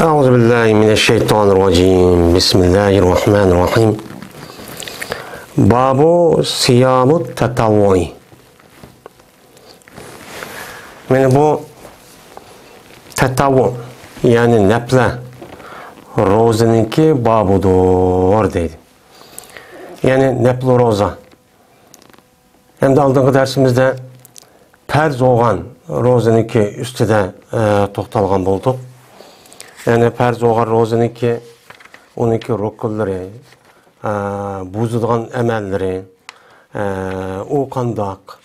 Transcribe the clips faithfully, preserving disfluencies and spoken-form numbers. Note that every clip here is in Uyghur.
أعوذ بالله من الشيطان الرجيم. بسم الله الرحمن الرحيم. باب صيام التطوع. مانا بۇ تەتەۋۋۇ، يەنى نەپلە روزىنىڭكى بابىدۇر دەيدۇ. يەنى نەپلى روزا. ئەمدى ئالدىنقى دەرسىمىزدە پەرز بولغان روزىنىڭكى ئۈستىدە، ئە، توختالغان بولدۇق. يەنى پەرز بولغان روزىنىڭكى، ئۇنىڭكى رۇكۇنلىرى، ئە، بۇزىدىغان ئەمەللىرى، ئە، ئۇ قانداق؟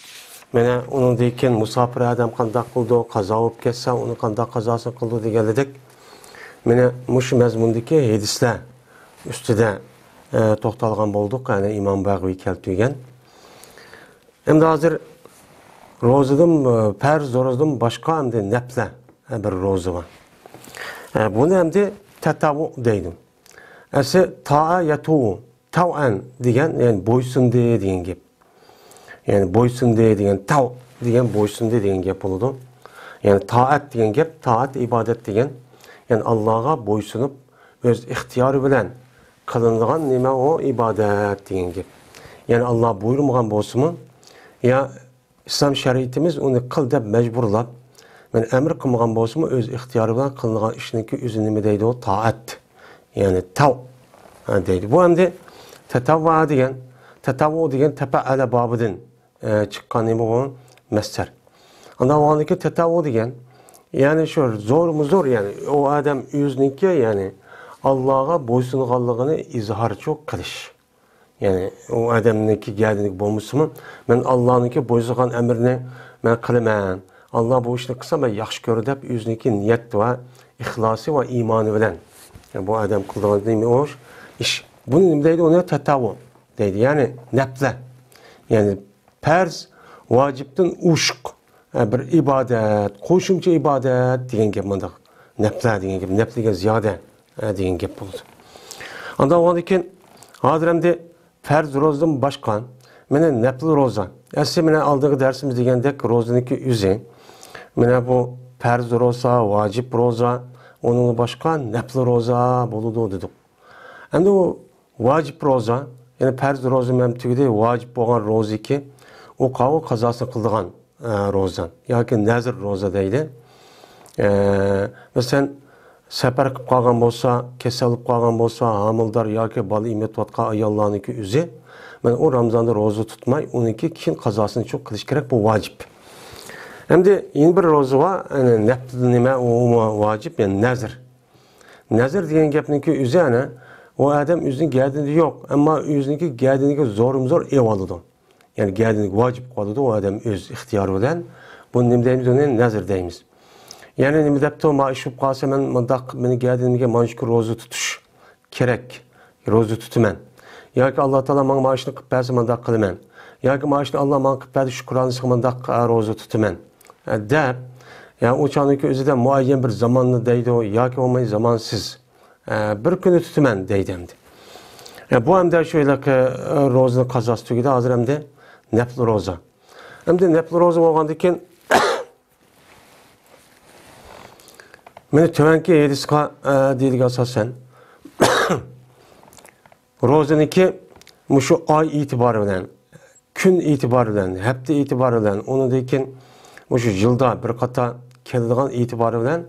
مانا ئۇنىڭدىن كېيىن مۇساپىر ئادەم قانداق قىلىدۇ، قازا بولۇپ كەتسە، ئۇنى قانداق قازاسىنى قىلىدۇ دېگەنلىدەك. مانا مۇشۇ مەزمۇندىكى ھەدىسلەر ئۈستىدە، ئە، توختالغان بولدۇق، يەنى ئىمام بەغۋى كەلتۈرگەن. ئەمدى ھازىر روزىدىن، ئە، پەرز روزىدىن باشقا ئەمدى نەپلە، ئە، بىر روزا بار. ئە، بۇنى ئەمدى تەتەۋۋۇ دەيدۇ. ئەسلى تائە يەتۇۋۇ، تەۋئەن دېگەن، يەنى بويسۇندى دېگەن گەپ. يەنى بويسۇندى دېگەن، تەۋ دېگەن بويسۇندى دېگەن گەپ بولىدۇ. يەنى تائەت دېگەن گەپ، تائەت ئىبادەت دېگەن. يەنى ئاللاغا بويسۇنۇپ، ئۆز ئىختىيارى بىلەن قىلىنىدىغان نېمە ئۇ؟ ئىبادەت دېگەن گەپ. يەنى ئاللا بۇيرۇمىغان بولسىمۇ، يا ئىسلام شەرىئىتىمىز ئۇنى قىل دەپ مەجبۇرلاپ، مەن ئەمر قىلمىغان بولسىمۇ، ئۆز ئىختىيارى بىلەن قىلىنغان ئىشنىڭكى ئۆزى نېمە دەيدۇ؟ تائەت. يەنى تەۋ، ھە، دەيدۇ. بۇ ئەمدى تەتەۋۋا دېگەن، تەتەۋۋۇ دېگەن تەپەئەلە بابىدىن، ئە، چىققان نېمە بۇ؟ مەسدەر. ئانداق بولغاندىكىن تەتەۋۋۇ دېگەن، يەنى شۇ زورمۇ زور، يەنى ئۇ ئادەم ئۆزىنىڭكى، يەنى ئاللاغا بويسۇنغانلىقىنى ئىزھارچۇ قىلىش. يەنى ئۇ ئادەمنىڭكى گەدىنىگە بولمىسىمۇ، مەن ئاللانىڭكى بۇيرۇغان ئەمرىنى مەن قىلىمەن. ئاللا بۇ ئىشنى قىلسا مەن ياخشى كۆرىدۇ دەپ ئۆزىنىڭكى نىيەت ۋە ئىخلاسى ۋە ئىمانى بىلەن، يەنى بۇ ئادەم قىلىدىغان نېمە ئۇ ئىش. بۇنى نېمە دەيدۇ؟ ئۇنى تەتەۋۋۇ دەيدۇ. يەنى نەپلە. يەنى پەرز، ۋاجىپتىن ئوشۇق، ئە، بىر ئىبادەت، قوشۇمچە ئىبادەت دېگەن گەپ مۇنداق. نەپلە دېگەن گەپ، نەپلىگە زىيادە، ئە، دېگەن گەپ بولىدۇ. ئاندىن ئۇنىڭدىن كېيىن ھازىر ئەمدى پەرز روزىدىن باشقا، مانا نەپلى روزا. ئەسلى مانا ئالدىنقى دەرسىمىز دېگەندەك روزىنىڭكى ئۆزى. مانا بۇ پەرز روزا، ۋاجىپ روزا، ئۇنىڭدىن باشقا نەپلى روزا بولىدۇ دېدۇق. ئەمدى ئۇ ۋاجىپ روزا، يەنى پەرز روزا مەن تۈگىدى، ۋاجىپ بولغان روزىكى، ئۇ قاۋۇ قازاسىنى قىلىدىغان، ئە، روزا ياكى نەزر روزا دەيدۇ. ئە، مەسىلەن، سەپەر قىلىپ قالغان بولسا، كېسەل بولۇپ قالغان بولسا، ھامىلىدار ياكى بالا ئېمىتىۋاتقان ئاياللارنىڭكى ئۆزى، مانا ئۇ رامزاندا روزا تۇتماي، ئۇنىڭكى كېيىن قازاسىنى چوق قىلىش كېرەك، بۇ ۋاجىپ. ئەمدى يەنە بىر روزا بار، يەنى نەپلى نېمە، ئۇمۇ ۋاجىپ، يەنى نەزر. نەزر دېگەن گەپنىڭكى ئۆزى ئەنە، ئۇ ئادەم ئۆزىنىڭ گەدىنىدە يوق، ئەمما ئۆزىنىڭكى گەدىنىگە زورمۇ زور ئېلىۋالىدۇ. يەنى گەدىنىگە ۋاجىپ قىلىۋالىدۇ ئۇ ئادەم ئۆز ئىختىيارى بىلەن. بۇنى نېمە دەيمىز؟ ئۇنى نەزر دەيمىز. يەنى نېمە دەپتۇ؟ ما ئىش بولۇپ قالسا، مەن مۇنداق، مېنىڭ گەدىنىمگە مانا شۇ روزا تۇتۇش كېرەك، روزا تۇتىمەن. ياكى ئاللا تائالا ماڭا ما ئىشنى قىلىپ بەرسە، مۇنداق قىلىمەن. ياكى ما ئىشنى ئاللا ماڭا قىلىپ بەردى، شۈكرانىسىغا مۇنداق، ئە، روزا تۇتىمەن، ئە، دەپ، يا ئۇ چاغنىڭكى ئۆزىدە مۇئەييەن بىر زاماننى دەيدۇ ياكى بولماي زامانسىز، ئە، بىر كۈنى تۇتىمەن دەيدۇ ئەمدى. ئە، بۇ ئەمدى شۇ ھېلىقى، ئە، روزىنىڭ قازاسى تۈگىدى، ھازىر ئەمدى نەپلى روزا. ئەمدى نەپلى روزا بولغاندىن كېيىن، مانا تۆۋەنكى ھەدىسقا، ئە، دېيىلگەن ئاساسەن، روزىنىڭكى مۇشۇ ئاي ئېتىبارى بىلەن، كۈن ئېتىبارى بىلەن، ھەپتە ئېتىبارى بىلەن، ئۇنىڭدىن كېيىن مۇشۇ يىلدا بىر قاتار كېلىدىغان ئېتىبارى بىلەن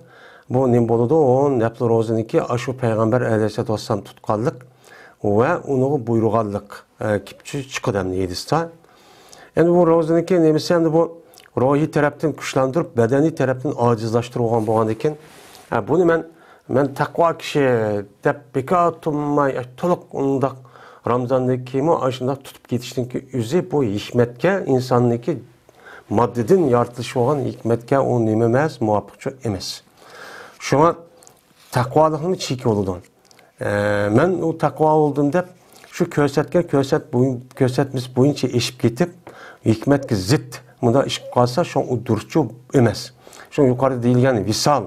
بۇ نېمە بولىدۇ؟ ئۇ نەپلى روزىنىڭكى ئاشۇ پەيغەمبەر ئەلەيھىسسالاتۇ ۋەسسالام تۇتقانلىق ۋە ئۇنىڭغا بۇيرۇغانلىق، ئە، كېلىپ چىقىدۇ ئەمدى ھەدىستە. ئەمدى بۇ روزىنىڭكى نېمىسى ئەمدى بۇ روھىي تەرەپتىن كۈچلەندۈرۈپ، بەدەنىي تەرەپتىن ئاجىزلاشتۇرغان بولغاندىكىن، ھە، بۇنى مەن، مەن تەقۋا كىشى دەپ بېكار تۇرماي، تولۇق ئۇنداق رامزاندىن كېيىنمۇ ئاشۇنداق تۇتۇپ كېتىشنىڭكى ئۆزى بۇ ھېكمەتكە، ئىنساننىڭكى ماددىدىن يارىتىلىش بولغان ھېكمەتكە ئۇ نېمە ئەمەس، مۇۋاپىقچۇ ئەمەس. شۇڭا تەقۋالىقنىڭ چېكى بولىدۇ. ئە، مەن ئۇ تەقۋا بولدۇم دەپ، شۇ كۆرسەتكەن كۆرسەت بويۇن-، كۆرسەتمىسى بويىچە ئېشىپ كېتىپ، ھېكمەتكە زىت مۇنداق ئىش قىلىپ قالسا، شۇڭا ئۇ دۇرۇسچۇ ئەمەس. شۇ يۇقىرىدا دېيىلگەن ۋىسال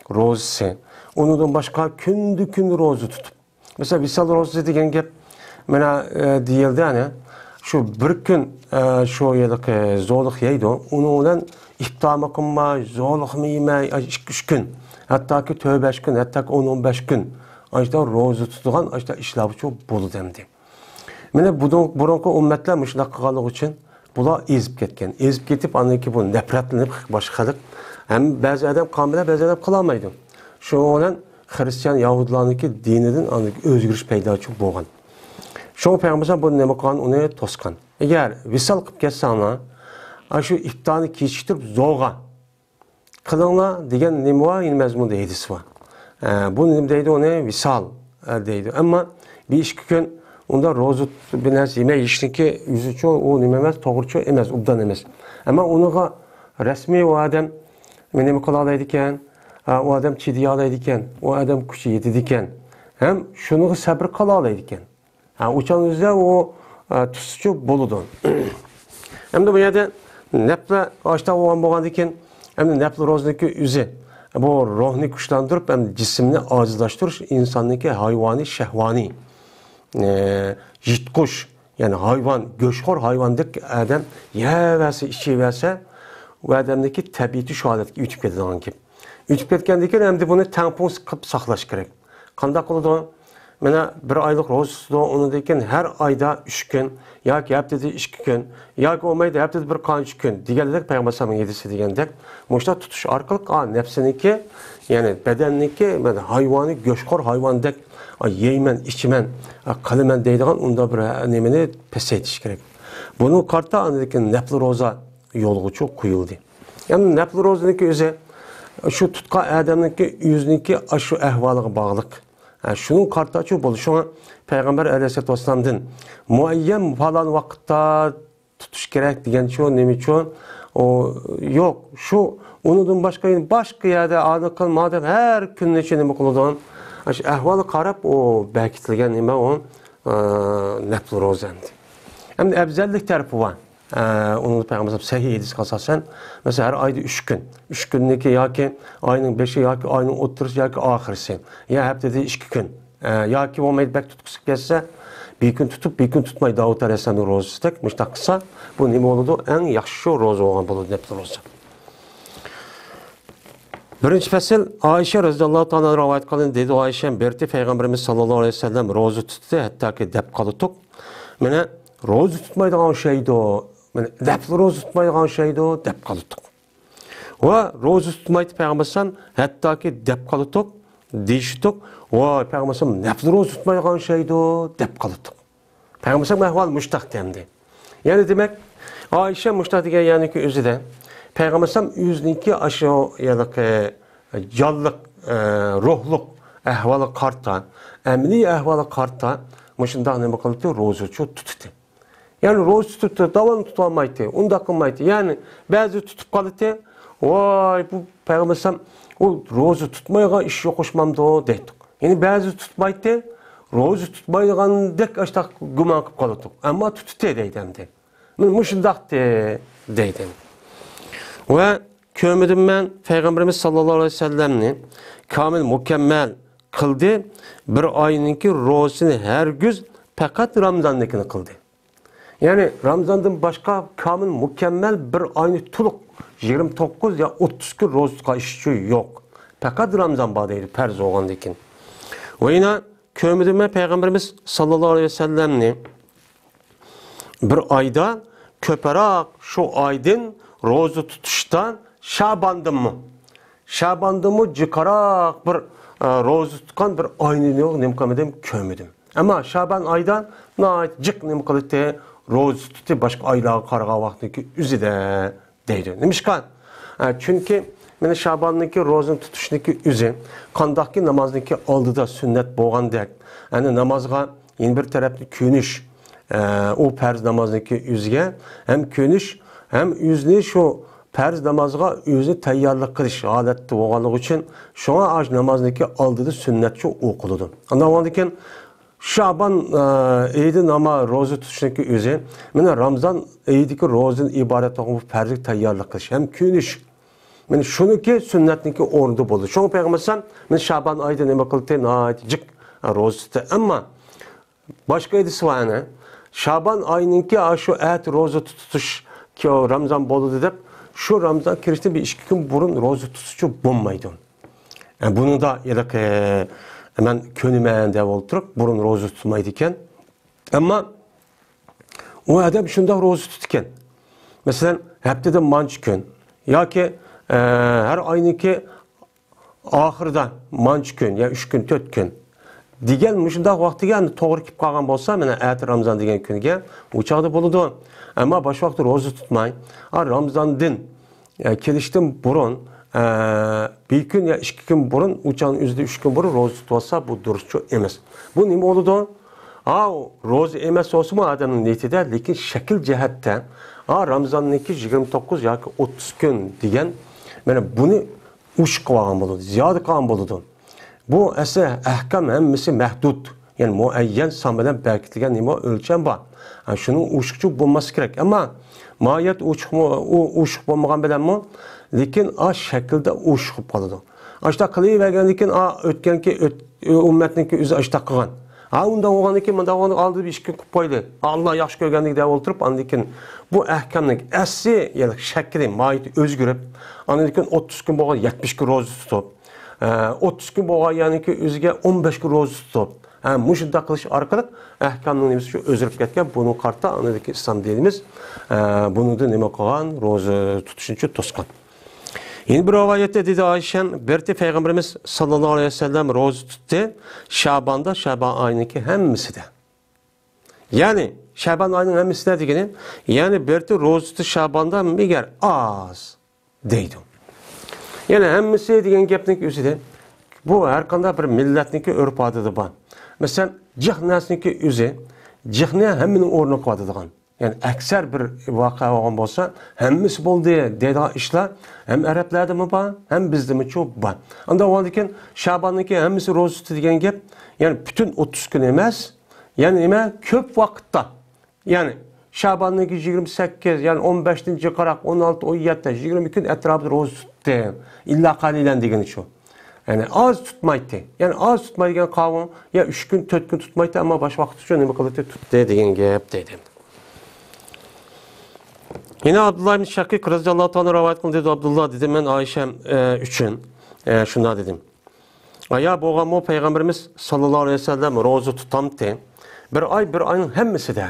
روزىسى، ئۇنىڭدىن باشقا كۈندە كۈن روزا تۇتۇپ، مەسىلەن، ۋىسال روزىسى دېگەن گەپ، مانا، ئە، دېيىلدى، ئەنە، شۇ بىر كۈن، ئە، شۇ ھېلىقى زورلۇق يەيدۇ، ئۇنىڭ بىلەن ئىپتارمۇ قىلماي، زورلۇقمۇ يېمەي، ئاي، ئىككى، ئۈچ كۈن، ھەتتاكى تۆت، بەش كۈن، ھەتتاكى ئون، ئون بەش كۈن ئاشتا روزا تۇتىدىغان ئاشتا ئىشلارچۇ بولىدۇ ئەمدى. مانا بۇدۇن-، بۇرۇنقى ئۈممەتلەر مۇشۇنداق قىلغانلىقى ئۈچۈن بۇلار ئېزىپ كەتكەن. ئېزىپ كېتىپ، ئاندىن كېيىن بۇ نەپرەتلىنىپ، باشقا خەلق ھەم بەزى ئادەم قانمىدى، بەزى ئادەم قىلالمايدۇ. شۇنىڭ بىلەن خىرىستىيان، يەھۇدىيلارنىڭكى دىنىدىن ئاندىن ئۆزگىرىش پەيدا بولغان. شۇڭا پەيغەمبەر بۇ نېمە قىلغان، ئۇنى توسقان. ئەگەر ۋىسال قىلىپ كەتسەڭلار، ئاشۇ ئىپتارنى كېچىكتۈرۈپ زورغا قىلىڭلار دېگەن نېمە بار؟ يەنە مەزمۇندا ھەدىس بار. ئە، بۇ نېمە دەيدۇ ئۇنى؟ ۋىسال، ئە، دەيدۇ. ئەمما بىر ئىككى كۈن ئۇندا روزا تۇتۇپ بىر نەرسە يېمەي يېيىشنىڭكى ئۆزىچۇ ئۇ نېمە ئەمەس، توغرىچۇ ئەمەس، ئوبدان ئەمەس. ئەمما ئۇنىڭغا رەسمىي ئۇ ئادەم نېمە قىلالايدىكەن؟ ئە، ئۇ ئادەم چىدىيالايدىكەن، ئۇ ئادەم كۈچى يېتىدىكەن. ھەم شۇنىڭغا سەبرى قىلالايدىكەن. ھە، ئۇچان ئۆزى ئۇ، ئە، تۇتسىچۇ بولىدۇ. ئەمدى بۇ يەردە نەپلە ئاشتا بولغان بولغاندىن كېيىن، ئەمدى نەپلە روزىنىڭكى ئۆزى بۇ روھنى كۈچلەندۈرۈپ، ئەمدى جىسىمنى ئاجىزلاشتۇرۇش، ئىنساننىڭكى ھايۋانىي، شەھۋانىي، ئە، يىرتقۇچ، يەنى ھايۋان، گۆشخور ھايۋاندەك ئادەم يەۋەرسە، ئىچىۋەرسە، ئۇ ئادەمنىڭكى تەبىئىتى شۇ ھالەتكە ئۆتۈپ كېتىدىغان گەپ. ئۆتۈپ كەتكەندىن كېيىن ئەمدى بۇنى تەڭپۇڭ قىلىپ ساقلاش كېرەك. قانداق قىلىدۇ؟ مانا بىر ئايلىق روزا تۇتىدۇ، ئۇنىڭدىن كېيىن ھەر ئايدا ئۈچ كۈن ياكى ھەپتىدە ئىككى كۈن ياكى بولمايدۇ ھەپتىدە بىر قانچە كۈن دېگەندەك پەيغەمبەر ئەلەيھىسسالامنىڭ ھەدىسى دېگەندەك مۇشۇنداق تۇتۇش ئارقىلىق، ئا، نەپسىنىڭكى، يەنى بەدەننىڭكى، مانا ھايۋانى، گۆشخور ھايۋاندەك، ئا، يەيمەن، ئىچىمەن، ئا، قىلىمەن دەيدىغان ئۇنداق بىر، ئا، نېمىنى پەسەيتىش كېرەك. بۇنىڭغا قارىتا ئاندىن كېيىن نەپلى روزا يولغىچۇ قويۇلدى. يەنى نەپلى روزىنىڭكى ئۆزى شۇ تۇتقان ئادەمنىڭكى ئۆزىنىڭكى ئاشۇ ئەھۋالىغا باغلىق. ھە، شۇنىڭ قارىتاچۇ بولدى. شۇڭا پەيغەمبەر ئەلەيھىسسالاتۇ ۋەسسالامدىن مۇئەييەن پالان ۋاقىتتا تۇتۇش كېرەك دېگەنچۇ، نېمىچۇ؟ ئۇ يوق. شۇ ئۇنىڭدىن باشقا، يەنە باشقا يەردە ئانى قىلما دەپ ھەر كۈننىچۇ نېمە قىلىدۇ؟ ئاشۇ ئەھۋالغا قاراپ ئۇ بەكىتىلگەن نېمە ئۇ، ئە، نەپلى روزا ئەمدى. ئەمدى ئەۋزەللىك تەرىپى بار. ئە، ئۇنىڭدا پەيغەمبەر سەھىھ ھەدىسكە ئاساسەن، مەسىلەن، ھەر ئايدا ئۈچ كۈن، ئۈچ كۈننىكى ياكى ئاينىڭ بېشى ياكى ئاينىڭ ئوتتۇرىسى ياكى ئاخىرسى، يا ھەپتىدە ئىككى كۈن، ئە، ياكى بولمايدۇ، بەك تۇتقۇسى كەلسە، بىر كۈن تۇتۇپ، بىر كۈن تۇتماي، داۋۇت ئەلەيھىسسالامنىڭ روزىسىدەك مۇشۇنداق قىلسا، بۇ نېمە بولىدۇ؟ ئەڭ ياخشى روزا بولغان بولىدۇ، نەپلى روزا. بىرىنچى پەسىل، ئائىشە رەزىياللاھۇ تائالا ئەنھا رىۋايەت قىلىنىدۇ، دېدى ئائىشە، بىر رېتى پەيغەمبىرىمىز ساللاللاھۇ ئەلەيھى ۋەسەللەم روزا تۇتتى، ھەتتاكى دەپ قالدۇق. مانا روزا تۇتمايدىغان ئوخشايدۇ، مانا نەپلى روزا تۇتمايدىغان ئوخشايدۇ دەپ قالدۇق. ۋە روزا تۇتمايتتى پەيغەمبەر ئەلەيھىسسالام، ھەتتاكى دەپ قالدۇق، دېيىشتۇق، ۋاي پەيغەمبەر ئەلەيھىسسالام نەپلى روزا تۇتمايدىغان ئوخشايدۇ دەپ قالدۇق. پەيغەمبەر ئەلەيھىسسالام ئەھۋالى مۇشتاق دەمدى. يەنى دېمەك، ئائىشە مۇشتاق دېگەن يەرنىڭكى ئۆزىدە پەيغەمبەر ئەلەيھىسسالام ئۆزىنىڭكى ئاشۇ يەنىكى جانلىق، ئە، روھلۇق ئەھۋالىغا قارىتا، ئەمەلىي ئەھۋالىغا قارىتا مۇشۇنداق نېمە قىلدى؟ روزىچۇ تۇتتى. يەنى روزا تۇتۇپ تۇرۇپ، داۋاملىق تۇتالمايتتى، ئۇنداق قىلمايتتى. يەنى بەزى تۇتۇپ قالىتتى، ۋاي، بۇ پەيغەمبەر ئەلەيھىسسالام ئۇ روزا تۇتمايدىغان ئىش يوق ئوخشىمامدۇ دەيتتۇق. يەنى بەزى تۇتمايتتى، روزا تۇتمايدىغاندەك ئاشتاق گۇمان قىلىپ قالاتتۇق. ئەمما تۇتتى دەيدۇ ئەمدى. مانا مۇشۇنداقتى دەيدۇ. ۋە كۆرمىدىم مەن پەيغەمبىرىمىز ساللاللاھۇ ئەلەيھى ۋەسەللەمنى كامىل مۇكەممەل قىلدى. بىر ئاينىڭكى روزىسىنى ھەرگىز پەقەت رامزاندىكىنى قىلدى. يەنى رامزاندىن باشقا كامىل مۇكەممەل بىر ئاينى تولۇق يىگىرمە توققۇز يا ئوتتۇز كۈن روزا تۇتقان ئىشچۇ يوق. پەقەت رامزان بار دەيدۇ، پەرز بولغاندىن كېيىن. ۋە يەنە كۆرمىدىم مەن پەيغەمبىرىمىز ساللاللاھۇ ئەلەيھى ۋەسەللەمنى بىر ئايدا كۆپرەك شۇ ئايدىن روزا تۇتۇشتا شاباندىنمۇ، شاباندىنمۇ جىقراق بىر، ئە، روزا تۇتقان بىر ئاينى نېمە قىلمىدىم، كۆرمىدىم. ئەمما شابان ئايدا ناھايىتى جىق نېمە قىلىتتى، روزا تۇتتى، باشقا ئايلارغا قارىغان ۋاقىتنىڭكى ئۆزىدە دەيدۇ. نېمىشقا؟ ئە، چۈنكى مانا شاباننىڭكى روزىنى تۇتۇشنىڭكى ئۆزى قانداقكى نامازنىڭكى ئالدىدا سۈننەت بولغاندەك، ئەنە نامازغا يەنە بىر تەرەپتىن كۆنۈش، ئە، ئۇ پەرز نامازنىڭكى ئۆزىگە ھەم كۆنۈش، ھەم ئۆزىنى شۇ پەرز نامازغا ئۆزىنى تەييارلىق قىلىش ھالەتتە بولغانلىقى ئۈچۈن، شۇڭا ئاشۇ نامازنىڭكى ئالدىدا سۈننەتچۇ ئوقۇلىدۇ. ئاندىن كېيىن شابان، ئە، ئېيىدا ناما-، روزا تۇتۇشنىڭكى ئۆزى، مانا رامزان ئېيىدىكى روزىدىن ئىبارەت بولغان بۇ پەرزگە تەييارلىق قىلىش ھەم كۆنۈش. مانا شۇنىڭكى سۈننەتنىڭكى ئورنىدا بولىدۇ. شۇڭا پەيغەمبەر ئەلەيھىسسالام مانا شابان ئايدا نېمە قىلدى؟ ناھايىتى جىق روزا تۇتتى. ئەمما باشقا ھەدىسى بار ئەنە. شابان ئاينىڭكى ئاشۇ ئەتە روزا تۇتۇش، كى-، رامزان بولىدۇ دەپ، شۇ رامىزان كىرىشتىن بىر ئىككى كۈن بۇرۇن روزا تۇتسىچۇ بولمايدۇ. ئە، بۇنىڭدا ھېلىقى، ئە، مەن كۆنىمەن دەپ ئولتۇرۇپ، بۇرۇن روزا تۇتمايدىكەن. ئەمما ئۇ ئادەم شۇنداق روزا تۇتىدىكەن. مەسىلەن، ھەپتىدە مانچە كۈن ياكى، ئە، ھەر ئاينىڭكى ئاخىرىدا مانچە كۈن يا ئۈچ كۈن، تۆت كۈن دېگەن مۇشۇنداق ۋاقتىگە ئەمدى توغرا كېلىپ قالغان بولسا، مانا ئەتە رامىزان دېگەن كۈنگە ئۇ چاغدا بولىدۇ. ئەمما باشقا ۋاقىتتا روزا تۇتماي، ئا، رامىزاندىن، ئە، كېلىشتىن بۇرۇن، ئە، بىر كۈن يا ئىككى كۈن بۇرۇن، ئۇ چاغنىڭ ئۆزىدە ئۈچ كۈن بۇرۇن روزا تۇتۇۋالسا، بۇ دۇرۇسچۇ ئەمەس. بۇ نېمە بولىدۇ؟ ئا، روزا ئەمەس بولسىمۇ ئادەمنىڭ نىيىتىدە، لېكىن شەكىل جەھەتتە، ئا، رامىزاننىڭكى يىگىرمە توققۇز ياكى ئوتتۇز كۈن دېگەن، مانا بۇنى ئوشۇق قىلىۋالغان بولىدۇ، زىيادە قىلغان بولىدۇ. بۇ ئەسلى ئەھكام ھەممىسى مەھدۇد، يەنى مۇئەييەن سان بىلەن بەركىتىلگەن نېمە ئۆلچەم بار. ھە، شۇنىڭ ئوشۇقچە بولماسلىقى كېرەك. ئەمما ماھىيەت ئوشۇقمۇ، ئۇ ئوشۇق بولمىغان بىلەنمۇ، لېكىن ئا شەكىلدە ئوشۇق بولۇپ قالىدۇ. ئاشۇنداق قىلىۋەرگەندىن كېيىن، ئا ئۆتكەنكى ئۆت-، ئۈممەتنىڭكى ئۆزى ئاشۇنداق قىلغان. ھا، ئۇنداق بولغاندىن كېيىن، مۇنداق بولغاندىن ئالدىدا بىر ئىككى كۈن قىلىپ قويدى. ئاللا ياخشى كۆرگەندىكى دەپ ئولتۇرۇپ، ئاندىن كېيىن بۇ ئەھكامنىڭ ئەسلى، يەنى شەكلى، ماھىيىتى ئۆزگىرىپ، ئاندىن كېيىن ئوتتۇز كۈن بولغان يەتمىش كۈن روزا تۇتۇپ، ئە، ئوتتۇز كۈن بولغان يەرنىڭكى ئۆزىگە ئون بەش كۈن روزا تۇتۇپ، ھە، مۇشۇنداق قىلىش ئارقىلىق ئەھكامنىڭ نېمىسى شۇ ئۆزگىرىپ كەتكەن. بۇنىڭغا قارىتا ئاندىكى ئىسلام دىنىمىز، ئە، بۇنىڭدا نېمە قىلغان؟ روزا تۇتۇشنىچۇ توسقان. يەنە بىر رىۋايەتتە دېدى ئايشەم، بىرتى پەيغەمبىرىمىز ساللاللاھۇ ئەلەيھى ۋەسەللەم روزا تۇتتى شاباندا، شابان ئاينىڭكى ھەممىسىدە. يەنى شابان ئاينىڭ ھەممىسىدە دېگىنى، يەنى بىرتى روزا تۇتتى شاباندا، مەگەر ئاز دەيدۇ. يەنى ھەممىسى دېگەن گەپنىڭ ئۆزىدە بۇ ھەر قانداق بىر مىللەتنىڭكى ئۆرپ-ئادىتى بار. مەسىلەن، جىق نەرسىنىڭكى ئۆزى، جىقنى ھەممىنىڭ ئورنىغا قويىدىغان. يەنى ئەكسەر بىر ۋەقە بولغان بولسا، ھەممىسى بولدى دەيدىغان ئىشلار ھەم ئەرەبلەردىمۇ بار، ھەم بىزدىمۇچۇ بار. ئانداق بولغاندىكىن شاباننىڭكى ھەممىسى روزا تۇتتى دېگەن گەپ، يەنى پۈتۈن ئوتتۇز كۈن ئەمەس، يەنى نېمە، كۆپ ۋاقىتتا. يەنى شاباننىڭكى يىگىرمە سەككىز، يەنى ئون بەشتىن جىقراق، ئون ئالتە، ئون يەتتە، يىگىرمە كۈن ئەتراپىدا روزا تۇتتى. ئىللا قەلىلەن دېگىنى شۇ. يەنى ئاز تۇتمايتتى. يەنى ئاز تۇتمايدىغان قاۋۇم يا ئۈچ كۈن، تۆت كۈن تۇتمايتتى، ئەمما باشقا ۋاقىت شۇ نېمە قىلاتتى، تۇتتى دېگەن گەپ دەيدۇ. يەنە ئابدۇللا ئىبن شەقىق رەزىياللاھۇ تائالا رىۋايەت قىلدى، دېدى ئابدۇللا، دېدىم مەن ئايشەم، ئە، ئۈچۈن، ئە، شۇنداق دېدىم. ئايا بولغانمۇ پەيغەمبىرىمىز ساللاللاھۇ ئەلەيھى ۋەسەللەم روزا تۇتامتى؟ بىر ئاي، بىر ئاينىڭ ھەممىسىدە.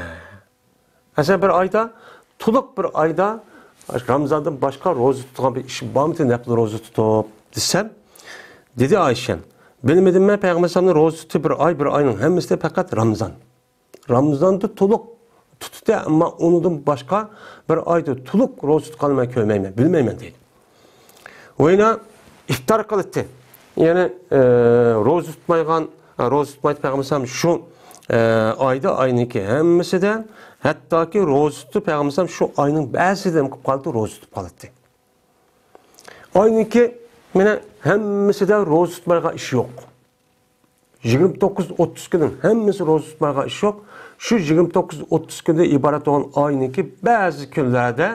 مەسىلەن، بىر ئايدا، تولۇق بىر ئايدا رامىزاندىن باشقا روزا تۇتىدىغان بىر ئىش بارمىدى، نەپلى روزا تۇتۇپ دېسەم، دېدى ئايشەم، بىلمىدىم مەن پەيغەمبەر ئەلەيھىسسالامنىڭ روزا تۇتۇپ بىر ئاي، بىر ئاينىڭ ھەممىسىدە پەقەت رامىزان. رامىزاندا تولۇق تۇتتى، ئەمما ئۇنىڭدىن باشقا بىر ئايدا تولۇق روزا تۇتقاننى مەن كۆرمەيمەن، بىلمەيمەن دېدى. ۋەينا ئىپتار قىلاتتى. يەنى، ئە، روزا تۇتمايدىغان، ئە، روزا تۇتمايدۇ پەيغەمبەر ئەلەيھىسسالام شۇ، ئە، ئايدا، ئاينىڭكى ھەممىسىدە، ھەتتاكى روزا تۇتۇپ پەيغەمبەر ئەلەيھىسسالام شۇ ئاينىڭ بەزىدە نېمە قىلىپ قالاتتى، روزا تۇتۇپ قالاتتى. ئاينىڭكى، مانا، ھەممىسىدە روزا تۇتمايدىغان ئىش يوق. يىگىرمە توققۇز ئوتتۇز كۈننىڭ ھەممىسى روزا تۇتمايدىغان ئىش يوق. شۇ يىگىرمە توققۇز ئوتتۇز كۈندىن ئىبارەت بولغان ئاينىڭكى بەزى كۈنلەردە،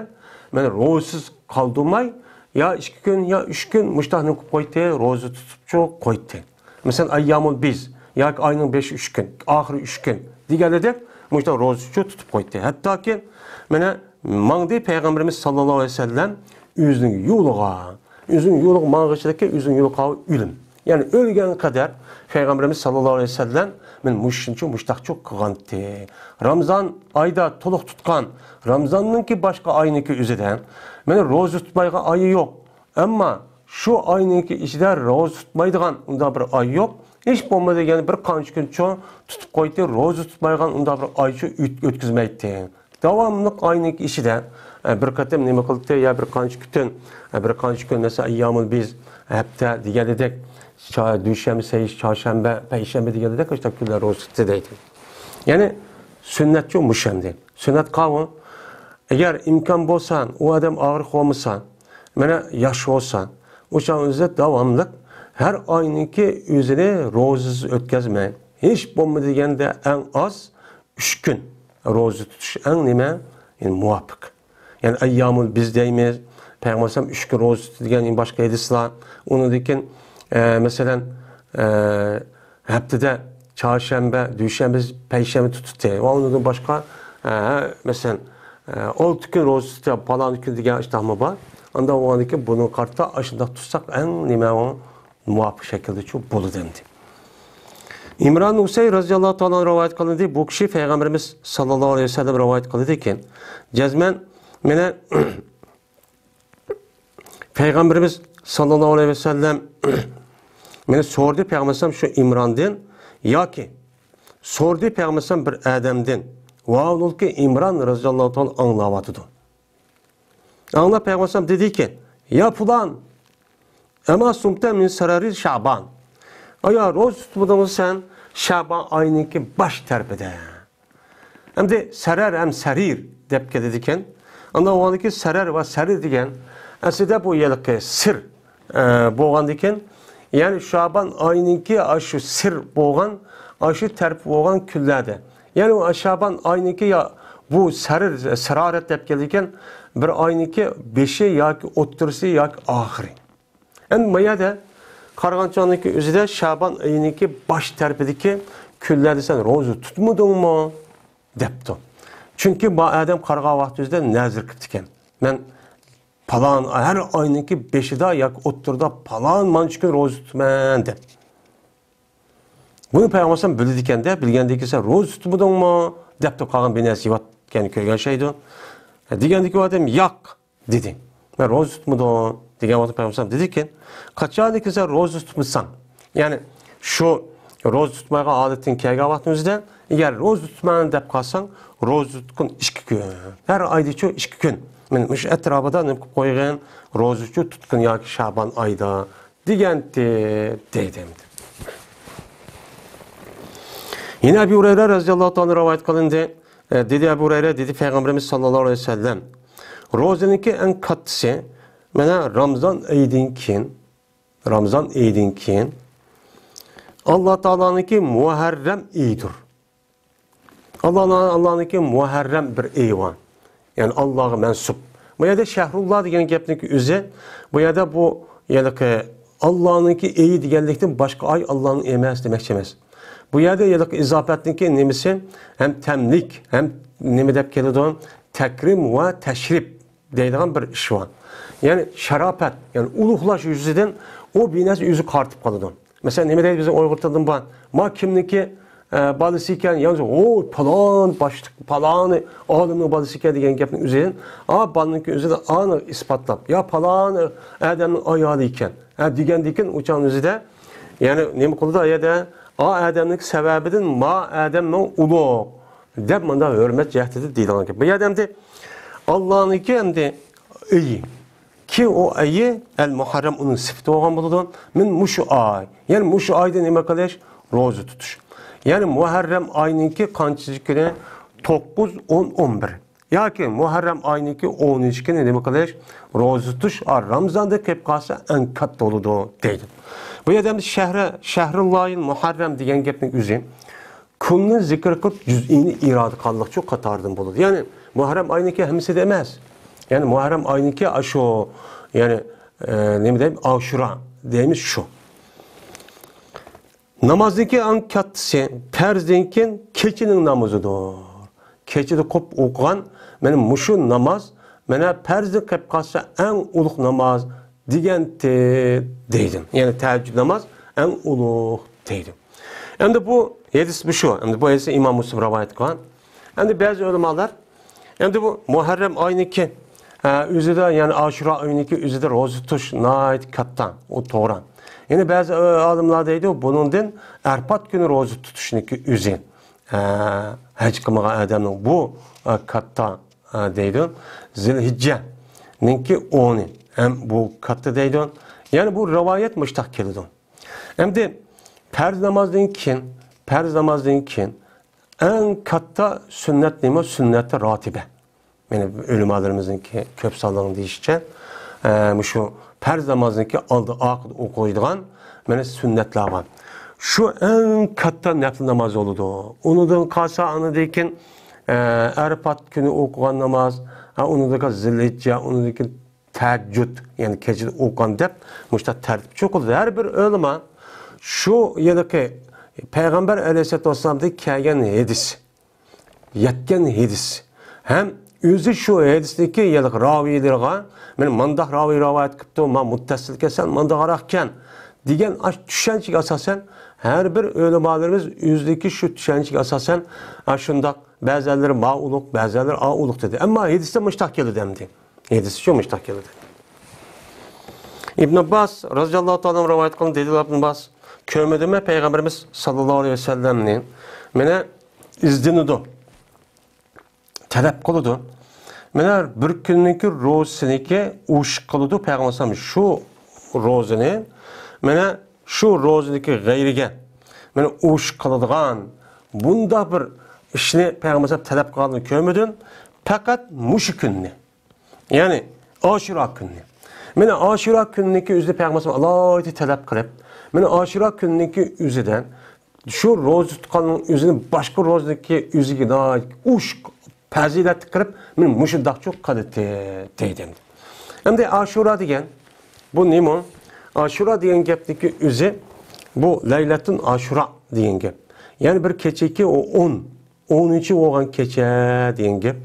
مانا، روزىسىز قالدۇرماي، يا ئىككى كۈن، يا ئۈچ كۈن مۇشۇنداق نېمە قىلىپ قويدى، روزا تۇتۇپچۇ قويدى. مەسىلەن، ئەييامۇل بىز ياكى ئاينىڭ بېشى ئۈچ كۈن، ئاخىرى ئۈچ كۈن دېگەنلىدەك مۇشۇنداق روزىچۇ تۇتۇپ قويدى. ھەتتاكى، مانا، ماڭدى پەيغەمبىرىمىز ساللاللاھۇ ئەلەيھى ۋەسەللەم ئۆزىنىڭ يولىغا. ئۆزىنىڭ يولىغا ماڭغىچىلىكى ئۆزىنىڭ يولى قاۋۇ ئۆلۈم. يەنى ئۆلگەن قەدەر پەيغەمبىرىمىز ساللاللاھۇ ئەلەيھى ۋەسەللەم مانا مۇشۇنچە مۇشتاقچۇ قىلغانتى. رامزان ئايدا تولۇق تۇتقان، رامزاننىڭكى باشقا ئاينىڭكى ئۆزىدە مانا روزا تۇتمايدىغان ئايى يوق. ئەمما شۇ ئاينىڭكى ئىچىدە روزا تۇتمايدىغان ئۇنداق بىر ئاي يوق. ھېچ بولمىدى يەنە بىر قانچە كۈنچۇ تۇتۇپ قويدى، روزا تۇتمايدىغان ئۇنداق بىر ئايچۇ ئۆت-، ئۆتكۈزمەيتتى. داۋاملىق ئاينىڭكى ئىچىدە، ئە، بىر قېتىم نېمە قىلدى يا بىر قانچە كۈتۈن، ئە، بىر قانچە كۈن، مەسىلەن، ئەييامۇل بىز، ھەپتە دېگەنىدەك، چا-، دۈشەنبە، سەي-، چارشەنبە، پەيشەنبە دېگەنىدەك، ئاشۇنداق كۈنلەر روزا تۇتتى دەيدۇ. يەنى سۈننەتچۇ مۇشەندى. سۈننەت قاۋۇ. ئەگەر ئىمكان بولسا، ئۇ ئادەم ئاغرىق بولمىسا، مانا ياش بولسا، ئۇ چاغ ئۆزى داۋاملىق ھەر ئاينىڭكى ئۆزىنى روزىسىز ئۆتكۈزمەي، ھېچ بولمىدى دېگەندە ئەڭ ئاز ئۈچ كۈن روزا تۇتۇش ئەڭ نېمە؟ يەنى مۇۋاپىق. يەنى ئەييامۇل بىز دەيمىز، پەيغەمبەر ئەلەيھىسسالام ئۈچ كۈن روزا تۇتتى دېگەن باشقا ھەدىسلەر. ئۇنىڭدىن كېيىن، ئە، مەسىلەن، ئە، ھەپتىدە چارشەنبە، دۈشەنبە، پەيشەنبە تۇتتى. ۋە ئۇنىڭدىن باشقا، ئە، مەسىلەن، ئە، ئالتە كۈن روزا تۇتتى، پالان كۈن دېگەن ئىشتاھمۇ بار. ئانداق بولغاندىكىن بۇنىڭغا قارىتا ئاشۇنداق تۇتساق ئەڭ نېمە مۇۋاپىق شەكىلدىچۇ بولىدۇ ئەمدى. ئىمران ھۈسەي رازىياللاھۇ تائالا رىۋايەت قىلىندى. بۇ كىشى پەيغەمبىرىمىز ساللاللاھۇ ئەلەيھى ۋەسەللەم رىۋايەت قىلىدىكەن، جەزمەن مېنى پەيغەمبىرىمىز ساللاللاھۇ ئەلەيھى ۋەسەللەم مېنى سورىدى پەيغەمبەر ئەلەيھىسسالام شۇ ئىمراندىن ياكى سورىدى پەيغەمبەر ئەلەيھىسسالام بىر ئادەمدىن. ۋاھالبۇلكى ئىمران رازىياللاھۇ تائالا ئاڭلاۋاتىدۇ. ئاڭلاپ پەيغەمبەر ئەلەيھىسسالام دېدىكەن، يا پۇلان، ئەما سۇمتە مىن سەرەرى شەبان. ئايا، روزا تۇتمىدىڭمۇ سەن شەبان ئاينىڭكى باش تەرىپىدە؟ ئەمدى سەرەر ھەم سەرىر دەپ كېلىدىكەن. ئاندىن ئۇنىڭدىكى سەرەر ۋە سەرىر دېگەن ئەسلىدە بۇ ھېلىقى سىر، ئە، بولغاندىكىن، يەنى شابان ئاينىڭكى ئاشۇ سىر بولغان، ئاشۇ تەرىپى بولغان كۈنلەردە. يەنى ئۇ شابان ئاينىڭكى يا بۇ سەرىر، سەرارەت دەپ كېلىدىكەن، بىر ئاينىڭكى بېشى ياكى ئوتتۇرىسى ياكى ئاخىرى. ئەمدى ما يەردە قارىغان چاغنىڭكى ئۆزىدە شابان ئېيىنىڭكى باش تەرىپىدىكى كۈنلەردە سەن روزا تۇتمىدىڭمۇ؟ دەپتۇ. چۈنكى ما ئادەم قارىغان ۋاقتى ئۆزىدە نەزىر قىپتىكەن. مەن پالان، ھەر ئاينىڭكى بېشىدا ياكى ئوتتۇرىدا پالان مانچە كۈن روزا تۇتىمەن دەپ. بۇنى پەيغەمبەر ئەلەيھىسسالام بىلىدىكەن-دە، بىلگەندىن كېيىن سەن روزا تۇتمىدىڭمۇ؟ دەپتۇ، قالغان بىر نەرسە يەۋاتقاننى كۆرگەن شەيدۇ. دېگەندىكى ئۇ ئادەم ياق. دېدى. مەن روزا تۇتمىدىم دېگەن ۋاقىتتا پەيغەمبەر ئەلەيھىسسالام دېدىكەن، قاچانكى سەن روزا تۇتمىساڭ، يەنى شۇ روزا تۇتمايدىغان ھالىتىڭ كەلگەن ۋاقتىڭىزدا، ئەگەر روزا تۇتىمەن دەپ قالساڭ، روزا تۇتقىن ئىككى كۈن. ھەر ئايدىچۇ ئىككى كۈن. مانا مۇشۇ ئەتراپىدا نېمە قىلىپ قويغىن، روزىچۇ تۇتقىن ياكى شابان ئايدا دېگەنتى دەيدۇ ئەمدى. يەنە ئەبۇ ھۇرەيرە رەزىياللاھۇ تائالا رىۋايەت قىلىندى. ئە، دېدى ئەبۇ ھۇرەيرە، دېدى پەيغەمبىرىمىز ساللاللاھۇ ئەلەيھى ۋەسەللەم، روزىنىڭكى ئەڭ كاتتىسى مانا رامزان ئېيىدىن كېيىن، رامزان ئېيىدىن كېيىن ئاللا تائالانىڭكى مۇھەررەم ئېيىدۇر. ئاللا، ئاللانىڭكى مۇھەررەم بىر ئېيى بار. يەنى ئاللاغا مەنسۇپ. بۇ يەردە شەھرۇللا دېگەن گەپنىڭكى ئۆزى، بۇ يەردە بۇ ھېلىقى ئاللانىڭكى ئېيى دېگەنلىكتىن باشقا ئاي ئاللانىڭ ئەمەس دېمەكچى ئەمەس. بۇ يەردە ھېلىقى ئىزاپەتنىڭكى نېمىسى ھەم تەملىك، ھەم نېمە دەپ كېلىدۇ؟ تەكرىم ۋە تەشرىپ دەيدىغان بىر ئىش بار. يەنى شاراپەت، يەنى ئۇلۇغلاش يۈزىدىن ئۇ بىر نەرسە ئۆزىگە قارىتىپ قالىدۇ. مەسىلەن، نېمە دەيدۇ بىزنىڭ ئۇيغۇر تىلىدا بار؟ ما كىمنىڭكى، ئە، بالىسى ئىكەن، ياڭزا، ۋوي، پالان باشلىق، پالانى ئالىمنىڭ بالىسى ئىكەن دېگەن گەپنىڭ ئۆزىدىن، ئا، بالىنىڭكى ئۆزىدە ئانى ئىسپاتلاپ، يا پالانى ئادەمنىڭ ئايالى ئىكەن، ھە، دېگەندىكىن ئۇ چاغنىڭ ئۆزىدە، يەنى نېمە قىلىدۇ ئۇ يەردە؟ ئا، ئادەمنىڭكى سەۋەبىدىن ما ئادەمنىڭ ئۇلۇغ دەپ مۇنداق ھۆرمەت جەھىتىدە دېيىلغان گەپ. بۇ يەردە ئەمدى ئاللانىڭكى ئەمدى ئېيى. كى ئۇ ئېيى ئەل مۇھەررەم ئۇنىڭ سۈپىتى بولغان بولىدۇ. مەن مۇشۇ ئاي، يەنى مۇشۇ ئايدا نېمە قىلىش؟ روزا تۇتۇش. يەنى مۇھەررەم ئاينىڭكى قانچىنچى كۈنى؟ توققۇز، ئون، ئون بىر. ياكى مۇھەررەم ئاينىڭكى ئونىنچى كۈنى نېمە قىلىش؟ روزا تۇتۇش، ئا، رامزاندا قېلىپ قالسا ئەڭ كاتتا بولىدۇ دەيدۇ. بۇ يەردە ئەمدى شەھرى، شەھرۇللاھىل مۇھەررەم دېگەن گەپنىڭ ئۆزى كۈننى زىكىر قىلىپ، جۈزئىنى ئىرادە قىلغانلىقچۇ قاتاردىن بولىدۇ. يەنى مۇھەررەم ئاينىڭكى ھەممىسىدە ئەمەس. يەنى مۇھەررەم ئاينىڭكى ئاشۇ، يەنى، ئە، نېمە دەيمىز، ئاشۇرا دەيمىز شۇ. نامازنىڭكى ئەڭ كاتتىسى پەرزدىن كېيىن كېچىنىڭ نامىزىدۇر. كېچىدە قوپ ئوقۇغان مانا مۇشۇ ناماز، مانا پەرزدىن قېلىپ قالسا ئەڭ ئۇلۇغ ناماز دېگەنتى دەيدۇ. يەنى تەھەججۇد ناماز ئەڭ ئۇلۇغ دەيدۇ. ئەمدى بۇ ھەدىس بۇ شۇ. ئەمدى بۇ ھەدىسنى ئىمام مۇسلىم رىۋايەت قىلغان. ئەمدى بەزى ئۆلىمالار، ئەمدى بۇ مۇھەررەم ئاينىڭكى، ئە، ئۆزىدە، يەنى ئاشۇرا ئاينىڭكى ئۆزىدە روزا تۇتۇش ناھايىتى كاتتا، ئۇ توغرا. يەنە بەزى، ئە، ئالىملار دەيدۇ، بۇنىڭدىن ئەرپات كۈنى روزا تۇتۇشنىڭكى ئۆزى، ئە، ھەج قىلمىغان ئادەمنىڭ بۇ، ئە، كاتتا، ئە، دەيدۇ. زىلھىججەنىڭكى ئونى ھەم بۇ كاتتا دەيدۇ. يەنى بۇ رىۋايەت مۇشتاق كېلىدۇ. ئەمدى پەرز نامازدىن كېيىن، پەرز نامازدىن كېيىن ئەڭ كاتتا سۈننەت نېمە؟ سۈننەتى راتىبە. يەنى ئۆلىمالىرىمىزنىڭكى كۆپ سانلىقنىڭ دېيىشىچە، ئە، مۇشۇ پەرز نامازنىڭكى ئالدى ئارقىدا ئوقۇيدىغان مانا سۈننەتلەر بار. شۇ ئەڭ كاتتا نەپلى ناماز بولىدۇ. ئۇنىڭدىن قالسا ئاندىن كېيىن، ئە، ئەرپات كۈنى ئوقۇغان ناماز، ئە، ئۇنىڭدىن كېيىن زىلھىججە، ئۇنىڭدىن كېيىن تەھەججۇد، يەنى كېچىدە ئوقۇغان دەپ مۇشۇنداق تەرتىپچە ئوقۇلدى. ھەر بىر ئۆلىما شۇ ھېلىقى پەيغەمبەر ئەلەيھىسسالاتۇ ۋەسسالامدىن كەلگەن ھەدىس، يەتكەن ھەدىس ھەم ئۆزى شۇ ھەدىسنىڭكى يەنى راۋىيلىرىغا، مانا مانداق راۋىي رىۋايەت قىپتۇ، ما مۇتتەسىلكەن، سەن مانداقراقكەن دېگەن ئاش چۈشەنچىگە ئاساسەن، ھەر بىر ئۆلىمالىرىمىز ئۆزىدىكى شۇ چۈشەنچىگە ئاساسەن، ئاشۇنداق بەزەنلىرى ما ئۇلۇق، بەزەنلىرى ئا ئۇلۇق دېدى. ئەمما ھەدىستە مۇشتاق كېلىدۇ ئەمدى. ھەدىس شۇ مۇشتاق كېلىدۇ. ئىبن ئابباس رازىياللاھۇ تائالا ئەنھۇ رىۋايەت قىلغان دېدى، ئىبن ئابباس، كۆرمىدىممەن پەيغەمبىرىمىز ساللاللاھۇ ئەلەيھى ۋەسەللەمنى، مانا ئىزدىنىدۇ، تەلەپ قىلىدۇ. مانا بىر كۈننىڭكى روزىسىنىڭكى ئوشۇق قىلىدۇ پەيغەمبەر ئەلەيھىسسالام شۇ روزىنى، مانا شۇ روزىنىڭكى غەيرىگە، مانا ئوشۇق قىلىدىغان بۇنداق بىر ئىشنى پەيغەمبەر ئەلەيھىسسالام تەلەپ قىلغانلىقىنى كۆرمىدىم. پەقەت مۇشۇ كۈننى، يەنى ئاشۇرا كۈننى. مانا ئاشۇرا كۈننىڭكى ئۆزىدە پەيغەمبەر ئەلەيھىسسالام ئالاھىدە تەلەپ قىلىپ، مانا ئاشۇرا كۈننىڭكى ئۆزىدە شۇ روزا تۇتقاننىڭ ئۆزىنى باشقا روزىنىڭكى ئۆزىگە ناھايىتى ئوشۇق پەزىلەتلىك قىلىپ، مانا مۇشۇنداقچۇ قىلدى دەيدۇ. ئەمدى ئاشۇرا دېگەن بۇ نېمە؟ ئاشۇرا دېگەن گەپنىڭكى ئۆزى بۇ لەيلەتۇن ئاشۇرا دېگەن گەپ. يەنى بىر كېچىكى ئۇ ئون، ئونىنچى بولغان كېچە دېگەن گەپ.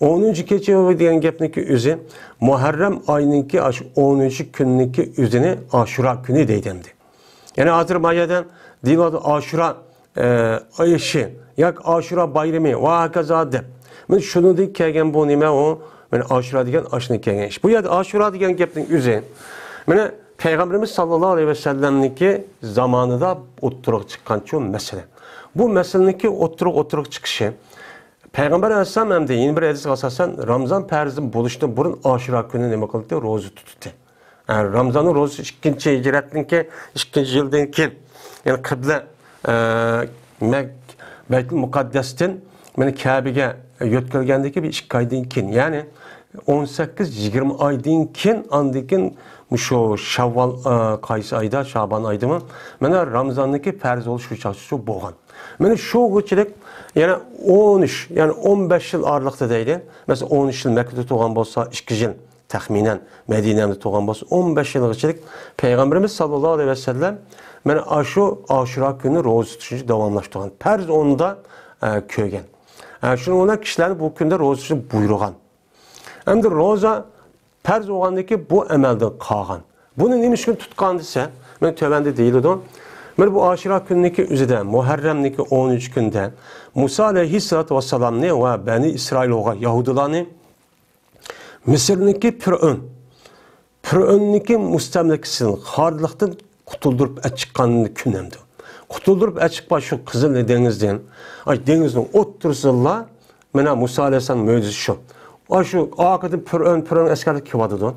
ئونىنچى كېچە دېگەن گەپنىڭكى ئۆزى مۇھەررەم ئاينىڭكى ئاشۇ ئونىنچى كۈننىڭكى ئۆزىنى ئاشۇرا كۈنى دەيدۇ ئەمدى. يەنى ھازىر ما يەردە دېيىلىۋاتىدۇ ئاشۇرا، ئە، ئېشى ياكى ئاشۇرا بايرىمى ۋە ھاكازا دەپ. مانا شۇنىڭدىن كەلگەن بۇ نېمە ئۇ؟ مانا ئاشۇرا دېگەن ئاشۇنىڭ كەلگەن ئىش. بۇ يەردە ئاشۇرا دېگەن گەپنىڭ ئۆزى، مانا پەيغەمبىرىمىز ساللاللاھۇ ئەلەيھى ۋەسەللەمنىڭكى زامانىدا ئوتتۇرىغا چىققان شۇ مەسىلە. بۇ مەسىلىنىڭكى ئوتتۇرىغا، ئوتتۇرىغا چىقىشى، پەيغەمبەر ئەلەيھىسسالام ھەمدە يەنە بىر ھەدىسكە ئاساسەن، رامزان پەرزى بولۇشتىن بۇرۇن ئاشۇرا كۈنى نېمە قىلدى؟ روزا تۇتتى. ئە، رامزاننىڭ روزىسى ئىككىنچى ھىجرەتتىن كېيىن، ئىككىنچى يىلدىن كېيىن، يەنى قىبلە، ئە، مەك-، بەيتۇل مۇقەددەستىن مانا كەبىگە يۆتكەلگەندىن كېيىن بىر ئىككى ئايدىن كېيىن، يەنى ئون سەككىز يىگىرمە ئايدىن كېيىن، ئاندىن كېيىن مۇشۇ شاۋۋال، ئە، قايسى ئايدا؟ شابان ئايدىمۇ؟ مانا رامزاننىڭكى پەرز بولۇشى شۇ چاغدا بولغان. مانا شۇغىچىلىك يەنە ئون ئۈچ، يەنى ئون بەش يىل ئارىلىقتا دەيلى. مەسىلەن، ئون ئۈچ يىل مەككىدە تۇرغان بولسا، ئىككى يىل تەخمىنەن مەدىنەدە تۇرغان بولسا، ئون بەش يىلغىچىلىك پەيغەمبىرىمىز ساللاللاھۇ ئەلەيھى ۋەسەللەم مانا ئاشۇ ئاشۇرا كۈنى روزا تۇتۇشنى داۋاملاشتۇرغان. پەرز ئوندا، ئە، كۆرگەن. ئە، شۇنىڭ بىلەن كىشىلەرنى بۇ كۈندە روزا تۇتۇشنى بۇيرۇغان. ئەمدى روزا پەرز بولغاندىن كېيىن بۇ ئەمەلدىن قالغان. بۇنى نېمە ئۈچۈن تۇتقان دېسە، مانا تۆۋەندە دېيىلىدۇ. مانا بۇ ئاشۇرا كۈننىڭكى ئۆزىدە، مۇھەررەمنىڭكى ئونىنچى كۈندە مۇسا ئەلەيھىسسالاتۇ ۋەسسالامنى ۋە بەنى ئىسرائىل بولغان يەھۇدىيلارنى مىسىرنىڭكى پىرئون، پىرئوننىڭكى مۇستەملىكىسىدىن، خارلىقتىن قۇتۇلدۇرۇپ ئەچىققان كۈن ئەمدى. قۇتۇلدۇرۇپ ئەچىققان شۇ قىزىل دېڭىزدىن، ئاي، دېڭىزنىڭ ئوتتۇرىسىدىلا مانا مۇسا ئەلەيھىسسالام مۆجىزىسى شۇ. ئاشۇ ئارقىدىن پىرئون، پىرئون ئەسكەرلىرى كېلىۋاتىدۇ.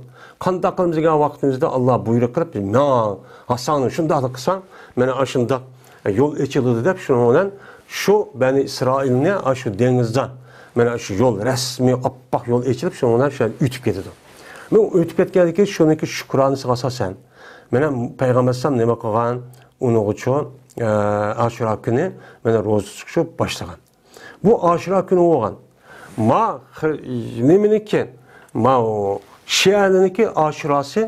قانداق قىلىمىز دېگەن ۋاقتىمىزدا ئاللا بۇيرۇق قىلىپ، ماڭ، ھاساڭلا شۇنداقلا قىلساڭ، مانا ئاشۇنداق يول ئېچىلىدۇ دەپ، شۇنىڭ بىلەن شۇ بەنى ئىسرائىلنى ئاشۇ دېڭىزدا، مانا شۇ يول، رەسمىي ئاپئاق يول ئېچىلىپ، شۇنىڭ بىلەن شۇ يەردە ئۆتۈپ كېتىدۇ. مانا ئۆتۈپ كەتكەندىن كېيىن شۇنىڭكى شۈكرانىسىغا ئاساسەن، مانا پەيغەمبەر ئەلەيھىسسالام نېمە قىلغان؟ ئۇنىڭغىچۇ، ئە، ئاشۇرا كۈنى مانا روزا تۇتۇشنى باشلىغان. بۇ ئاشۇرا كۈنى بولغان. ما خىر-، نېمىنىكى؟ ما ئۇ شىئەنىڭكى ئاشۇراسى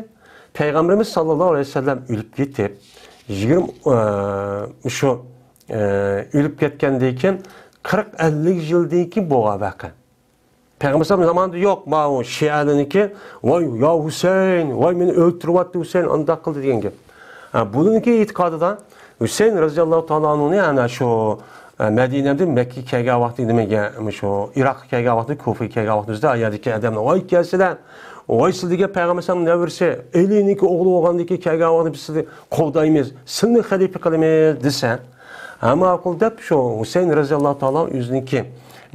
پەيغەمبىرىمىز ساللاللاھۇ ئەلەيھى ۋەسەللەم ئۆلۈپ كېتىپ، يىگىرمە، ئە، شۇ، ئە، ئۆلۈپ كەتكەندىن كېيىن قىرىق ئەللىك يىلدىن كېيىن بولغان ۋەقە. پەيغەمبەر ئەلەيھىسسالام زامانىدا يوق، ماۋۇ شىئەلىرىنىڭكى، ۋاي، يا ھۈسەيىن، ۋاي، مېنى ئۆلتۈرۈۋەتتى ھۈسەيىن، ئانداق قىلدى دېگەن گەپ. ھە، بۇنىڭكى ئېتىقادىدا ھۈسەيىن رەزىياللاھۇ تائالا ئەنھۇنى ئەنە شۇ، ئە، مەدىنەدىن مەككىگە كەلگەن ۋاقتى نېمىگە، شۇ ئىراققا كەلگەن ۋاقتى، كۇفىگە كەلگەن ۋاقتىمىزدا ئايەردىكى ئادەملەر، ۋاي كەلسىلە، ۋاي سىز دېگەن پەيغەمبەر ئەلەيھىسسالام نەۋرىسى، ئەلىنىڭكى ئوغلى بولغاندىن كېيىن كەلگەن ۋاقتى بىز سىزنى قوغدايمىز، سىلىنى خەلىپە قىلىمىز دېسە، ھە، ماقۇل دەپ، شۇ ھۈسەيىن رەزىياللاھۇ تائالا ئۆزىنىڭكى،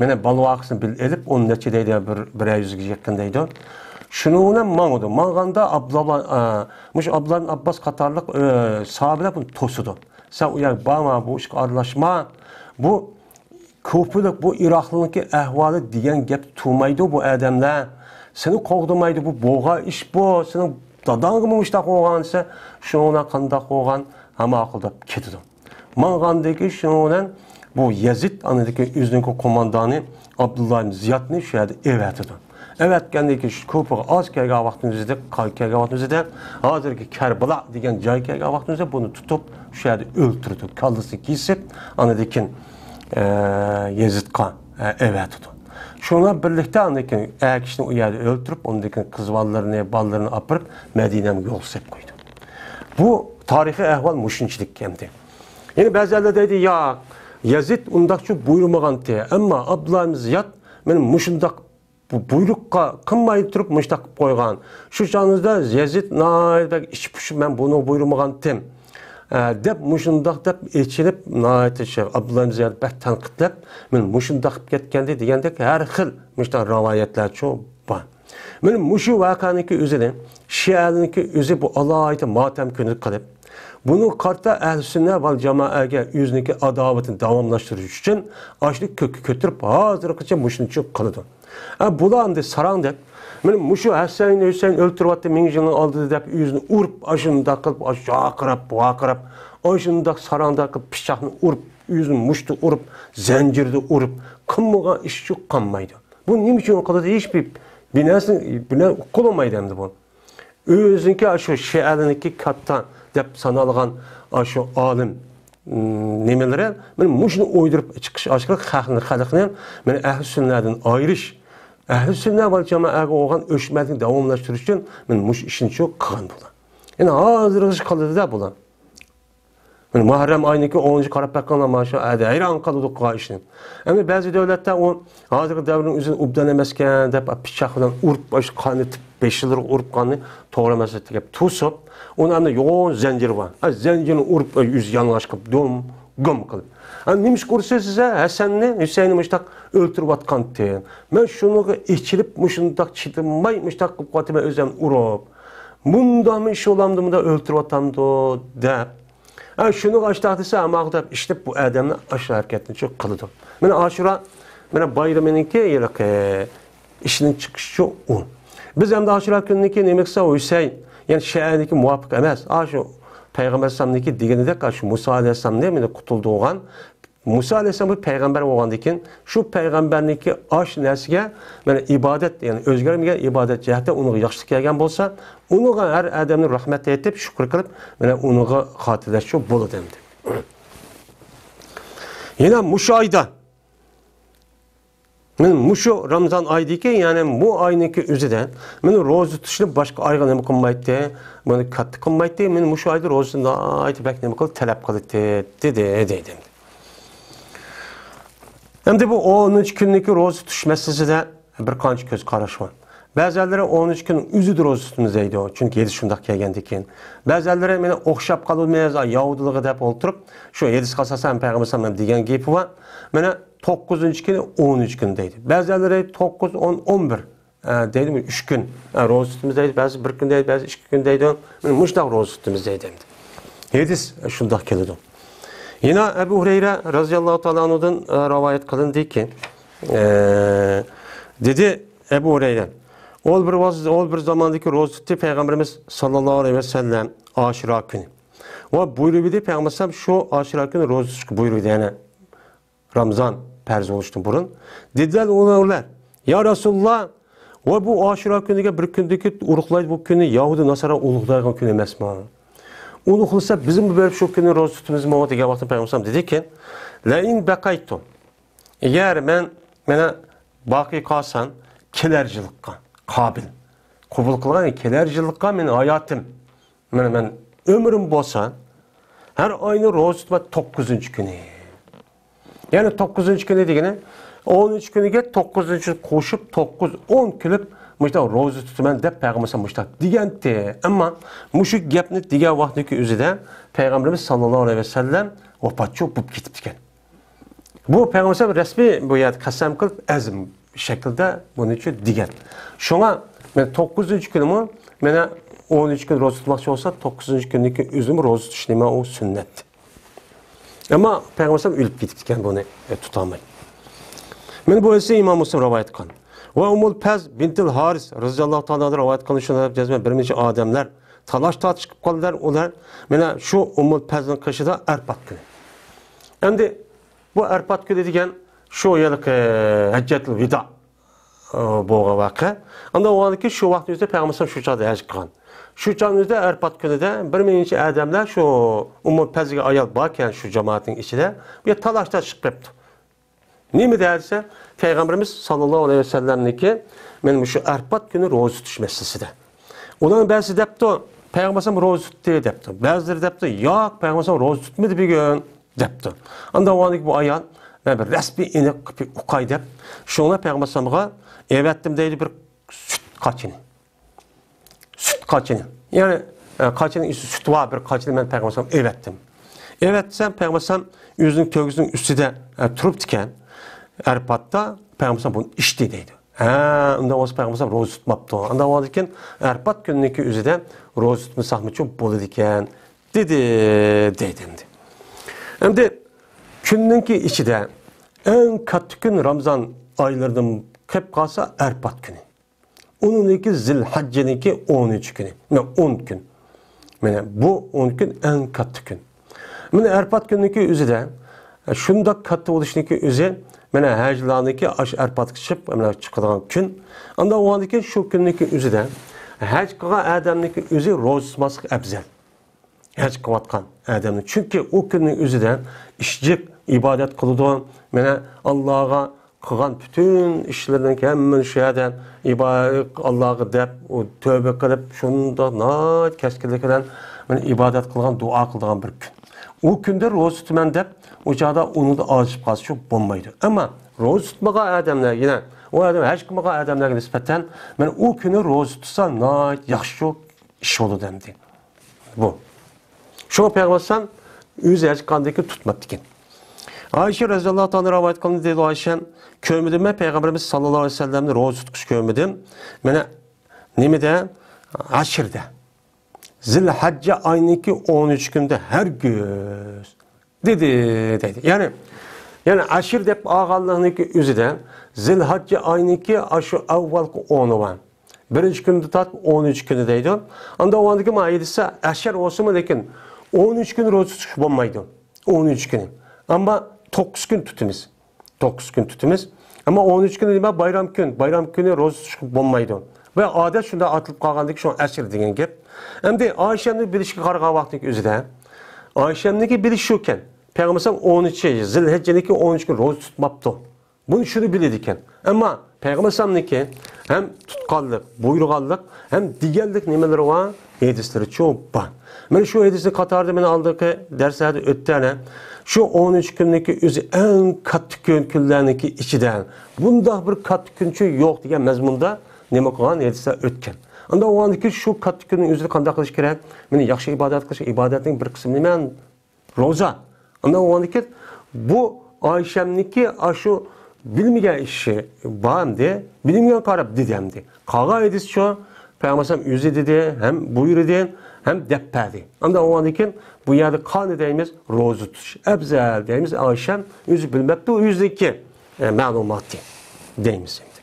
مانا، بالىۋاقىسىنى بىللە ئېلىپ، ئون نەچچە دەيدۇ، بىر، بىرەر يۈزگە يېقىن دەيدۇ. شۇنىڭ بىلەن ماڭىدۇ. ماڭغاندا ئابدۇللا، ئە، مۇشۇ ئابدۇللا ئىبن ئابباس قاتارلىق، ئە، ساھابىلەر بۇنى توسىدۇ. سەن ئۇ يەرگە بارما، بۇ ئىشقا ئارىلاشما. بۇ كۇفىلىق، بۇ ئىراقلىقنىڭكى ئەھۋالى دېگەن گەپ تۇرمايدۇ بۇ ئادەملەر. سېنى قوغدىمايدۇ، بۇ بولغان ئىش بۇ. سېنىڭ داداڭغىمۇ مۇشۇنداق بولغان دېسە، شۇنىڭ بىلەن قانداق بولغان، ھە ماقۇل دەپ كېتىدۇ. ماڭغاندىن كېيىن شۇنىڭ بىلەن بۇ يەزىد ئاندىكى ئۆزىنىڭكى قوماندانى ئابدۇللا ئىبن زىيادنى شۇ يەردە ئېۋەتىدۇ. ئەۋەتكەندىن كېيىن شۇ كۇفىغا ئاز كەلگەن ۋاقتىمىزدا، كەلگەن ۋاقتىمىزدا ھازىرقى كەربىلا دېگەن جايغا كەلگەن ۋاقتىمىزدا بۇنى تۇتۇپ شۇ يەردە ئۆلتۈرىدۇ. كاللىسىنى كېسىپ، ئاندىن كېيىن، ئە، يەزىدقا، ئە، ئەۋەتىدۇ. شۇنىڭ بىلەن بىرلىكتە ئاندىن كېيىن ئەر كىشىنى ئۇ يەردە ئۆلتۈرۈپ، ئۇنىڭدىن كېيىن قىز بالىلىرىنى، بالىلىرىنى ئاپىرىپ، مەدىنەگە يول سېلىپ قويدى. بۇ تارىخىي ئەھۋال مۇشۇنچىلىك ئەمدى. يەنە بەزىلەر دەيدۇ، ياق، يەزىد ئۇنداقچە بۇيرۇمىغانتى، ئەمما ئابدۇللا ئىبن زىياد مانا مۇشۇنداق بۇ بۇيرۇققا قىلماي تۇرۇپ مۇشۇنداق قىلىپ قويغان. شۇ چاغىمىزدا يەزىد ناھايىتى بەك ئىچى پۇشۇپ، مەن بۇنى بۇيرۇمىغانتىم، ئە، دەپ مۇشۇنداق دەپ ئېچىنىپ، ناھايىتى شۇ ئابدۇللا ئىبن زىياد بەك تەنقىدلەپ، مانا مۇشۇنداق قىلىپ كەتكەندى دېگەندەك ھەر خىل مۇشۇنداق رىۋايەتلەرچۇ بار. مانا مۇشۇ ۋەقەنىڭكى ئۆزىنى شىئەلەرنىڭكى ئۆزى بۇ ئالاھىدە ماتەم كۈنى قىلىپ، بۇنىڭغا قارىتا ئەھلى سۈننە ۋەل جامائەگە ئۆزىنىڭكى ئاداۋىتىنى داۋاملاشتۇرۇش ئۈچۈن ئاشۇنى كۆككە كۆتۈرۈپ، ھازىرغىچە مۇشۇنچە قىلىدۇ. ئە، بۇلار ئەمدى ساراڭدەك، مانا مۇشۇ ھەسەن، ھۈسەيىن ئۆلتۈرۈۋاتتى مىڭ يىلنىڭ ئالدىدا دەپ ئۆزىنى ئۇرۇپ، ئاشۇنداق قىلىپ، ئاش-، ۋارقىراپ، ۋارقىراپ، ئاشۇنداق ساراڭداق قىلىپ پىچاقنى ئۇرۇپ، ئۆزىنى مۇشتتا ئۇرۇپ، زەنجىردە ئۇرۇپ، قىلمىغان ئىشى قالمايدۇ. بۇ نېمە ئۈچۈن قىلىدۇ؟ ھېچبىر بىناسى، بىنا ئۇقۇلمايدۇ ئەمدى بۇ. ئۆزىنىڭكى ئاشۇ شىئەلىرىنىڭكى كاتتا دەپ سانالغان ئاشۇ ئالىم، ئىم، نېمىلىرى، مانا مۇشۇنى ئويدۇرۇپ چىقىش ئارقىلىق خەلقنى، خەلقنى مانا ئەھلى سۈننەدىن ئايرىش، ئەھلى سۈننە ۋەل جامائەگە بولغان ئۆچمەنلىكنى داۋاملاشتۇرۇش ئۈچۈن مانا مۇشۇ ئىشنى شۇ قىلغان بۇلار. يەنە ھازىرغىچە قىلىدۇ-دە بۇلار. مانا مۇھەررەم ئاينىڭكى ئونىنچى قاراپ باققانلار مانا شۇ ھەيران قالىدۇ قىلغان ئىشنى. ئەمدى بەزى دۆلەتتە ئۇ ھازىرقى دەۋرنىڭ ئۆزىنى ئوبدان ئەمەسكەن دەپ پىچاق بىلەن ئۇرۇپ، ئاشۇ قانىتىپ، بېشىلىرىغا ئۇرۇپ قاننى توغرا ئەمەس دەپ توسۇپ، ئۇنى ئەمدى يوغان زەنجىرى بار. ھە، زەنجىرنى ئۇرۇپ، يۈزى يالىڭاچ قىلىپ دۇم گۇم قىلىپ. ھە، نېمىشقا ئۇرىسىز سىز، ھە؟ ھەسەننى، ھۈسەيىننى مۇشۇنداق ئۆلتۈرۈۋاتقانتى. مەن شۇنىڭغا ئېچىلىپ، مۇشۇنداق چىدىماي مۇشۇنداق قىلىپ قويۇۋاتىمەن ئۆزۈم ئۇرۇپ. مۇنداقمۇ ئىش بولامدۇ، مۇنداق ئۆلتۈرۈۋاتامدۇ دەپ. ھە، شۇنىڭغا ئاشتاق دېسە، ئەمما دەپ ئىشلەپ بۇ ئادەمنى ئاشۇ ھەرىكەتنى شۇ قىلىدۇ. مانا ئاشۇرا، مانا بايرىمىنىڭكى ھېلىقى ئىشىنى چىقىشىچۇ ئۇ. بىز ئەمدى ئاشۇرا كۈنىنىڭكى نېمە قىلسا ھۈسەيىن، يەنى شىئەنىڭكى مۇۋاپىق ئەمەس. ئاشۇ پەيغەمبەر ئەلەيھىسسالامنىڭكى دېگىنىدەك، ئاشۇ مۇسا ئەلەيھىسسالامنى مانا قۇتۇلدۇرغان. مۇسا ئەلەيھىسسالام بىر پەيغەمبەر بولغاندىن كېيىن، شۇ پەيغەمبەرنىڭكى ئاشۇ نەرسىگە، مانا ئىبادەت، يەنى ئۆزگەرمىگەن ئىبادەت جەھەتتە ئۇنىڭغا ياخشىلىق كەلگەن بولسا، ئۇنىڭغا ھەر ئادەمنى رەھمەت ئېيتىپ، شۈكۈر قىلىپ، مانا ئۇنىڭغا خاتىرىلەشچۇ بولىدۇ ئەمدى. يەنە مۇشۇ ئايدا مانا مۇشۇ رامزان ئايدىكى، يەنى بۇ ئاينىڭكى ئۆزىدە مانا روزا تۇتۇشنى باشقا ئايغا نېمە قىلمايتتى، بۇنى كاتتا قىلمايتتى، مانا مۇشۇ ئايدا روزىنى ناھايىتى بەك نېمە قىلىپ، تەلەپ قىلاتتى، دېدى، دېدى. ئەمدى بۇ ئونىنچى كۈننىكى روزا تۇتۇش مەسىلىسىدە بىر قانچە كۆز قاراش بار. بەزىلەرلىرى ئونىنچى كۈن ئۆزىدە روزا تۇتىمىز دەيدۇ، چۈنكى ھەدىس شۇنداق كەلگەندىكىن. بەزىلەرلىرى مانا ئوخشاپ قالىمىز يەھۇدىيلارغا دەپ ئولتۇرۇپ، شۇ ھەدىسكە ئاساسەن پەيغەمبەر ئەلەيھىسسالام دېگەن گېپى بار. مانا توققۇزىنچى كۈنى ئونىنچى كۈن دەيدۇ. بەزىلەرلىرى توققۇز، ئون، ئون بىر، ئە، دەيدۇ، ئۈچ كۈن، ئە، روزا تۇتىمىز دەيدۇ، بەزى بىر كۈن دەيدۇ، بەزى ئىككى كۈن دەيدۇ. مانا مۇشۇنداق روزا تۇتىمىز دەيدۇ ئەمدى. ھەدىس شۇنداق كېلىدۇ. يەنە ئەبۇ ھۇرەيرە رەزىياللاھۇ تائالا ئەنھۇدىن، ئە، رىۋايەت قىلىندىكى، ئە، دېدى ئەبۇ ھۇرەيرە، ئول بىر ۋاز-، ئول بىر زاماندىكى روزا تۇتتى پەيغەمبىرىمىز ساللاللاھۇ ئەلەيھى ۋەسەللەم ئاشۇرا كۈنى. ۋە بۇيرۇۋىدى، پەيغەمبەر ئەلەيھىسسالام شۇ ئاشۇرا كۈنى روزا تۇتۇشقا بۇيرۇۋىدى، يەنى رامزان پەرز بولۇشتىن بۇرۇن. دېدىلەر ئۇلار، يا رەسۇلاللا، ۋە بۇ ئاشۇرا كۈنىگە بىر كۈندىكى ئۇرۇقلايدۇ، بۇ كۈنى يەھۇدىي ناسارا ئۇلۇغلايدىغان كۈن ئەمەسمۇ؟ ئۇلۇغلىسا بىزمۇ بېرىپ شۇ كۈنى روزا تۇتىمىزمۇ دېگەن ۋاقىتتا پەيغەمبەر ئەلەيھىسسالام دېدىكى، لەئىن بەقەيتۇ، ئەگەر مەن، مانا، باقىي قالسام، كېلەر يىللىققا قابىل، قوبۇل قىلغان كېلەر يىللىققا مېنىڭ ھاياتىم، مانا مەن ئۆمرۈم بولسا، ھەر ئاينى روزا تۇتىمەن توققۇزىنچى كۈنى. يەنى توققۇزىنچى كۈنى دېگىنى، ئونىنچى كۈنىگە توققۇزىنچى قوشۇپ، توققۇز، ئون كۈلۈپ، مۇشۇنداق روزا تۇتىمەن دەپ پەيغەمبەر مۇشۇنداق دېگەنتى. ئەمما مۇشۇ گەپنى دېگەن ۋاقتىدىكى ئۆزىدە پەيغەمبىرىمىز ساللاللاھۇ ئەلەيھى ۋەسەللەم ۋاپاتچۇ بولۇپ كېتىپتىكەن. بۇ پەيغەمبەر رەسمىي بۇ يەردە قەسەم قىلىپ، ئەزم شەكلىدە بۇنى شۇ دېگەن. شۇڭا مەن توققۇزىنچى كۈنىمۇ، مانا ئونىنچى كۈن روزا تۇتماقچى بولسا، توققۇزىنچى كۈننىڭكى ئۆزىمۇ روزا تۇتۇش نېمە ئۇ سۈننەت. ئەمما پەيغەمبەر ئۆلۈپ كېتىپتىكەن بۇنى، ئە، تۇتالماي. مانا بۇ ھەدىسنى ئىمام مۇسلىم رىۋايەت قىلغان. ۋە ئۇممۇل پەز بىنتىل ھارىس رەزىياللاھۇ تائالا ئانھا رىۋايەت قىلغان شۇنداق جەزمەن بىر نەچچە ئادەملەر تالاش تارتىش قىلىپ قالدىلار. ئۇلار مانا شۇ ئۇممۇل پەزنىڭ قېشىدا ئەرپات كۈنى. ئەمدى بۇ ئەرپات كۈنى دېگەن شۇ ھېلىقى ھەججەتۇل ۋىدا، ئى، بولغان ۋەقە. ئاندىن ئۇنىڭدىن كېيىن شۇ ۋاقىتنىڭ ئۆزىدە پەيغەمبەر ئەلەيھىسسالام شۇ چاغدا ھەج قىلغان. شۇ چاغنىڭ ئۆزىدە ئەرپات كۈنىدە بىر مىڭ نەچچە ئادەملەر شۇ ئۇممۇل پەزگە ئايال باركەن شۇ جامائەتنىڭ ئىچىدە، بۇ يەر تالاش تارتىش قىلىپتۇ. نېمە دېسە، پەيغەمبىرىمىز ساللاللاھۇ ئەلەيھى ۋەسەللەمنىڭكى مەن مۇشۇ ئەرپات كۈنى روزا تۇتۇش مەسىلىسىدە. ئۇلارنىڭ بەزىسى دەپتۇ، پەيغەمبەر ئەلەيھىسسالام روزا تۇتتى دەپتۇ. بەزىلىرى دەپتۇ، ياق، پەيغەمبەر ئەلەيھىسسالام روزا تۇتمىدى بۈگۈن دەپتۇ. ئاندا ئۇنىڭدىكى بۇ ئايال، مەن بىر رەسمىي ئېنىق قىلىپ ئۇقاي دەپ، شۇڭا پەيغەمبەر ئەلەيھىسسالامغا ئەۋەتتىم دەيدۇ بىر سۈت قاچىنى. سۈت قاچىنى. يەنى، ئە، قاچىنىڭ ئىچىدە سۈت بار بىر قاچىنى مەن پەيغەمبەر ئەلەيھىسسالامغا ئەۋەتتىم. ئەۋەتسەم، پەيغەمبەر ئەلەيھىسسالام ئۆزىنىڭ تۆگىسىنىڭ ئۈستىدە، ئە، تۇرۇپتىكەن. ئەرپاتتا پەيغەمبەر ئەلەيھىسسالام بۇنى ئىچتى دەيدۇ. ھە، ئۇنداق بولسا پەيغەمبەر ئەلەيھىسسالام روزا تۇتماپتۇ. ئانداق بولغاندىكىن ئەرپات كۈنىنىڭكى ئۆزىدە روزا تۇتمىساقمۇچۇ بولىدىكەن، دېدى، دەيدۇ ئەمدى. ئەمدى كۈننىڭكى ئىچىدە ئەڭ كاتتا كۈن رامىزان ئايلىرىدىن قېلىپ قالسا ئەرپات كۈنى. ئۇنىڭدىكى زىلھەججىنىڭكى ئونىنچى كۈنى. مانا ئون كۈن. مانا بۇ ئون كۈن ئەڭ كاتتا كۈن. مانا ئەرپات كۈننىڭكى ئۆزىدە، شۇنداق كاتتا بولۇشنىڭكى ئۆزى، مانا ھەجلارنىڭكى ئاشۇ ئەرپاتقا چىقىپ، مانا چىقىدىغان كۈن. ئاندىن ئۇنىڭدىن كېيىن شۇ كۈننىڭكى ئۆزىدە ھەج قىلغان ئادەمنىڭكى ئۆزى روزا تۇتماسلىق ئەپزەل. ھەج قىلىۋاتقان ئادەمنى. چۈنكى ئۇ كۈننىڭ ئۆزىدە ئىش جىق، ئىبادەت قىلىدۇ. مانا ئاللاغا قىلغان پۈتۈن ئىشلىرىنىڭ ھەممىنى شۇ يەردە ئىبا-، ئاللاغا دەپ، ئۇ تۆبە قىلىپ، شۇنداق ناھايىتى كەسكىنلىك بىلەن مانا ئىبادەت قىلغان، دۇئا قىلىدىغان بىر كۈن. ئۇ كۈندە روزا تۇتىمەن دەپ، ئۇ چاغدا ئۇنىڭدا ئاجىزىپ قالسا شۇ بولمايدۇ. ئەمما روزا تۇتمىغان ئادەملەر يەنە، ئۇ ئادەم ھەج قىلمىغان ئادەملەرگە نىسبەتەن، مانا ئۇ كۈنى روزا تۇتسا ناھايىتى ياخشى شۇ ئىش بولىدۇ ئەمدى. بۇ. شۇڭا پەيغەمبەر ئەلەيھىسسالام ئۆزى ھەج قىلغاندىن كېيىن تۇتماپتىكەن. ئائىشە رەزىياللاھۇ تائالا رىۋايەت قىلىندى، دەيدۇ ئائىشە، كۆرمىدىم مەن پەيغەمبىرىمىز ساللاللاھۇ ئەلەيھى ۋەسەللەمنى روزا تۇتقۇچە كۆرمىدىم. مانا نېمىدە؟ ئەشىردە. زىلھەججە ئاينىڭكى ئون ئۈچ كۈنىدە ھەرگىز دېدى، دەيدۇ. يەنى، يەنى ئەشىر دەپ ئالغانلىقنىڭكى ئۆزىدە زىلھەججە ئاينىڭكى ئاشۇ ئاۋۋالقى ئونى بار. بىرىنچى كۈنىدىن تارتىپ ئون ئۈچ كۈنى دەيدۇ. ئاندا ئۇنىڭدىكى ما ھەدىسى ئەشىر بولسىمۇ، لېكىن ئون ئۈچ كۈنى روزا تۇتۇش بولمايدۇ. ئون ئۈچ كۈنى. ئەمما توققۇز كۈن تۇتىمىز. توققۇز كۈن تۇتىمىز. ئەمما ئون ئۈچ كۈنى نېمە؟ بايرام كۈن. بايرام كۈنى روزا تۇتۇش بولمايدۇ. ۋە ئادەت شۇنداق ئاتىلىپ قالغاندىكىن شۇڭا ئەشىر دېگەن گەپ. ئەمدى ئائىشەمنى بىلىشكە قارىغان ۋاقىتنىڭ ئۆزىدە، ئائىشەمنىڭكى بىلىشى شۇكەن، پەيغەمبەر ئەلەيھىسسالام ئون ئۈچى زىلھەججىنىڭكى ئون ئۈچ كۈن روزا تۇتماپتۇ. بۇنى شۇنى بىلىدىكەن. ئەمما پەيغەمبەر ئەلەيھىسسالامنىڭكى ھەم تۇتقانلىق، بۇيرۇغانلىق، ھەم دېگەنلىك نېمىلىرى بار؟ ھەدىسلىرىچۇ بار. مانا شۇ ھەدىسنى قاتارىدا مانا ئالدىنقى دەرسلەردە ئۆتتى ئەنە. شۇ ئون ئۈچ كۈننىڭكى ئۆزى ئەڭ كاتتا كۈن، كۈنلەرنىڭكى ئىچىدە بۇنداق بىر كاتتا كۈنچۇ يوق دېگەن مەزمۇندا نېمە قىلغان ھەدىسلەر ئۆتكەن. ئاندا ئۇنىڭدىكى شۇ كاتتا كۈننىڭ ئۆزىدە قانداق قىلىش كېرەك؟ مانا ياخشى ئىبادەت قىلىش، ئىبادەتنىڭ بىر قىسمى نېمە؟ روزا. ئاندىن ئۇنىڭدىن كېيىن بۇ ئائىشەمنىڭكى ئاشۇ بىلمىگەن ئىشى بار ئەمدى، بىلمىگەن قاراپ دېدى ئەمدى. قالغان ھەدىسچۇ، پەيغەمبەر ئەلەيھىسسالام ئۆزى دېدى، ھەم بۇيرۇدى، ھەم دەپ بەردى. ئاندىن ئۇنىڭدىن كېيىن بۇ يەردە قانى دەيمىز، روزا تۇتۇش ئەپزەل دەيمىز. ئائىشەم ئۆزى بىلمەپتۇ، ئۆزىنىڭكى، ئە، مەلۇماتى دەيمىز ئەمدى.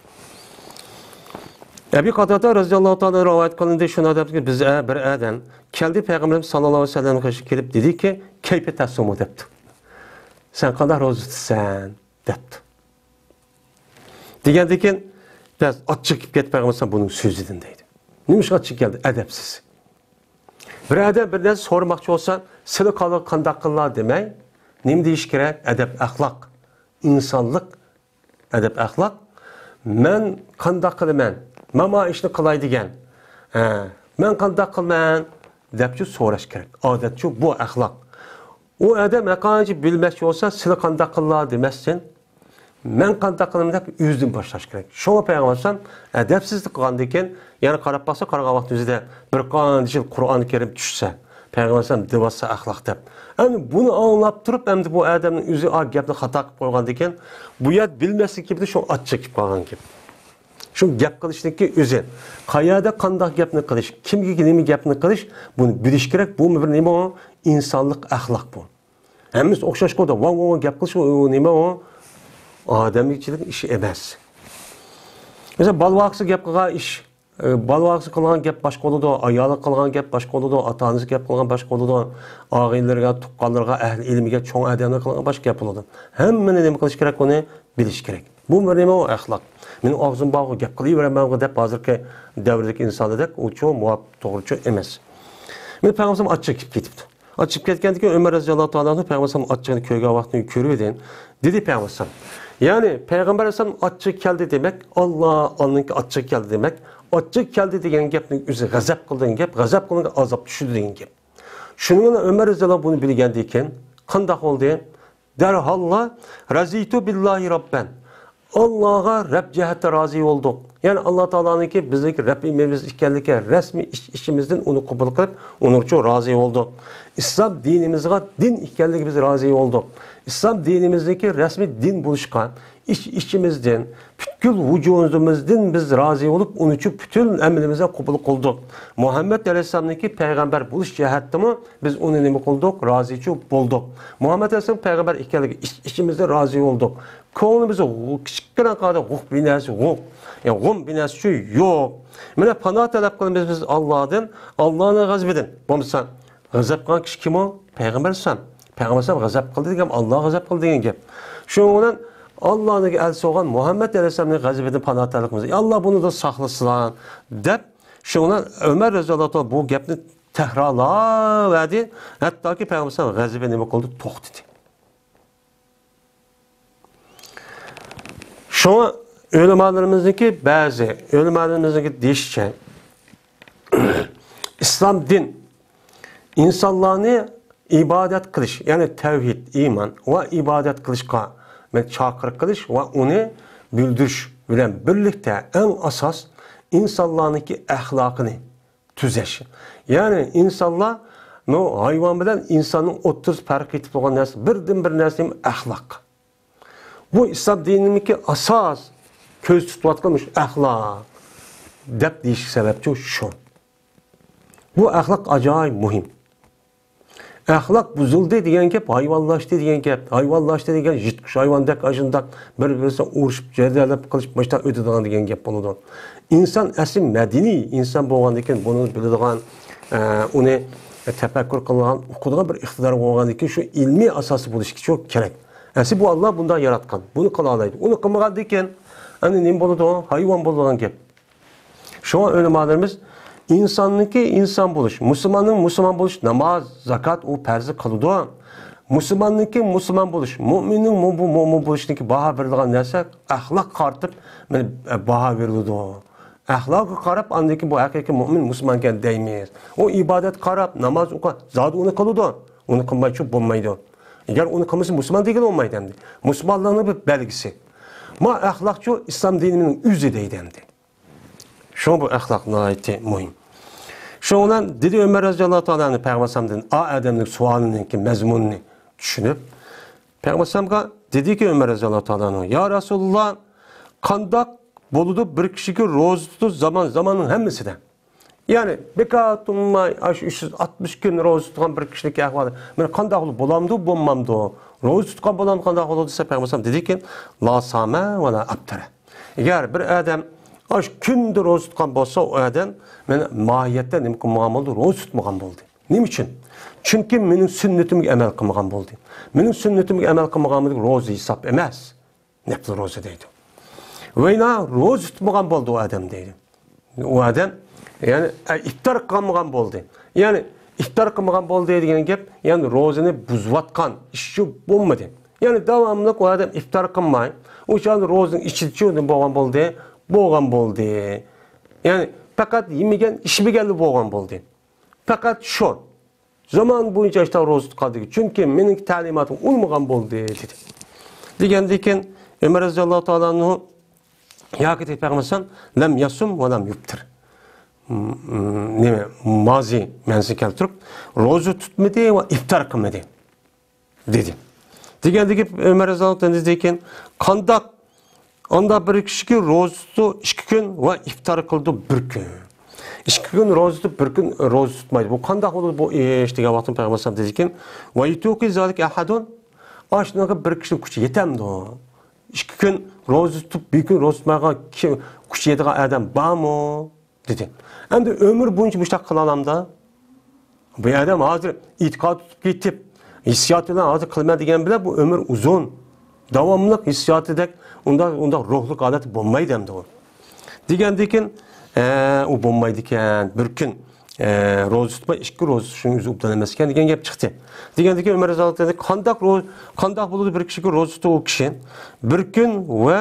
ئەبى قاتادە رەزىياللاھۇ تائالا رىۋايەت قىلىندى، شۇنداق دەپتىكى، بىز، ئە، بىر ئادەم كەلدى، پەيغەمبىرىمىز ساللاللاھۇ ئەلەيھى ۋەسەللەمگە كېلىپ دېدىكى، كەيپە تەسۇمۇ دەپتۇ. سەن قانداق روزا تۇتىسەن؟ دەپتۇ. دېگەندىن كېيىن بەس ئاچچىق كېلىپ كەتتى پەيغەمبەر بۇنىڭ سۆزىدىن دەيدۇ. نېمىشقا ئاچچىق كەلدى؟ ئەدەپسىز. بىر ئادەم بىر نەرسە سورىماقچى بولسا، سىلى قالغا قانداق قىلىلا دېمەي، نېمە دېيىش كېرەك؟ ئەدەپ ئەخلاق، ئىنسانلىق، ئەدەپ ئەخلاق. مەن قانداق قىلىمەن؟ مانا ئىشنى قىلاي دېگەن. ھە، مەن قانداق قىلىمەن؟ دەپچۇ سوراش كېرەك. ئادەتچۇ بۇ ئەخلاق. ئۇ ئادەم ھەرقانچە بىلمەكچى بولسا، سىلى قانداق قىلىلا دېمەستىن، مەن قانداق قىلىمەن دەپ ئۆزىدىن باشلاش كېرەك. شۇڭا پەيغەمبەر ئەلەيھىسسالام ئەدەپسىزلىك قىلغاندىن كېيىن، يەنە قاراپ باقسا، قارىغان ۋاقتىمىزدا بىر قانچە يىل قۇرئان كەرىم چۈشسە، پەيغەمبەر ئەلەيھىسسالام دېۋاتسا ئەخلاق دەپ. ئەمدى بۇنى ئاڭلاپ تۇرۇپ، ئەمدى بۇ ئادەمنىڭ ئۆزى ئا گەپنى خاتا قىلىپ قويغاندىن كېيىن، بۇ يەردە بىلمەسلىك كېلىپتۇ، شۇ ئاچچىق كېلىپ قالغان گەپ. شۇ گەپ قىلىشنىڭكى ئۆزى، قەيەردە قانداق گەپنى قىلىش، كىمگە نېمە گەپنى قىلىش، بۇنى بىلىش كېرەك. بۇمۇ بىر نېمە ئۇ؟ ئىنسانلىق ئەخلاق بۇ. ھەممىسى ئوخشاش قىلىدۇ. ۋاڭ ۋاڭ ۋاڭ گەپ قىلىش ئۇ نېمە ئۇ؟ ئادەمچىلىك ئىشى ئەمەس. مەسىلەن، بالا ۋاقىتسى گەپ قىلغان ئىش، ئە، بالا ۋاقىتسى قىلغان گەپ باشقا بولىدۇ، ئايالى قىلغان گەپ باشقا بولىدۇ، ئاتا ئانىسى گەپ قىلغان باشقا بولىدۇ، ئاغىنىلىرىگە، تۇغقانلىرىغا، ئەھلى ئىلمىگە، چوڭ ئادەملەرگە قىلغان باشقا گەپ بولىدۇ. ھەممىنى نېمە قىلىش كېرەك ئۇنى؟ بىلىش كېرەك. بۇ بىر نېمە ئۇ ئەخلاق. مېنىڭ ئاغزىم بارغۇ، گەپ قىلىۋېرەمەنغۇ دەپ ھازىرقى دەۋردىكى ئىنسانلاردەك ئۇچۇ مۇۋاپىق، توغرىچۇ ئەمەس. مېنى پەيغەمبەر ئاچچىق كېلىپ كېتىپتۇ. ئاچچىقىپ كەتكەندىن كېيىن ئۆمەر رەزىياللاھۇ تائالا ئانھۇ پەيغەمبەر ئەلەيھىسسالام ئاچچىقىنى كۆرگەن ۋاقتىنى كۆرۈۋىدى. دېدى پەيغەمبەر ئەلەيھىسسالام، يەنى پەيغەمبەر ئەلەيھىسسالام ئاچچىقى كەلدى دېمەك، ئاللا ئانىڭكى ئاچچىقى كەلدى دېمەك، ئاچچىقى كەلدى دېگەن گەپنىڭ ئۆزى غەزەپ قىلدى دېگەن گەپ، غەزەپ قىلغانغا ئازاب چۈشىدۇ دېگەن گەپ. شۇنىڭ بىلەن ئۆمەر رەزىياللاھۇ بۇنى بىلگەندىن كېيىن قانداق بولدى؟ دەرھاللا رەزىيتۇ بىللاھى رەببەن. ئاللاغا رەب جەھەتتە رازى بولدۇق. يەنى ئاللا تائالانىڭكى بىزنىڭكى رەببىمىز ئىكەنلىكى رەسمىي ئىچ-ئىچىمىزدىن ئۇنى قوبۇل قىلىپ، ئۇنىڭ ئۈچۈن رازى بولدۇق. ئىسلام دىنىمىزغا دىن ئىكەنلىكى بىز رازى بولدۇق. ئىسلام دىنىمىزنىڭكى رەسمىي دىن بولۇشقا ئىچ-ئىچىمىزدىن، پۈتكۈل ۋۇجۇدىمىزدىن بىز رازى بولۇپ، ئۇنىڭ ئۈچۈن پۈتۈن ئەمىلىمىزنى قوبۇل قىلدۇق. مۇھەممەد ئەلەيھىسسالامنىڭكى پەيغەمبەر بولۇش جەھەتتىمۇ بىز ئۇنى نېمە قىلدۇق؟ رازىچۇ بولدۇق. مۇھەممەد ئەلەيھىسسالام پەيغەمبەر ئىكەنلىكى ئىچ-ئىچىمىزدە رازى بولدۇق. كۆڭلىمىزدە غۇ-، كىچىككىنە قالدى، غۇق بىنەسى غۇق. يا غۇم بىنەسىچۇ يوق. مانا پانا تەلەپ قىلىمىز بىز ئاللادىن، ئاللانىڭ غەزىپىدىن. بولمىسا، غەزەپ قىلغان كىشى كىم ئۇ؟ پەيغەمبەر ئەلەيھىسسالام. پەيغەمبەر ئەلەيھىسسالام غەزەپ قىلدى دېگەن، ئاللا غەزەپ قىلدى دېگەن گەپ. شۇنىڭ بىلەن ئاللانىڭ ئەلچىسى بولغان مۇھەممەد ئەلەيھىسسالامنىڭ غەزىپىدىن پانا تەلەپ قىلىمىز. يا ئاللا، بۇنى ساقلىسىلا، دەپ، شۇنىڭ بىلەن ئۆمەر رەزىياللاھۇ تائالا بۇ گەپنى تەكرارلاۋەردى. ھەتتاكى پەيغەمبەر ئەلەيھىسسالام غەزىپى نېمە قىلدى؟ توختىدى. شۇڭا ئۆلىمالىرىمىزنىڭكى بەزى، ئۆلىمالىرىمىزنىڭكى دېيىشىچە، ئىسلام دىن ئىنسانلارنى ئىبادەت قىلىش، يەنى تەۋھىد، ئىمان ۋە ئىبادەت قىلىشقا چاقىرىق قىلىش ۋە ئۇنى بىلدۈرۈش بىلەن بىرلىكتە ئەڭ ئاساس ئىنسانلارنىڭكى ئەخلاقىنى تۈزەش. يەنى ئىنسانلار، نو، ھايۋان بىلەن ئىنساننىڭ ئوتتۇرىسى پەرق ئېتىپ بولغان نەرسە، بىردىنبىر نەرسە ئەخلاق. بۇ ئىسلام دىنىنىڭكى ئاساس كۆز تۇتۇۋاتقان مۇشۇ ئەخلاق دەپ دېيىشكە سەۋەبچۇ شۇ. بۇ ئەخلاق ئاجايىپ مۇھىم. ئەخلاق بۇزۇلدى دېگەن گەپ ھايۋانلاشتى دېگەن گەپ. ھايۋانلاشتى دېگەن يىرتقۇچ ھايۋاندەك ئاشۇنداق بىر-بىرسىگە ئۇرۇشۇپ، جېدەللەپ قىلىش، مۇشۇنداق ئۆتىدىغان دېگەن گەپ بولىدۇ. ئىنسان ئەسلى مەدەنىي ئىنسان بولغاندىكىن، بۇنى بىلىدىغان، ئە، ئۇنى تەپەككۇر قىلىدىغان، ئۇقىدىغان بىر ئىقتىدار بولغاندىكىن، شۇ ئىلمىي ئاساسى بولۇشى كېرەك. ئەسلى بۇ ئاللا بۇنداق ياراتقان. بۇنى قىلالايدۇ. ئۇنى قىلمىغاندىكىن، ئەمدى نېمە بولىدۇ؟ ھايۋان بولىدىغان گەپ. شۇڭا ئۆلىمالىرىمىز ئىنساننىڭكى ئىنسان بولۇش، مۇسۇلماننىڭ مۇسۇلمان بولۇش، ناماز، زاكات ئۇ پەرزى قىلىدۇ. مۇسۇلماننىڭكى مۇسۇلمان بولۇش، مۇئمىننىڭ مۇ-، بۇ مۇئمىن بولۇشىنىڭكى باھا بېرىلىدىغان نەرسە ئەخلاققا قارىتىپ، مانا، باھا بېرىلىدۇ. ئەخلاققا قاراپ ئاندىن كېيىن بۇ ھەقىقىي مۇئمىن، مۇسۇلمانكەن دەيمىز. ئۇ ئىبادەتكە قاراپ، ناماز ئوقۇ، زادى ئۇنى قىلىدۇ. ئۇنى قىلمايچۇ بولمايدۇ. ئەگەر ئۇنى قىلمىسا مۇسۇلمان دېگىلى بولمايدۇ ئەمدى. مۇسۇلمانلىقنىڭ بىر بەلگىسى. ما ئەخلاقچۇ ئىسلام دىنىنىڭ ئۆزى دەيدۇ ئەمدى. شۇڭا بۇ ئەخلاق ناھايىتى مۇھىم. شۇنىڭ بىلەن دېدى ئۆمەر رەزىياللاھۇ تائالا ئەنھۇ پەيغەمبەر ئەلەيھىسسالامدىن، ئا ئادەمنىڭ سوئالىنىڭكى مەزمۇنىنى چۈشىنىپ، پەيغەمبەر ئەلەيھىسسالامغا دېدىكى ئۆمەر رەزىياللاھۇ تائالا ئەنھۇ، يا رەسۇلاللا، قانداق بولىدۇ بىر كىشىگە روزا تۇتۇپ زامان زاماننىڭ ھەممىسىدە؟ يەنى بىكار تۇرماي، ئاشۇ ئۈچ يۈز ئاتمىش كۈن روزا تۇتقان بىر كىشىنىڭكى ئەھۋالى مانا قانداق بولىدۇ؟ بولامدۇ، بولمامدۇ؟ روزا تۇتقان بولامدۇ، قانداق بولىدۇ دېسە، پەيغەمبەر ئەلەيھىسسالام دېدىكى، لا سامە ۋە لا ئەپتەرە. ئەگەر بىر ئادەم ئاشۇ كۈندە روزا تۇتقان بولسا، ئۇ ئادەم مانا ماھىيەتتە نېمە قىلمىغان بولدى؟ روزا تۇتمىغان بولدى. نېمە ئۈچۈن؟ چۈنكى مېنىڭ سۈننىتىمگە ئەمەل قىلمىغان بولدى. مېنىڭ سۈننىتىمگە ئەمەل قىلمىغانلىق روزا ھېساب ئەمەس. نەپلى روزا دەيدۇ. ۋەينا روزا تۇتمىغان بولدى ئۇ ئادەم دەيدۇ. ئۇ ئادەم، يەنى، ئە، ئىپتار قىلمىغان بولدى. يەنى ئىپتار قىلمىغان بولدى دېگەن گەپ، يەنى روزىنى بۇزۇۋاتقان ئىشچۇ بولمىدى. يەنى داۋاملىق ئۇ ئادەم ئىپتار قىلماي، ئۇ چاغدا روزىنىڭ ئىچىدىچۇ نېمە بولغان بولدى؟ بولغان بولدى. يەنى پەقەت يېمىگەن، ئىچمىگەنلا بولغان بولدى. پەقەت شۇ. زامان بويىچە ئىشتا روزا تۇتقاندىكى، چۈنكى مېنىڭ تەلىماتىم ئۇنىمىغان بولدى، دېدى. دېگەندىن كېيىن ئۆمەر رەزىياللاھۇ تائالا ئەنھۇ ياكى دېدى پەيغەمبەر ئەلەيھىسسالام، لەم يەسۇم ۋە لەم يۇپتىر. م-، م-، نېمە، مازى مەنىسىنى كەلتۈرۈپ، روزا تۇتمىدى ۋە ئىپتار قىلمىدى، دېدى. دېگەندىكى ئۆمەر رەزىياللاھۇ تائالا دېدىكەن، قانداق ئاندا بىر كىشىكى روزا تۇتىدۇ ئىككى كۈن ۋە ئىپتار قىلىدۇ بىر كۈن. ئىككى كۈن روزا تۇتۇپ، بىر كۈن روزا تۇتمايدۇ. بۇ قانداق بولىدۇ بۇ ئىش دېگەن ۋاقتىدا پەيغەمبەر ئەلەيھىسسالام دېدىكەن، ۋە يۇتىقۇ زالىكە ئەھەدۇن؟ ئاشۇنىڭغا بىر كىشىنىڭ كۈچى يېتەمدۇ؟ ئىككى كۈن روزا تۇتۇپ، بىر كۈن روزا تۇتمايدىغان كىم، كۈچى يېتىدىغان ئادەم بارمۇ؟ دېدى. ئەمدى ئۆمۈر بويىچە مۇشۇنداق قىلالامدا؟ بۇ ئادەم ھازىر ئېتىقاد تۇتۇپ كېتىپ، ھېسسىياتى بىلەن ھازىر قىلىمەن دېگەن بىلەن بۇ ئۆمۈر ئۇزۇن. داۋاملىق ھېسسىياتىدەك ئۇنداق، ئۇنداق روھلۇق ھالەتتە بولمايدۇ ئەمدى ئۇ. دېگەندىكىن، ئە، ئۇ بولمايدىكەن. بىر كۈن ئە، روزا تۇتماي، ئىككى روزا تۇتۇشنىڭ ئۆزى ئوبدان ئەمەسكەن دېگەن گەپ چىقتى. دېگەندىكىن ئۆمەر رەزىياللاھۇ تائالا قانداق رو-، قانداق بولىدۇ بىر كىشىگە روزا تۇتۇپ ئۇ كىشى بىر كۈن ۋە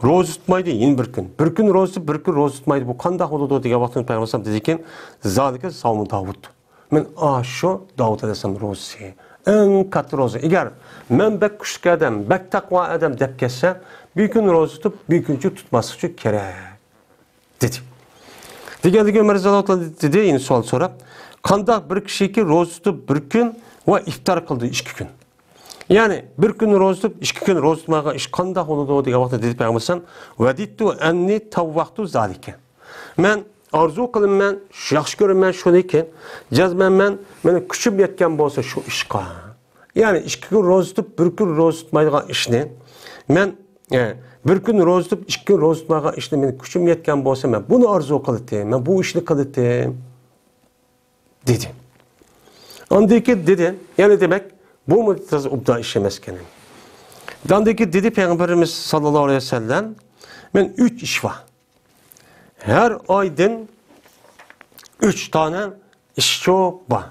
روزا تۇتمايدۇ، يەنە بىر كۈن. بىر كۈن روزا تۇتۇپ، بىر كۈن روزا تۇتمايدۇ. بۇ قانداق بولىدۇ دېگەن ۋاقىتتا پەيغەمبەر ئەلەيھىسسالام دېدىكەن، زالىكە ساۋمۇ داۋۇد. مەن ئاشۇ داۋۇت ئەلەيھىسسالام روزىسى. ئەڭ كاتتا روزا. ئەگەر مەن بەك كۈچلۈك ئادەم، بەك تەقۋا ئادەم دەپ كەتسە، بىر كۈن روزا تۇتۇپ، بىر كۈنچە تۇتماسلىقچۇ كېرەك، دېدى. دېگەندىكىن ئۆمەر رەزىياللاھۇ تائالا دېدى، يەنە سوئال سوراپ، قانداق بىر كىشىكى روزا تۇتۇپ بىر كۈن ۋە ئىپتار قىلدى ئىككى كۈن؟ يەنى بىر كۈن روزا تۇتۇپ، ئىككى كۈن روزا تۇتمىغان ئىش قانداق بولىدۇ دېگەن ۋاقىتتا دېدى پەيغەمبەر ئەلەيھىسسالام، ۋەدىتتۇ ئەننى تەۋۋەختۇ زالىكە. مەن ئارزۇ قىلىمەن، ياخشى كۆرىمەن شۇنىكى، جەزمەن مەن، مېنىڭ كۈچۈم يەتكەن بولسا شۇ ئىشقا. يەنى ئىككى كۈن روزا تۇتۇپ، بىر كۈن روزا تۇتمايدىغان ئىشنى مەن، ئە، بىر كۈن روزا تۇتۇپ، ئىككى كۈن روزا تۇتمايدىغان ئىشنى مېنىڭ كۈچۈم يەتكەن بولسا، مەن بۇنى ئارزۇ قىلىتتىم، مەن بۇ ئىشنى قىلىتتىم، دېدى. ئاندىن كېيىن دېدى، يەنى دېمەك، بۇمۇ تازا ئوبدان ئىش ئەمەسكەن. ئاندىن كېيىن دېدى پەيغەمبىرىمىز ساللاللاھۇ ئەلەيھى ۋەسەللەم، مەن ئۈچ ئىش بار. ھەر ئايدىن ئۈچ دانە ئىشچۇ بار.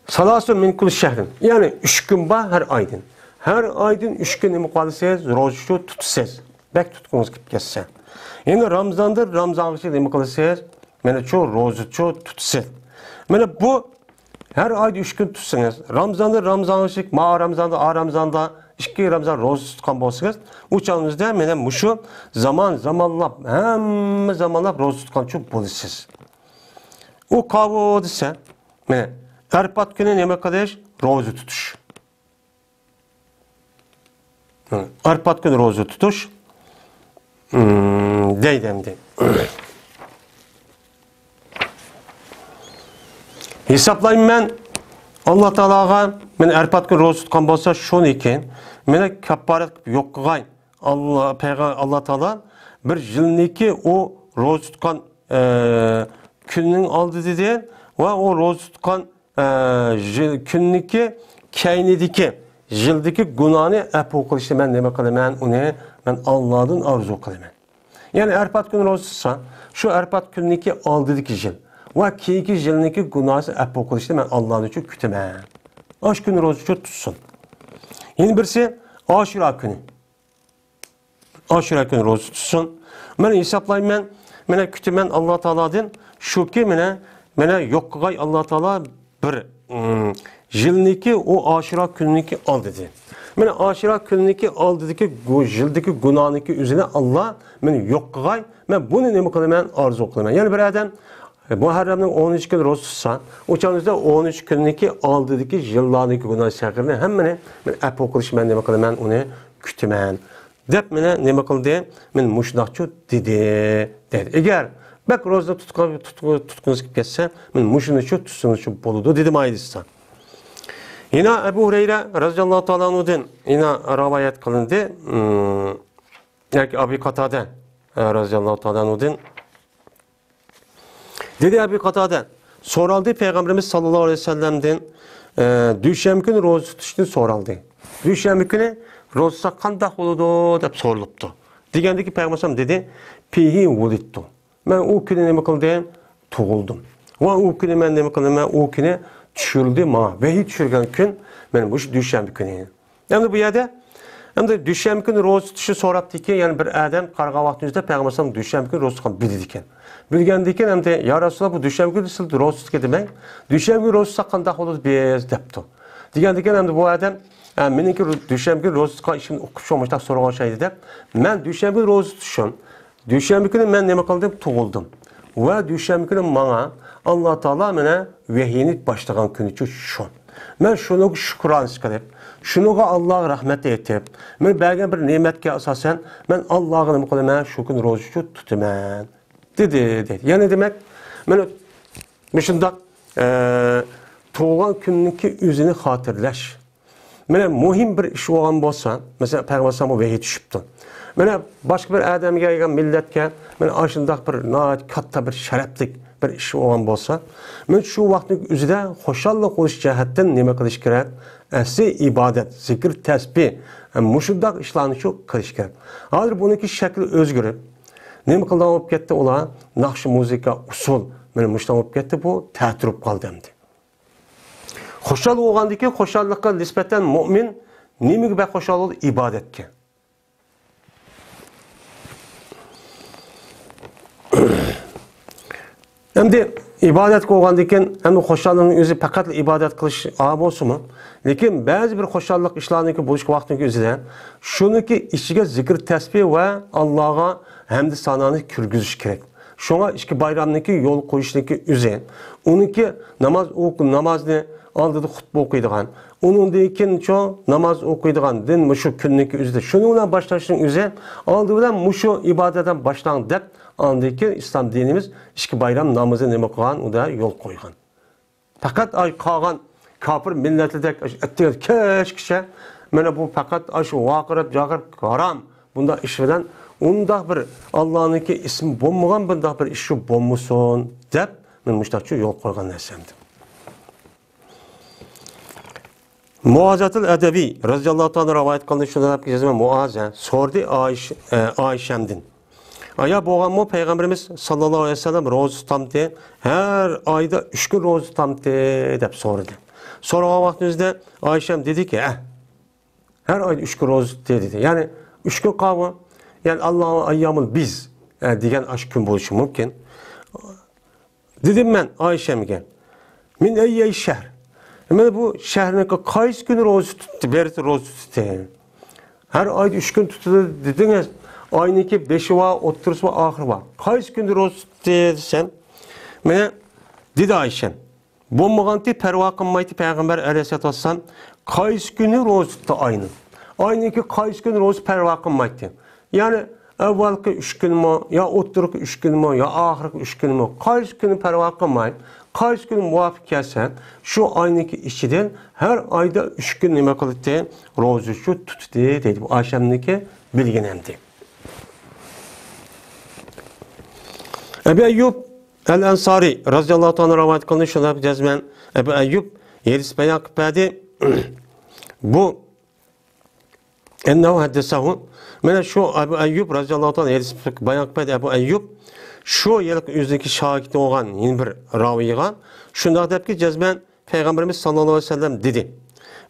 سالاسۇ مىن كۇللى شەھرىن. يەنى ئۈچ كۈن بار ھەر ئايدىن. ھەر ئايدىن ئۈچ كۈن نېمە قىلىسىز؟ روزىچۇ تۇتىسىز. بەك تۇتقۇڭىز كېلىپ كەتسە. يەنى رامزاندىن رامزانغىچە نېمە قىلىسىز؟ مانا شۇ روزىچۇ تۇتىسىز. مانا بۇ ھەر ئايدا ئۈچ كۈن تۇتسىڭىز، رامزاندىن رامزانغىچە، ما رامزاندا، ئا رامزاندا، ئىككى رامزان روزا تۇتقان بولسىڭىز، ئۇ چاغىڭىزدا مانا مۇشۇ زامان زامانلاپ، ھەممە زامانلاپ روزا تۇتقانچۇ بولىسىز. ئۇ قاۋۇ دېسە، مانا ئەرپات كۈنى نېمە قىلىش؟ روزا تۇتۇش. ئارپات كۈنى روزا تۇتۇش، ئىم، دەيدۇ ئەمدى. ھېسابلايمەن مەن، ئاللا تائالاغا مەن ئارپات كۈنى روزا تۇتقان بولسا، شۇنىكى مېنى كاپپارەت قىلىپ يوق قىلغاي. ئاللا، پەيغە-، ئاللا تائالا بىر يىلنىكى ئۇ روزا تۇتقان، ئە، كۈننىڭ ئالدىدىن ۋە ئۇ روزا تۇتقان ئە، يىل، كۈننىكى كەينىدىكى يىلدىكى گۇناھنى ئەپۇ قىلىشنى مەن نېمە قىلىمەن؟ ئۇنى مەن ئاللادىن ئارزۇ قىلىمەن. يەنى ئەرپات كۈنى روزا تۇتسا، شۇ ئەرپات كۈننىكى ئالدىدىكى يىل ۋە كېيىنكى يىلنىڭكى گۇناھىنى ئەپۇ قىلىشنى مەن ئاللانى ئۈچۈن كۈتىمەن. ئاشۇ كۈنى روزا تۇتسۇن. يەنە بىرسى ئاشۇرا كۈنى. ئاشۇرا كۈنى روزا تۇتسۇن. مەن ھېسابلايمەن، مەن كۈتىمەن ئاللا تائالادىن، شۇكى مەن، مەن يوق قىلغاي ئاللا تائالا بىر، ئىم، يىلنىكى ئۇ ئاشۇرا كۈنىنىكى ئالدىدى. مەن ئاشۇرا كۈنىنىكى ئالدىدىكى گۇ-، يىلدىكى گۇناھنىكى ئۆزىنى ئاللا مەن يوق قىلغاي، مەن بۇنى نېمە قىلىمەن؟ ئارزۇ قىلىمەن. يەنى بىر ئادەم مۇھەررەمنىڭ ئون ئۈچ كۈنى روزا تۇتسا، ئۇ چاغدا ئون ئۈچ كۈنىنىكى ئالدىدىكى يىللارنىكى گۇناھ سەغىرنى ھەممىنى مەن ئەپۇ قىلىش، مەن نېمە قىلىمەن؟ ئۇنى كۈتىمەن. دەپ مانا نېمە قىلدى؟ مەن مۇشۇنداقچۇ دېدى، دەيدۇ. ئەگەر بەك روزا تۇتقا-، تۇتقۇ-، تۇتقۇڭىز كېلىپ كەتسە، مەن مۇشۇنىچۇ تۇتسىڭىزچۇ بولىدۇ، دېدى مايدىستا. يەنە ئەبۇ ھۇرەيرە رەزىياللاھۇ تائالا ئەنھۇدىن يەنە رىۋايەت قىلىندى. ئىم، ياكى ئەبۇ قاتادە، ئە، رەزىياللاھۇ تائالا ئەنھۇدىن دېدى ئەبۇ قاتادە، سورالدى پەيغەمبىرىمىز ساللاللاھۇ ئەلەيھى ۋەسەللەمدىن، ئە، دۈشەنبە كۈنى روزا تۇتۇشنى سورالدى. دۈشەنبە كۈنى روزا تۇتساق قانداق بولىدۇ دەپ سورىلىپتۇ. دېگەندىكى پەيغەمبەر دېدى، فىھى ۋۇلىدتۇ. مەن ئۇ كۈنى نېمە قىلدىم؟ تۇغۇلدۇم. ۋە ئۇ كۈنى مەن نېمە قىلدىم؟ مەن ئۇ كۈنى چۈشۈرۈلدى ماڭا. ۋەھىي چۈشۈرگەن كۈن مەن مۇشۇ دۈشەنبە كۈنى. ئەمدى بۇ يەردە، ئەمدى دۈشەنبە كۈنى روزا تۇتۇشنى سوراپتىكەن، يەنى بىر ئادەم قارىغان ۋاقتىمىزدا پەيغەمبەر ئەلەيھىسسالام دۈشەنبە كۈنى روزا تۇتقان بىلىدىكەن. بىلگەندىكىن ئەمدى، يا رەسۇلاللا، بۇ دۈشەنبە كۈنى سىز روزا تۇتقان دېمەي، دۈشەنبە كۈنى روزا تۇتساق قانداق بولىدۇ بىز؟ دەپتۇ. دېگەندىكىن ئەمدى بۇ ئادەم، ئە، مېنىڭكى رو-، دۈشەنبە كۈنى روزا تۇتقان ئىشىمنى ئۇقۇپ شۇ مۇشۇنداق سورىغان ئوخشايدۇ دەپ، مەن دۈشەنبە كۈنى روزا تۇتۇشۇم، دۈشەنبە كۈنى مەن نېمە قىلدىم؟ تۇغۇلدۇم. ۋە دۈشەنبە كۈنى ماڭا ئاللا تائالا مانا ۋەھىينى باشلىغان كۈنىچۇ شۇ. مەن شۇنىڭغا شۈكرانىسى قىلىپ، شۇنىڭغا ئاللاغا رەھمەت ئېيتىپ، مانا بەرگەن بىر نېمەتكە ئاساسەن، مەن ئاللاغا نېمە قىلىمەن؟ شۇ كۈنى روزىچۇ تۇتىمەن، دېدى، دېدى. يەنى دېمەك، مانا مۇشۇنداق، ئە، تۇغۇلغان كۈننىڭكى ئۆزىنى خاتىرىلەش. مانا مۇھىم بىر ئىش بولغان بولسا، مەسىلەن، پەيغەمبەر ئەلەيھىسسالامغا ۋەھىي چۈشۈپتۇ. مانا باشقا بىر ئادەمگە، يا مىللەتكە، مانا ئاشۇنداق بىر ناھايىتى كاتتا بىر شەرەپلىك بىر ئىش بولغان بولسا، مانا شۇ ۋاقىتنىڭ ئۆزىدە خۇشاللىق بولۇش جەھەتتىن نېمە قىلىش كېرەك؟ ئەسلى ئىبادەت، زىكىر، تەسبىھ، مۇشۇنداق ئىشلارنى شۇ قىلىش كېرەك. ھازىر بۇنىڭكى شەكلى ئۆزگىرىپ، نېمە قىلىدىغان بولۇپ كەتتى ئۇلار؟ ناخشا، مۇزىكا، ئۇسسۇل، مانا مۇشۇنداق بولۇپ كەتتى، بۇ تەتۈر بولۇپ قالدى ئەمدى. خۇشال بولغاندىن كېيىن، خۇشاللىققا نىسبەتەن مۇئمىن نېمىگە بەك خۇشال بولىدۇ؟ ئىبادەتكە. ئەمدى ئىبادەتكە بولغاندىن كېيىن، ئەمدى خۇشاللىقنىڭ ئۆزى پەقەتلا ئىبادەت قىلىش ئا بولسىمۇ، لېكىن بەزى بىر خۇشاللىق ئىشلارنىڭكى بولۇشقا ۋاقتىنىڭكى ئۆزىدە شۇنىڭكى ئىچىگە زىكىر تەسبىھ ۋە ئاللاغا ھەمدۇ سانانى كىرگۈزۈش كېرەك. شۇڭا ئىككى بايرامنىڭكى يول قويۇشنىڭكى ئۆزى، ئۇنىڭكى ناماز ئوقۇ-، نامازنى ئالدىدا خۇتبە ئوقۇيدىغان، ئۇنىڭدىن كېيىنچۇ ناماز ئوقۇيدىغان دىن مۇشۇ كۈننىڭكى ئۆزىدە. شۇنىڭ بىلەن باشلاشنىڭ ئۆزى، ئالدى بىلەن مۇشۇ ئىبادەتتىن باشلاڭ دەپ، ئاندىن كېيىن ئىسلام دىنىمىز ئىككى بايرام نامىزىنى نېمە قىلغان؟ ئۇدا يول قويغان. پەقەت ئاي قالغان كاپىر مىللەتلەردەك ئەتىگەن كەچكىچە مانا بۇ پەقەت ئاشۇ ۋارقىراپ جاقىراپ ھارام، بۇنداق ئىش بىلەن ئۇنداق بىر ئاللانىڭكى ئىسمى بولمىغان بۇنداق بىر ئىش شۇ بولمىسۇن دەپ، مەن مۇشۇنداقچە يول قويغان نەرسەمدىن. مۇئازەتۇل ئەدەۋى رەزىياللاھۇ تائالا رىۋايەت قىلدى، شۇنداق دەپ يازىمەن، مۇئازە سورىدى ئايش-، ئە، ئايشەمدىن. ئايا بولغانمۇ پەيغەمبىرىمىز ساللاللاھۇ ئەلەيھى ۋەسەللەم روزا تۇتامتى؟ ھەر ئايدا ئۈچ كۈن روزا تۇتامتى؟ دەپ سورىدى. سورىغان ۋاقتىمىزدا ئايشەم دېدىكى، ھە، ھەر ئايدا ئۈچ كۈن روزا تۇتتى دېدى. يەنى ئۈچ كۈن قالغۇ، يەنى ئاللاھۇ ئەييامۇل بىز، ئە، دېگەن ئاشۇ كۈن بولۇشى مۇمكىن. دېدىم مەن ئايشەمگە، مىن ئەييەي شەھر؟ مانا بۇ شەھەرنىڭكى قايسى كۈنى روزا تۇتتى، بەرىتى روزا تۇتتى؟ ھەر ئايدا ئۈچ كۈن تۇتىدۇ دېدىڭىز. ئاينىڭكى بېشى بار، ئوتتۇرىسى بار، ئاخىرى بار. قايسى كۈنى روزا تۇتتى دېسەم، مانا دېدى ئايشەم، بولمىغانتى، پەرۋا قىلمايتتى پەيغەمبەر ئەلەيھىسسالاتۇ ۋەسسالام قايسى كۈنى روزا تۇتتى ئاينىڭ. ئاينىڭكى قايسى كۈنى روزا پەرۋا قىلمايتتى. يەنى ئەۋۋەلقى ئۈچ كۈنمۇ، يا ئوتتۇرىقى ئۈچ كۈنمۇ، يا ئاخىرقى ئۈچ كۈنمۇ، قايسى كۈنى پەرۋا قىلماي، قايسى كۈنى مۇۋاپىق كەلسە، شۇ ئاينىڭكى ئىچىدىن ھەر ئايدا ئۈچ كۈن نېمە قىلاتتى؟ روزىچۇ تۇتتى دەيدۇ. بۇ ئايشەمنىڭكى بىلگىنى ئەمدى. ئەبۇ ئەييۇب ئەل ئەنسارى رەزىياللاھۇ تائالا رىۋايەت قىلدى، شۇنداق دەپ يازىمەن. ئەبۇ ئەييۇب ھەدىس بايان قىلىپ بەردى. بۇ ئەننەھۇ ھەددەسەھۇ. مانا شۇ ئەبۇ ئەييۇب رەزىياللاھۇ تائالا ھەدىس بايان قىلىپ بەردى. ئەبۇ ئەييۇب شۇ ھېلىقى ئۆزىنىڭكى شاگىرتى بولغان يەنە بىر راۋىيغا شۇنداق دەپكى، جەزمەن پەيغەمبىرىمىز ساللاللاھۇ ئەلەيھى ۋەسەللەم دېدى،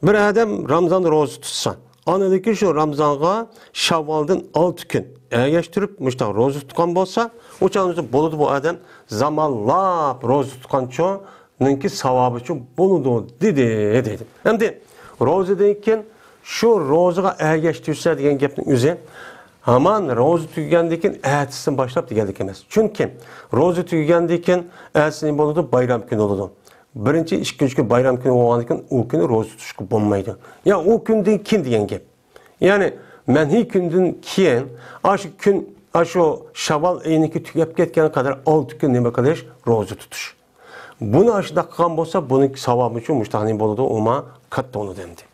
بىر ئادەم رامزان روزا تۇتسا، ئاندىن كېيىن شۇ رامزانغا شاۋۋالدىن ئالتە كۈن ئەگەشتۈرۈپ مۇشۇنداق روزا تۇتقان بولسا، ئۇ چاغدا بولىدۇ، بۇ ئادەم زامانلاپ روزا تۇتقانچۇ نىڭكى ساۋابىچۇ بولىدۇ دېدى، دەيدۇ. ئەمدى روزىدىن كېيىن شۇ روزىغا ئەگەشتۈرسە دېگەن گەپنىڭ ئۆزى ھامان روزا تۈگىگەندىن كېيىن ئەتىسىدىن باشلاپ دېگەنلىك ئەمەس. چۈنكى روزا تۈگىگەندىن كېيىن ئەتىسى نېمە بولىدۇ؟ بايرام كۈنى بولىدۇ. بىرىنچى، ئىككىنچى كۈن بايرام كۈنى بولغاندىن كېيىن ئۇ كۈنى روزا تۇتۇشقا بولمايدۇ. يا ئۇ كۈندىن كېيىن دېگەن گەپ. يەنى مەنھىي كۈندىن كېيىن ئاشۇ كۈن، ئاشۇ شاۋۋال ئېيىنىڭكى تۈگەپ كەتكەنگە قەدەر ئالتە كۈن نېمە قىلىش؟ روزا تۇتۇش. بۇنى ئاشۇنداق قىلغان بولسا، بۇنىڭ ساۋابىچۇ مۇشتاق نېمە بولىدۇ؟ ئۇما كاتتا بولىدۇ ئەمدى.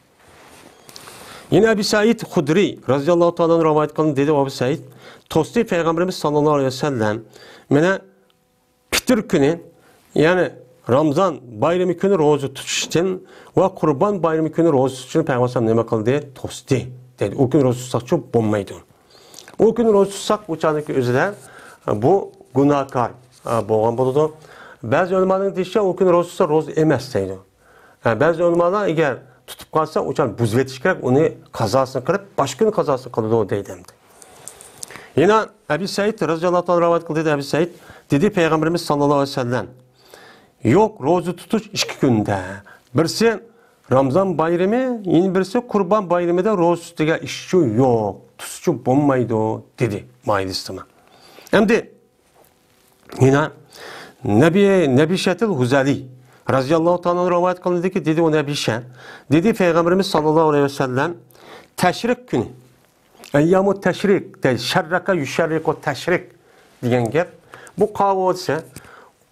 يەنە ئەبى سەئىد خۇدرىي رەزىياللاھۇ تائالا ئەنھۇ رىۋايەت قىلدى، دېدى ئەبۇ سەئىد، توستى پەيغەمبىرىمىز ساللاللاھۇ ئەلەيھى ۋەسەللەم مانا پىتىر كۈنى، يەنى رامزان بايرىمى كۈنى روزا تۇتۇشتىن ۋە قۇربان بايرىمى كۈنى روزا تۇتۇشنى پەيغەمبەر نېمە قىلدى؟ توستى، دېدى. ئۇ كۈنى روزا تۇتساقچۇ بولمايدۇ. ئۇ كۈنى روزا تۇتساق، ئۇ چاغدىكى ئۆزىدە بۇ گۇناھكار بولغان بولىدۇ. بەزى ئۆلىمانىڭ دېيىشىچە، ئۇ كۈنى روزا تۇتسا روزا ئەمەس دەيدۇ. ھە، بەزى ئۆلىمالار ئەگەر تۇتۇپ قالسا، ئۇ چاغ بۇزۇۋېتىش كېرەك، ئۇنى قازاسىنى قىلىپ، باشقا كۈنى قازاسىنى قىلىدۇ دەيدۇ ئەمدى. يەنە ئەبى سەئىد رەزىياللاھۇ تائالا رىۋايەت قىلدى، ئەبى سەئىد دېدى، پەيغەمبىرىمىز ساللاللاھۇ ئەلەيھى ۋەسەللەم، يوق، روزا تۇتۇش ئىككى كۈندە. بىرسى رامزان بايرىمى، يەنە بىرسى قۇربان بايرىمىدا روزا تۇتۇش دېگەن ئىشچۇ يوق، تۇتسىچۇ بولمايدۇ، دېدى. مايىلىستىما. ئەمدى يەنە نەبى، نەبىشەتىل ھۇزەلى رەزىياللاھۇ تائالا ئەنھۇ رىۋايەت قىلىندىكى، دېدى ئۇ نەبىشە، دېدى پەيغەمبىرىمىز ساللاللاھۇ ئەلەيھى ۋەسەللەم، تەشرىق كۈنى، ئەييامۇ تەشرىق، دەي، شەررەكە يۇشەررىقۇ تەشرىق دېگەن گەپ. بۇ قاۋۇ دېسە،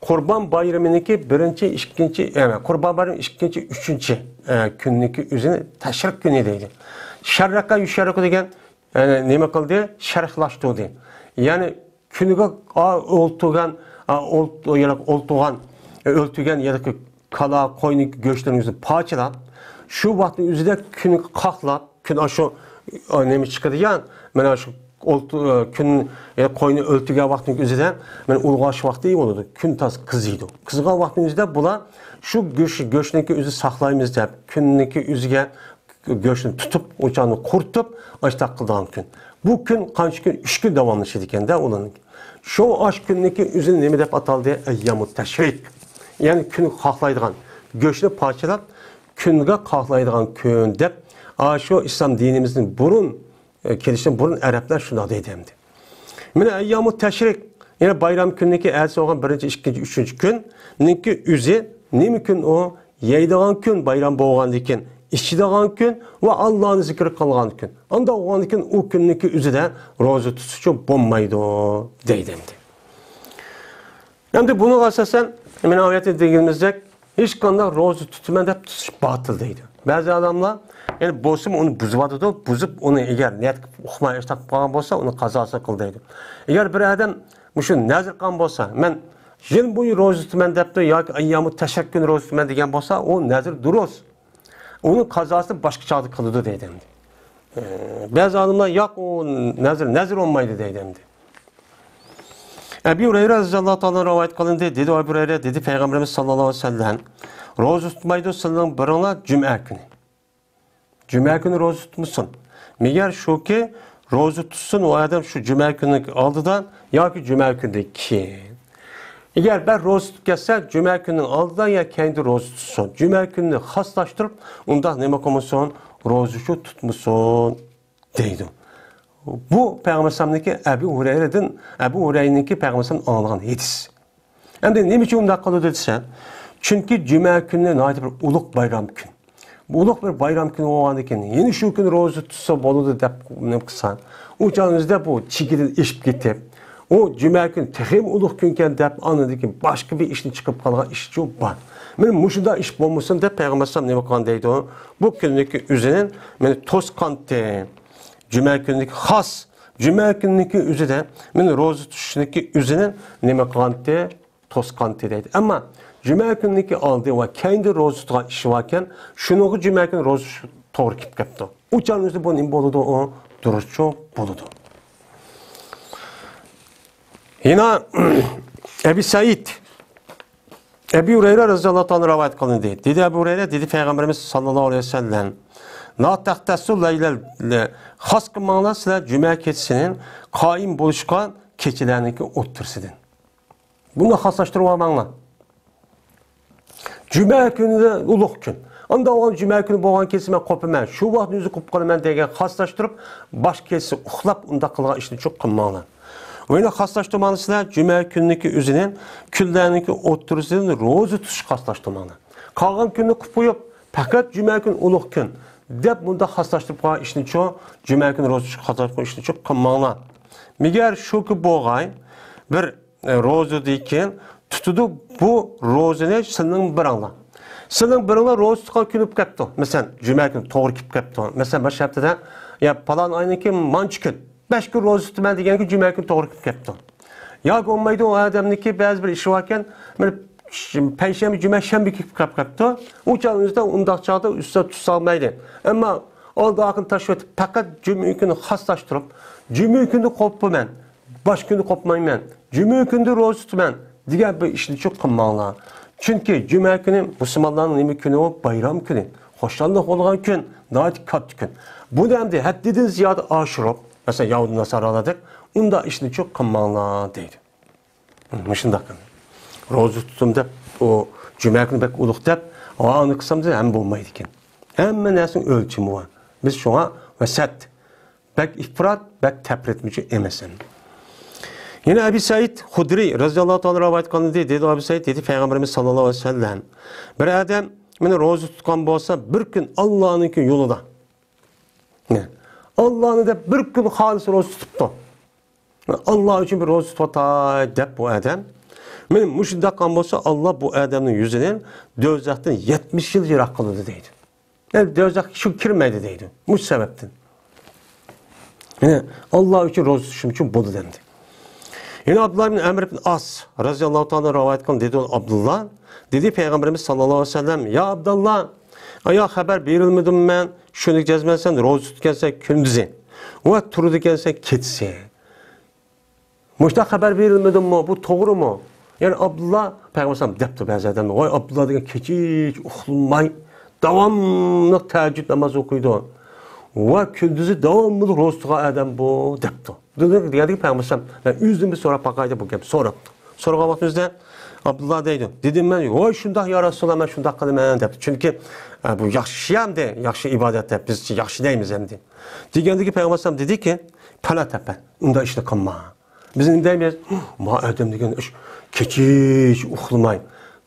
قۇربان بايرىمىنىڭكى بىرىنچى، ئىككىنچى، ئەمە، قۇربان بايرىمى ئىككىنچى، ئۈچىنچى، ئە، كۈننىكى ئۆزىنى تەشرىق كۈنى دەيدۇ. شەررەكە يۇشەررىقۇ دېگەن، ئە، نېمە قىلدى؟ شەرھلاشتۇردى. يەنى كۈنىگە، ئا، ئولتۇرغان، ئا، ئولت-، يەنى ئولتۇرغان، ئە، ئۆلتۈرگەن ياكى كالا، قوينىڭ گۆشلىرىنى ئۆزىنى پارچىلاپ، شۇ ۋاقىتنىڭ ئۆزىدە كۈنگە قاقلاپ، كۈن ئاشۇ، ئا، نېمە چىقىدىغان، مانا شۇ ئولتۇ-، كۈن، ئە، قوينى ئۆلتۈرگەن ۋاقتىنىڭ ئۆزىدە، مانا ئۇلغاش ۋاقتى بولىدۇ. كۈن تاز قىزىيدۇ. قىزىغان ۋاقتىنىڭ ئۆزىدە بۇلار شۇ گۆش-، گۆشنىڭكى ئۆزى ساقلايمىز دەپ، كۈننىڭكى ئۆزىگە گۆشنى تۇتۇپ، ئوچاقنى قۇرۇتۇپ، ئاشتاق قىلىدىغان كۈن. بۇ كۈن قانچە كۈن؟ ئۈچ كۈن داۋاملىشىدىكەن-دە ئۇلارنىڭكى. شۇ ئاش كۈننىڭكى ئۆزىنى نېمە دەپ ئاتالدى؟ ئەييامۇ تەشرىق. يەنى كۈنگە قاقلايدىغان، گۆشنى پارچىلاپ، كۈنگە قاقلايدىغان كۈن دەپ، ئاشۇ ئىسلام دىنىمىزدىن بۇرۇن، ئە، كېلىشتىن بۇرۇن ئەرەبلەر شۇنداق دەيدىكەن. مانا ئەييامۇ تەشرىق، يەنى بايرام كۈننىكى ئەتىسى بولغان بىرىنچى، ئىككىنچى، ئۈچىنچى كۈننىڭكى ئۆزى نېمە كۈن ئۇ؟ يەيدىغان كۈن بايرام بولغاندىكىن، ئىچىدىغان كۈن ۋە ئاللانى زىكىر قىلغان كۈن. ئانداق بولغاندىكىن ئۇ كۈننىڭكى ئۆزىدە روزا تۇتۇشچۇ بولمايدۇ دەيدىكەن. ئەمدى بۇنىڭغا ئاساسەن، مانا ئايەتتە دېگىنىمىزدەك، ھېچقانداق روزا تۇتىمەن دەپ تۇتۇش باتىل دەيدۇ. بەزى ئادەملەر، يەنى بولسىمۇ ئۇنى بۇزۇۋاتىدۇ، بۇزۇپ ئۇنى ئەگەر نىيەت قىلىپ ئۇقماي ئىشتاق قىلىپ قالغان بولسا، ئۇنى قازاسىنى قىل دەيدۇ. ئەگەر بىر ئادەم مۇشۇ نەزىر قىلغان بولسا، مەن يىل بويى روزا تۇتىمەن دەپتۇ ياكى ئەييامۇ تەشرىق كۈنى روزا تۇتىمەن دېگەن بولسا، ئۇ نەزىر دۇرۇس. ئۇنىڭ قازاسىنى باشقا چاغدا قىلىدۇ دەيدۇ ئەمدى. ئە، بەزى ئالىملار، ياق، ئۇ نەزىر، نەزىر بولمايدۇ دەيدۇ ئەمدى. ئەبى ھۇرەيرە رەزىياللاھۇ تائالا ئەنھۇ رىۋايەت قىلىندى. دېدى ئەبۇ ھۇرەيرە، دېدى پەيغەمبىرىمىز ساللاللاھۇ ئەلەيھى ۋەسەللەم، روزا تۇتمايدۇ سىلەرنىڭ بىرىڭلار جۈمە كۈنى. جۈمە كۈنى روزا تۇتمىسۇن. مەگەر شۇكى، روزا تۇتسۇن ئۇ ئادەم شۇ جۈمە كۈننىڭ ئالدىدا ياكى جۈمە كۈنىدىن كېيىن. ئەگەر بىر روزا تۇتۇپ كەتسە، جۈمە كۈننىڭ ئالدىدا يا كەينىدە روزا تۇتسۇن. جۈمە كۈنىنى خاسلاشتۇرۇپ، ئۇنداق نېمە قىلمىسۇن؟ روزىچۇ تۇتمىسۇن دەيدۇ. بۇ پەيغەمبەر ئەلەيھىسسالامنىڭكى ئەبۇ ھۇرەيرىدىن، ئەبۇ ھۇرەيرىنىڭكى پەيغەمبەر ئەلەيھىسسالام ئاڭلىغان ھەدىس. ئەمدى نېمە ئۈچۈن ئۇنداق قىلىدۇ دېسە، چۈنكى جۈمە كۈنى ناھايىتى بىر ئۇلۇغ بايرام كۈن. بۇ ئۇلۇغ بىر بايرام كۈنى بولغاندىكىن، يەنە شۇ كۈنى روزا تۇتسا بولىدۇ دەپ نېمە قىلسا، ئۇ چاغنىڭ ئۆزىدە بۇ چېكىدىن ئېشىپ كېتىپ، ئۇ جۈمە كۈنى تېخىمۇ ئۇلۇغ كۈنكەن دەپ، ئاندىن كېيىن باشقا بىر ئىشنى چىقىرىپ قالغان ئىشچۇ بار. مانا مۇشۇنداق ئىش بولمىسۇن دەپ پەيغەمبەر ئەلەيھىسسالام نېمە قىلغان دەيدۇ؟ بۇ كۈننىڭكى ئۆزىنى مانا توسقانتى. جۈمە كۈنىدىكى خاس، جۈمە كۈنىدىكى ئۆزىدە، مانا روزا تۇتۇشنىڭكى ئۆزىنى نېمە قىلغانتى؟ توسقانتى دەيدۇ. ئەمما جۈمە كۈنىدىكى ئالدى ۋە كەينىدە روزا تۇتىدىغان ئىشى باركەن، شۇنىڭغا جۈمە كۈنى روزا توغرا كېلىپ كەپتۇ. ئۇ چاغنىڭ ئۆزىدە بۇ نېمە بولىدۇ؟ ئۇ دۇرۇسچۇ بولىدۇ. يەنە ئەبى سەئىد، ئەبى ھۇرەيرە رەزىياللاھۇ تائالا رىۋايەت قىلىندى. دېدى ئەبۇ ھۇرەيرە، دېدى پەيغەمبىرىمىز ساللاللاھۇ ئەلەيھى ۋەسەللەم، لا تەختەسسۇ لەيلەل، خاس قىلماڭلار سىلەر جۈمە كېچىسىنى قائىم بولۇشقا كېچىلەرنىڭكى ئوتتۇرىسىدىن. بۇنى خاسلاشتۇرۇپ ئالماڭلار. جۈمە كۈنى ئۇلۇغ كۈن. ئانداق بولغان جۈمە كۈنى بولغان كېلسە مەن قوپىمەن، شۇ ۋاقىتنى ئۆزى قوپۇپ قالىمەن دېگەن خاسلاشتۇرۇپ، باشقا كېلسە ئۇخلاپ ئۇنداق قىلغان ئىشنى چوق قىلماڭلار. ۋە يەنە خاسلاشتۇرماڭلار سىلەر جۈمە كۈنىنىڭكى ئۆزىنى كۈنلەرنىڭكى ئوتتۇرىسىدىن روزا تۇتۇش خاسلاشتۇرماڭلار. قالغان كۈننى قىلىپ قويۇپ، پەقەت جۈمە كۈنى ئۇلۇغ كۈن دەپ مۇنداق خاسلاشتۇرۇپ قويغان ئىشنى چوق، جۈمە كۈنى روزا تۇتۇش خاسلاشتۇرۇپ قويغان ئىشنى چوق قىلماڭلار. مىگەر شۇكى بولغاي، بىر ئە، روزىدىن كېيىن تۇتىدۇ بۇ روزىنى سىلىنىڭ بىرىڭلار. سىلىنىڭ بىرىڭلار روزا تۇتقان كۈنى بولۇپ كەپتۇ. مەسىلەن، جۈمە كۈنى توغرا كېلىپ كەپتۇ. مەسىلەن، باشقا ھەپتىدە، يا پالان ئاينىڭكى مانچە كۈن، بەش كۈن روزا تۇتىمەن دېگەنكى جۈمە كۈنى توغرا كېلىپ كەپتۇ. ياكى بولمايدۇ، ئۇ ئادەمنىڭكى بەزى بىر ئىشى باركەن، بىر پەيشەنبە، جۈمە، شەنبە كېلىپ قاپ كەپتۇ. ئۇ چاغنىڭ ئۆزىدە ئۇنداق چاغدا ئۈستىدە تۇتسا بولمايدۇ. ئەمما ئالدى ئارقىنى تاشلىۋېتىپ، پەقەت جۈمە كۈنى خاسلاشتۇرۇپ، جۈمە كۈنى قوپىمەن، باشقا كۈنى قوپمايمەن، جۈمە كۈنىدە روزا تۇتىمەن دېگەن بىر ئىشنى چوق قىلماڭلار. چۈنكى جۈمە كۈنى مۇسۇلمانلارنىڭ نېمە كۈنى ئۇ؟ بايرام كۈنى، خۇشاللىق بولغان كۈن، ناھايىتى كاتتا كۈن. بۇنى ئەمدى ھەددىدىن زىيادە ئاشۇرۇپ، مەسىلەن، يەھۇدىي ناسارالار دەپ، ئۇنداق ئىشنى چوق قىلماڭلار دەيدۇ. مۇشۇنداق روزا تۇتتۇم دەپ، ئۇ جۈمە كۈنى بەك ئۇلۇغ دەپ، ئانى قىلسام دېسە ھەم بولمايدىكەن. ھەممە نەرسىنىڭ ئۆلچىمى بار. بىز شۇڭا ۋەسەت، بەك ئىپرات، بەك تەپرىتمىچى ئەمەس ئەمدى. يەنە ئەبى سەئىد خۇدرى رەزىياللاھۇ تائالا رىۋايەت قىلىندى، دېدى ئەبى سەئىد، دېدى پەيغەمبىرىمىز ساللاللاھۇ ئەلەيھى ۋەسەللەم، بىر ئادەم مانا روزا تۇتقان بولسا، بىر كۈن ئاللانىڭكى يولىدا، ئاللانى دەپ بىر كۈن خالىس روزا تۇتۇپتۇ. ئاللا ئۈچۈن بىر روزا تۇتۇۋاتاي دەپ بۇ ئادەم. مانا مۇشۇنداق قىلغان بولسا، ئاللا بۇ ئادەمنىڭ يۈزىنى دوزاختىن يەتمىش يىل يىراق قىلىدۇ دەيدۇ. يەنى دوزاخقا شۇ كىرمەيدۇ دەيدۇ. مۇشۇ سەۋەبتىن. يەنى ئاللا ئۈچۈن روزا تۇتۇشۇم ئۈچۈن بولىدۇ دەمدى. يەنە ئابدۇللا ئىبن ئەمر ئىبن ئاس رەزىياللاھۇ تائالا رىۋايەت قىلغان دېدى ئابدۇللا. دېدى پەيغەمبىرىمىز ساللاللاھۇ ئەلەيھى ۋەسەللەم، يا ئابدۇللا، ئايا خەۋەر بېرىلمىدىممۇ مەن؟ شۇنى جەزمەن سەن روزا تۇتكەنسەن كۈندۈزى. ۋە تۇرىدىكەنسەن كېچىسى. مۇشۇنداق خەۋەر بېرىلمىدىمۇ؟ بۇ توغرىمۇ؟ يەنى ئابدۇللا پەيغەمبەر ئەلەيھىسسالام دەپتۇ بەزى ئادەملەر، ۋاي، ئابدۇللا دېگەن كېچىچە ئۇخلىماي، داۋاملىق تەھەججۇد ناماز ئوقۇيدۇ. ۋە كۈندۈزى داۋاملىق روزا تۇتقان ئادەم بۇ، دەپتۇ. دېگەندىكىن پەيغەمبەر ئەلەيھىسسالام، مەن ئۆزىدىن بىر سوراپ باقاي دەپ بۇ گەپنى سوراپتۇ. سورىغان ۋاقتىمىزدا ئابدۇللا دەيدۇ، دېدىم مەن، ۋاي، شۇنداق يا رەسۇلاللا، مەن شۇنداق قىلىمەن، دەپتۇ. چۈنكى، ئە، بۇ ياخشى ئەمدى، ياخشى ئىبادەت دەپ بىز ياخشى دەيمىز ئەمدى. دېگەندىكىن پەيغەمبەر ئەلەيھىسسالام دېدىكى، پەلا تەپئەل، ئۇنداق ئىشنى قىلما. بىز نېمە دەيمىز؟ ما ئادەم دېگەن ئىش كېچىچە ئۇخلىماي،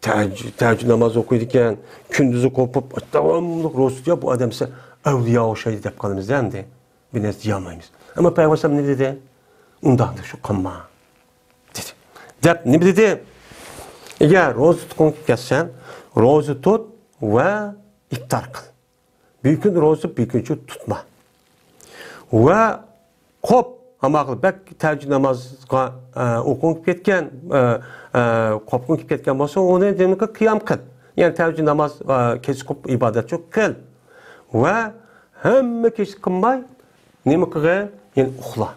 تەھەججۇ-، تەھەججۇد ناماز ئوقۇيدىكەن، كۈندۈزى قوپۇپ، داۋاملىق روزا تۇتۇپ، بۇ ئادەم دېسە ئەۋلىيا ئوخشايدۇ دەپ قالىمىز ئەمدى. بىر نەرسە دېيەلمەيمىز. ئەمما پەيغەمبەر ئەلەيھىسسالام نېمە دېدى؟ ئۇنداق شۇ قىلما، دېدى. دەپ نېمە دېدى؟ ئەگەر روزا تۇتقۇڭ كەلسە، روزا تۇت ۋە ئىپتار قىل. بىر كۈن روزا تۇت، بىر كۈن تۇتما. ۋە قوپ، ھاماقىل بەك تەھەججۇد نامازغا، ئە، ئۇيقۇڭ كېلىپ كەتكەن، ئە، ئە، قوپقۇڭ كېلىپ كەتكەن بولسا، ئۇنى دېمەك قىيام قىل. يەنى تەھەججۇد ناماز، ئە، كېچە قوپ ئىبادەتچۇ قىل. ۋە ھەممە كېچە قىلماي، نېمە قىلغىن؟ يەنى ئۇخلا.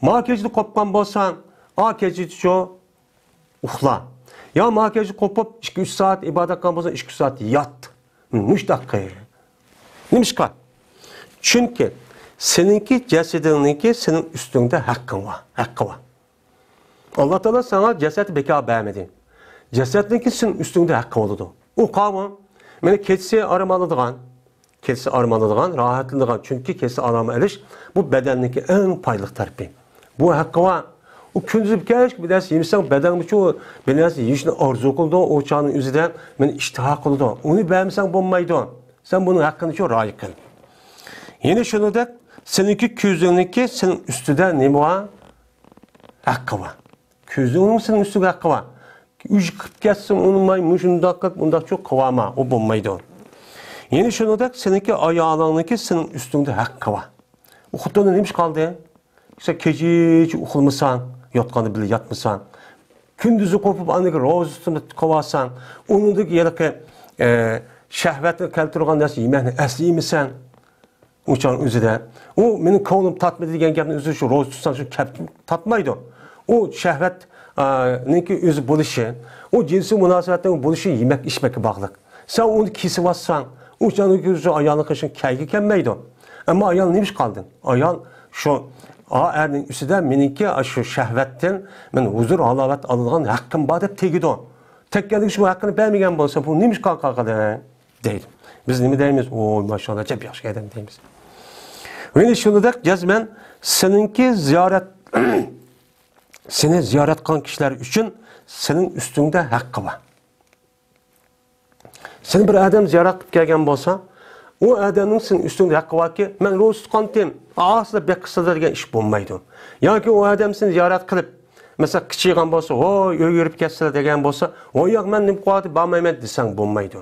ما كېچىدە قوپقان بولساڭ، ئا كېچىدىچۇ ئۇخلا. يا ما كېچىدە قوپۇپ، ئىككى ئۈچ سائەت ئىبادەت قىلغان بولساڭ، ئىككى ئۈچ سائەت يات. مۇشتاق قىل. نېمىشقا؟ چۈنكى سېنىڭكى جەسىتىڭنىڭكى سېنىڭ ئۈستۈڭدە ھەققىڭ بار، ھەققى بار. ئاللا تائالا ساڭا جەسەت بىكار بەرمىدى. جەسەتنىڭكى سېنىڭ ئۈستۈڭدە ھەققى بولىدۇ. ئۇ قاۋۇ، مېنى كېچىسى ئارام ئالىدىغان، كېچىسى ئارام ئالىدىغان، راھەتلىنىدىغان. چۈنكى كېچىسى ئارام ئېلىش، بۇ بەدەننىڭكى ئەڭ پايدىلىق تەرىپى. بۇ ھەققى بار. ئۇ كۈندۈزى كەچ بىر نەرسە يېمىسەڭ، بەدەنگىچۇ بىر نەرسە يېيىشنى ئارزۇ قىلىدۇ، ئۇ چاغنىڭ ئۆزىدە مېنى ئىشتىھا قىلىدۇ. ئۇنى بەرمىسەڭ بولمايدۇ. سەن بۇنىڭ ھەققىنىچۇ رىئايە قىل. يەنە شۇنىڭدەك، سېنىڭكى كۆزۈڭنىڭكى سېنىڭ ئۈستىدە نېمە بار؟ ھەققى بار. كۆزۈڭنىڭ سېنىڭ ئۈستىگە ھەققى بار. ئۈجۈپ كەتسۇن، ئۇنىماي، مۇشۇنداق قىلىپ، ئۇنداقچۇ قىلىۋالما، ئۇ بولمايدۇ. يەنە شۇنىڭدەك، سېنىڭكى ئايالىڭنىڭكى سېنىڭ ئۈستۈڭدە ھەققى بار. ئۇ خوتۇننىڭ نېمە ئىش قالدى؟ ئىشتە كېچىچە ئۇخلىمىساڭ، ياتقاندا بىللە ياتمىساڭ، كۈندۈزى قوپۇپ، ئاندىن كېيىن روزا تۇتۇپ قىلىۋالساڭ، ئۇنىڭدىكى ھېلىقى، ئە، شەھۋەتنى كەلتۈرىدىغان نەرسە يېمەكنى ئەسلى يېمىسەڭ، ئۇ چاغنىڭ ئۆزىدە، ئۇ مېنىڭ كۆڭلۈم تارتمىدى دېگەن گەپنىڭ ئۆزى شۇ روزا تۇتساڭ شۇ كەپ تارتمايدۇ. ئۇ شەھۋەت، ئا، نىڭكى ئۆزى بولۇشى، ئۇ جىنسىي مۇناسىۋەتنىڭ بولۇشى يېمەك ئىچمەككە باغلىق. سەن ئۇنى كېسىۋاتساڭ، ئۇ چاغنىڭكى ئۆزى ئايالنىڭ قېشىغا كەلگۈ كەلمەيدۇ. ئەمما ئايال نېمە ئىش قالدى؟ ئايال شۇ، ئا، ئەرنىڭ ئۈستىدە مېنىڭكى شۇ شەھۋەتتىن مەن ھۇزۇر، ھالاۋەت ئالىدىغان ھەققىم بار دەپ تېگىدۇ. تەگكەندىن كېيىن شۇ ھەققىنى بەرمىگەن بولسا، بۇ نېمە ئىش قالدى؟ دەيدۇ. بىز نېمە دەيمىز؟ ۋوي، ماشائاللا، جەپ ياخشى ئادەم دەيمىز. يەنە شۇنىدەك جەزمەن سېنىڭكى زىيارەت، سېنى زىيارەت قىلغان كىشىلەر ئۈچۈن سېنىڭ ئۈستۈڭدە ھەققى بار. سېنى بىر ئادەم زىيارەت قىلىپ كەلگەن بولسا، ئۇ ئادەمنىڭ سېنىڭ ئۈستۈڭدە ھەققى باركى، مەن روزا تۇتقانتىم، ئاسىلا بەك قىلسىلا دېگەن ئىش بولمايدۇ. ياكى ئۇ ئادەم سېنى زىيارەت قىلىپ، مەسىلەن، قىچىيغان بولسا، ۋوي، ئۆيگە يۈرۈپ كەتسىلە دېگەن بولسا، ۋوي، ياق، مەن نېمە قىلىۋاتىمەن، بارمايمەن دېسەڭ بولمايدۇ.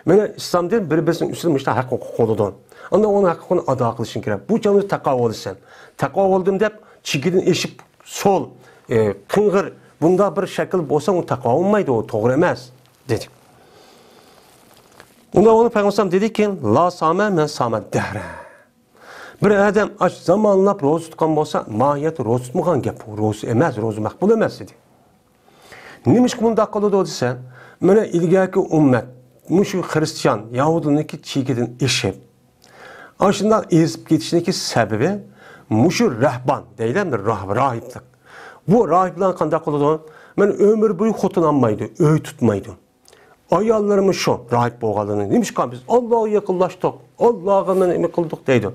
مانا ئىسلام دىنى بىر-بىرسىنىڭ ئۈستىدە مۇشۇنداق ھەق ھوقۇق بولىدۇ. ئاندىن ئۇنىڭ ھەق ھوقۇقىنى ئادا قىلىشىڭ كېرەك. بۇ چاغدا تەقۋا بولىسەن. تەقۋا بولدۇم دەپ، چېكىدىن ئېشىپ، سول، ئى، قىڭغىر، بۇنداق بىر شەكىل بولسا، ئۇ تەقۋا بولمايدۇ، ئۇ توغرا ئەمەس، دېدى. ئۇندا ئۇنى پەيغەمبەر دېدىكى، لا سامە مەن سامە دەھرە. بىر ئادەم ئاش زامانلاپ روزا تۇتقان بولسا، ماھىيەتتە روزا تۇتمىغان گەپ ئۇ، روزا ئەمەس، روزا مەقبۇل ئەمەس، دېدى. نېمىشقا بۇنداق قىلىدۇ دېسە، مانا ئىلگەركى ئۈممەت، مۇشۇ خرىستىيان، يەھۇدىينىڭكى چېكىدىن ئېشىپ، ئاشۇنداق ئېزىپ كېتىشىنىڭكى سەۋەبى، مۇشۇ رەھبان دەيلى، بىر راھ-، راھىبلىق. بۇ راھىبلار قانداق قىلىدۇ؟ مانا ئۆمۈر بويى خوتۇن ئالمايدۇ، ئۆي تۇتمايدۇ. ئاياللىرىمۇ شۇ، راھىب بولغانلىرىنى. نېمىشقا بىز ئاللاغا يېقىنلاشتۇق، ئاللاغا مانا نېمە قىلدۇق دەيدۇ.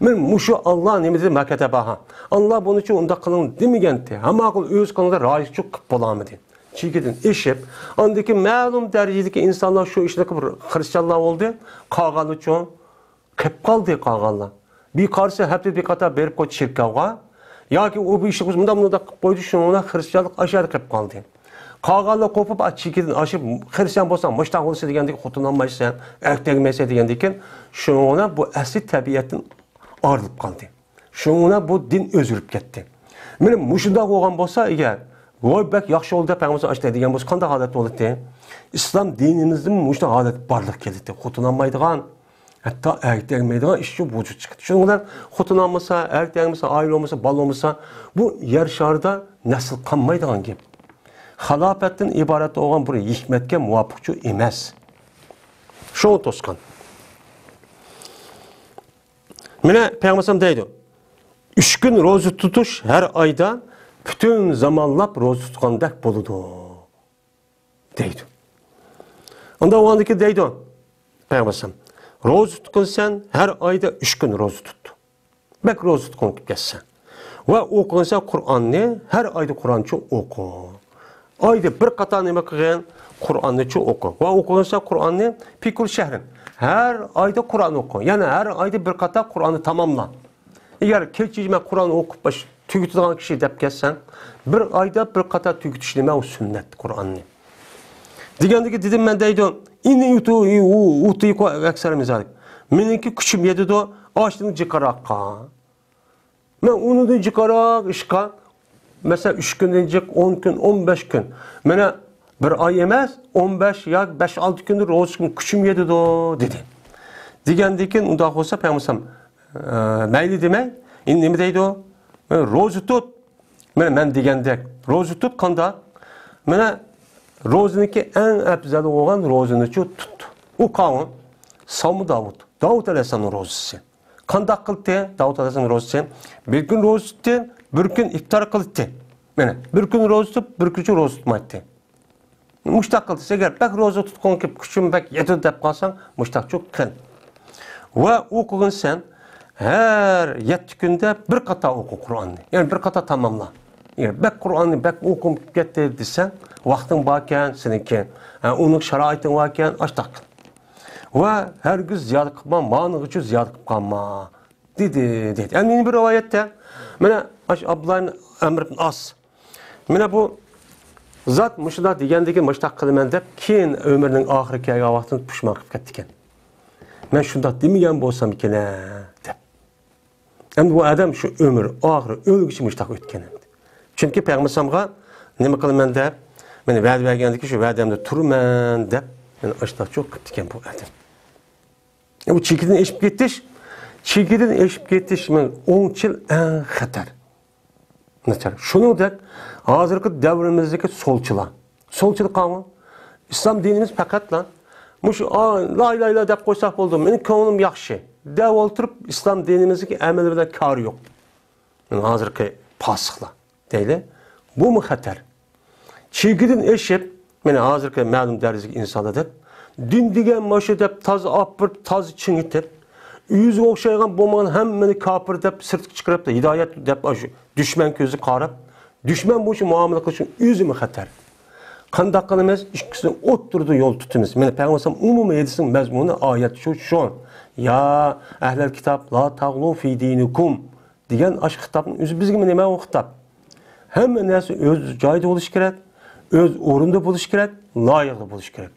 مانا مۇشۇ ئاللا نېمە دېدى؟ ماكەتەباھا. ئاللا بۇنىچۇ ئۇنداق قىلىڭ دېمىگەنتى. ھەممە قىل ئۆز قىلىڭدا راھىبچۇ قىلىپ بولالمىدى. چېكىدىن ئېشىپ، ئاندىكى مەلۇم دەرىجىدىكى ئىنسانلار شۇ ئىشنى قىلىپ خرىستىيانلار بولدى. قالغانلىچۇ قېلىپ قالدى، قالغانلار. بىر قارىسى ھەپتىدە بىر قېتىم بېرىپ قويدى چېركاۋغا. ياكى ئۇ بىر ئىشنى قىلسا مۇنداق، مۇنداق قىلىپ قويدى، شۇنىڭ بىلەن خرىستىيانلىق ئاشۇ يەردە قېلىپ قالدى. قالغانلار قوپۇپ، ئا، چېكىدىن ئاشىپ، خرىستىيان بولساڭ مۇشۇنداق بولسا دېگەندىكى خوتۇن ئالمايسەن، ئەركەك تەگمەيسەن دېگەندىكىن، شۇنىڭ بىلەن بۇ ئەسلى تەبىئەتتىن ئايرىلىپ قالدى. شۇنىڭ بىلەن بۇ دىن ئۆزگىرىپ كەتتى. مانا مۇشۇنداق بولغان بولسا ئەگەر، ۋاي، بەك ياخشى بولدى دەپ پەيغەمبەر ئاشۇنداق دېگەن بولسا، قانداق ھالەت بولاتتى؟ ئىسلام دىنىمىزدىمۇ مۇشۇنداق ھالەت بارلىققا كېلەتتى. خوتۇن ئالمايدىغان، ھەتتا ئەر تەگمەيدىغان ئىشچۇ ۋۇجۇد چىقتى. شۇنىڭ بىلەن خوتۇن ئالمىسا، ئەر تەگمىسە، ئائىلە بولمىسا، بالا بولمىسا، بۇ يەر شارىدا نەسىل قالمايدىغان گەپ. خالاپەتتىن ئىبارەت بولغان بىر ھېكمەتكە مۇۋاپىقچۇ ئەمەس. شۇڭا توسقان. مانا پەيغەمبەر دەيدۇ، «ئۈچ كۈن روزا تۇتۇش ھەر ئايدا پۈتۈن زامانلاپ روزا تۇتقاندەك بولىدۇ» دەيدۇ. ئۇندا ئۇنىڭدىكى دەيدۇ پەيغەمبەر، «روزا تۇتقىنسەن، ھەر ئايدا ئۈچ كۈن روزا تۇت. بەك روزا تۇتقۇڭ كېلىپ كەتسە. ۋە ئوقۇغىنسەن قۇرئاننى، ھەر ئايدا قۇرئانچە ئوقۇ. ئايدا بىر قاتا نېمە قىلغىن؟ قۇرئاننىچە ئوقۇ. ۋە ئوقۇغىنسەن قۇرئاننى، فى كۇللى شەھرىن. ھەر ئايدا قۇرئان ئوقۇ. يەنى ھەر ئايدا بىر قاتا قۇرئاننى تاماملا.» ئەگەر كېچىچە مەن قۇرئان ئوقۇپ باش تۈگىتىدىغان كىشى دەپ كەتسەڭ، بىر ئايدا بىر قاتا تۈگىتىش نېمە؟ ئۇ سۈننەت قۇرئاننى. دېگەندىكى دېدىم مەن دەيدۇ، «ئىننى ئۇتىقۇ ئەكسەرە مىن زالىك.» مېنىڭكى كۈچۈم يېتىدۇ ئاشۇنىڭ جىقراققا. مەن ئۇنىڭدىن جىقراق ئىشقا، مەسىلەن، ئۈچ كۈندىن جىق، ئون كۈن، ئون بەش كۈن. مانا بىر ئاي ئەمەس، ئون بەش ياكى بەش-ئالتە كۈندە روزا تۇتقىنىم كۈچۈم يېتىدۇ، دېدى. دېگەندىن كېيىن ئۇنداق بولسا پەيغەمبەر، ئە، مەيلى دېمەي، ئەمدى نېمە دەيدۇ؟ روزا تۇت. مانا مەن دېگەندەك روزا تۇت. قانداق؟ مانا روزىنىڭكى ئەڭ ئەپزەل بولغان روزىنىچۇ تۇت. ئۇ قاۋۇن ساۋمۇ داۋۇت. داۋۇت ئەلەيھىسسالامنىڭ روزىسى. قانداق قىلدى داۋۇت ئەلەيھىسسالام روزىسى؟ بىر كۈن روزا تۇتتى، بىر كۈن ئىپتار قىلدى. مانا بىر كۈن روزا تۇتۇپ، بىر كۈنچە روزا تۇتمايتتى. مۇشتاق قىلدى. ئەگەر بەك روزا تۇتقۇڭ كېلىپ، كۈچۈم بەك يېتىدۇ دەپ قالساڭ، مۇشتاقچۇ قىل. ۋە ئوقۇغىنسەن، ھەر يەتتە كۈندە بىر قاتا ئوقۇ قۇرئاننى. يەنى بىر قاتا تاماملا. ئەگەر بەك قۇرئاننى بەك ئوقۇم كەتتى دېسەڭ، ۋاقتىڭ باركەن سېنىڭكى، ھە، ئۇنىڭ شارائىتىڭ باركەن، ئاشتاق قىل. ۋە ھەرگىز زىيادە قىلما، مانىغىچە زىيادە قىلىپ قالما، دېدى، دېدى. ئەمدى يەنە بىر رىۋايەتتە، مانا، ئاش ئابدۇللا ئىبن ئەمر ئىبن ئاس. مانا بۇ زات مۇشۇنداق دېگەندىكىن، مۇشۇنداق قىلىمەن دەپ، كېيىن ئۆمرىنىڭ ئاخىرى كەلگەن ۋاقتىدا پۇشمان قىلىپ كەتتىكەن. مەن شۇنداق دېمىگەن بولسامكىنە، دەپ. ئەمدى بۇ ئادەم شۇ ئۆمرى ئاخىرى ئۆلگۈچە مۇشۇنداق ئۆتكەن ئەمدى. چۈنكى پەيغەمبەر ئەلەيھىسسالامغا نېمە قىلىمەن دەپ، مېنى ۋەدە بەرگەندىكى شۇ ۋەدەمدە تۇرىمەن دەپ، مېنى ئاشتاق چوق قىپتىكەن بۇ ئادەم. بۇ چېكىدىن ئېشىپ كېتىش، چېكىدىن ئېشىپ كېتىش مېنىڭ ئوڭچىل ئەڭ خەتەر. ناچار. شۇنىڭدەك ھازىرقى دەۋرىمىزدىكى سولچىلار. سولچىلار قانداق؟ ئىسلام دىنىمىز پەقەتلا مۇشۇ، ئا، لا ئىلاھە ئىللا دەپ قويساق بولدى، مېنىڭ كۆڭلۈم ياخشى دەۋ ئولتۇرۇپ، ئىسلام دىنىمىزدىكى ئەمەل بىلەن كارى يوق. مېنىڭ ھازىرقى پاسىقلار دەيلى. بۇمۇ خەتەر. چېكىدىن ئېشىپ، مانا ھازىرقى مەلۇم دەرىجىدىكى ئىنسانلار دەپ، دىن دېگەن مانا شۇ دەپ تازا ئاپىرىپ، تازا چىڭىتىپ، ئۆزىگە ئوخشايدىغان بولمىغان ھەممىنى كاپىر دەپ سىرتقا چىقىرىپ، ھىدايەت دەپ ئاشۇ دۈشمەن كۆزى قاراپ، دۈشمەن بويىچە مۇئامىلە قىلىشنىڭ ئۆزىمۇ خەتەر. قانداق قىلىمىز؟ ئىككىسىنى ئوتتۇرىدا يول تۇتىمىز. مانا پەيغەمبەر ئەلەيھىسسالام ئومۇمىي ھەدىسىنىڭ مەزمۇنى ئايەت شۇ، شۇ. يا ئەھلەل كىتاب، لا تاغلۇ فى دىنىكۇم. دېگەن ئاشۇ خىتابنىڭ ئۆزى بىزگىمۇ نېمە ئۇ خىتاب؟ ھەممە نەرسە ئۆز جايىدا بولۇشى كېرەك، ئۆز ئورنىدا بولۇشى كېرەك، لايىقىدا بولۇشى كېرەك.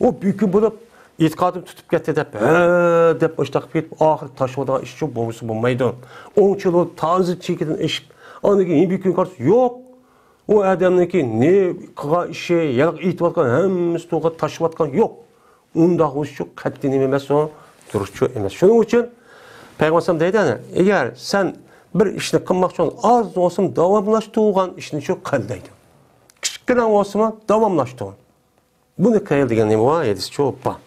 ئۇ بىكۈن بولۇپ، ئېتىقادىم تۇتۇپ كەتتى دەپ، ھە دەپ ئاشتاق قىلىپ كېتىپ، ئاخىرى تاشلىۋاتىدىغان ئىش شۇ بولمىسا بولمايدۇ. ئوڭچىلىق تازا چېكىدىن ئېشىپ، ئاندىن كېيىن بىكۈن قارىسا، يوق. ئۇ ئادەمنىڭكى نېمە قىلغان ئىشى، ياق ئېيتىۋاتقان ھەممىسى توغرا تاشلىۋاتقان يوق. ئۇنداق بولۇشچۇ قەتئىي نېمە ئەمەس ئۇ، دۇرۇسچۇ ئەمەس. شۇنىڭ ئۈچۈن پەيغەمبەر ئەلەيھىسسالام دەيدۇ، ئەنە، ئەگەر سەن بىر ئىشنى قىلماقچى بولساڭ، ئاز بولسىمۇ داۋاملاشتۇرغان ئىشنىچۇ قىل دەيدۇ. كىچىككىنە بولسىمۇ داۋاملاشتۇر. بۇنى قىل دېگەن نېمە بار؟ ھەدىسچۇ بار.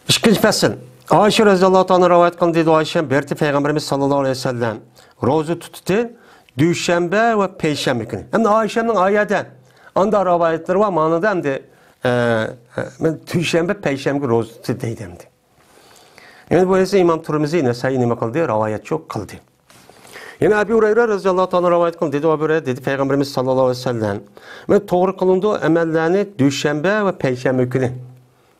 ئىككىنچى پەسىل. ئائىشە رەزىياللاھۇ تائالا رىۋايەت قىلدى، دېدى ئائىشە، بىر قېتىم پەيغەمبىرىمىز ساللاللاھۇ ئەلەيھى ۋەسەللەم روزا تۇتتى، دۈشەنبە ۋە پەيشەنبە كۈنى. ئەمدى ئائىشەنىڭ ئايەدە ئاندا رىۋايەتلىرى بار، مانىدا ئەمدى، ئە، ئە، مەن دۈشەنبە، پەيشەنبە كۈنى روزا تۇتتى دەيدۇ ئەمدى. يەنە بۇ ھەدىسنى ئىمام تۇرمىزى، نەسائىي نېمە قىلدى؟ رىۋايەتچۇ قىلدى. يەنە ئەبۇ ھۇرەيرە رەزىياللاھۇ تائالا رىۋايەت قىلدى، دېدى ئەبۇ ھۇرەيرە، دېدى پەيغەمبىرىمىز ساللاللاھۇ ئەلەيھى ۋەسەللەم، مەن توغرا قىلىنىدۇ ئەمەللەرنى دۈشەنبە ۋە پەيشەنبە كۈنى.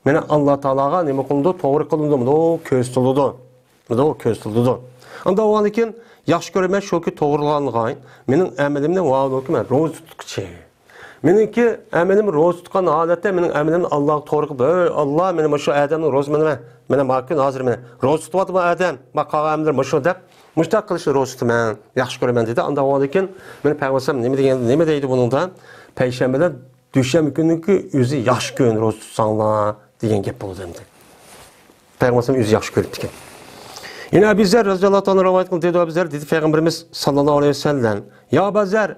مانا ئاللا تائالاغا نېمە قىلىنىدۇ؟ توغرا قىلىنىدۇ، مۇنداق كۆرسىتىلىدۇ. مۇنداق كۆرسىتىلىدۇ. ئاندا بولغاندىن كېيىن ياخشى كۆرىمەن شۇكى توغرىلانغان مېنىڭ ئەمىلىمنى ۋاۋلۇكى مەن روزا تۇتقۇچى. مېنىڭكى ئەمىلىم روزا تۇتقان ھالەتتە مېنىڭ ئەمىلىمنى ئاللاغا توغرا قىلىپ، ئەي ئاللا، مېنى مۇشۇ ئادەمنىڭ روزا مانا، مانا ما كۈن ھازىر مانا روزا تۇتۇۋاتىدۇ بۇ ئادەم، ما قالغان ئەمىللەر مۇشۇ دەپ، مۇشۇنداق قىلىشنى روزا تۇتىمەن، ياخشى كۆرىمەن دېدى. ئاندىن ئاۋۋالدىن كېيىن مېنى پەيغەمبەر نېمە دېگەن، نېمە دەيدۇ بۇنىڭدا؟ پەيشەنبىدە دۈشەنبە كۈنىنىڭكى ئۆزى ياخشى كۈن، روزا تۇتساڭلار دېگەن گەپ بولىدۇ ئەمدى. پەيغەمبەر ئەلەيھىسسالام ئۆزى ياخشى كۆرۈپتىكەن. يەنە ئەبۇ زەر رەزىياللاھۇ تائالا رىۋايەت قىلدى، دېدى ئەبۇ زەر، دېدى پەيغەمبىرىمىز ساللاللاھۇ ئەلەيھى ۋەسەللەم، يا ئەبا زەر،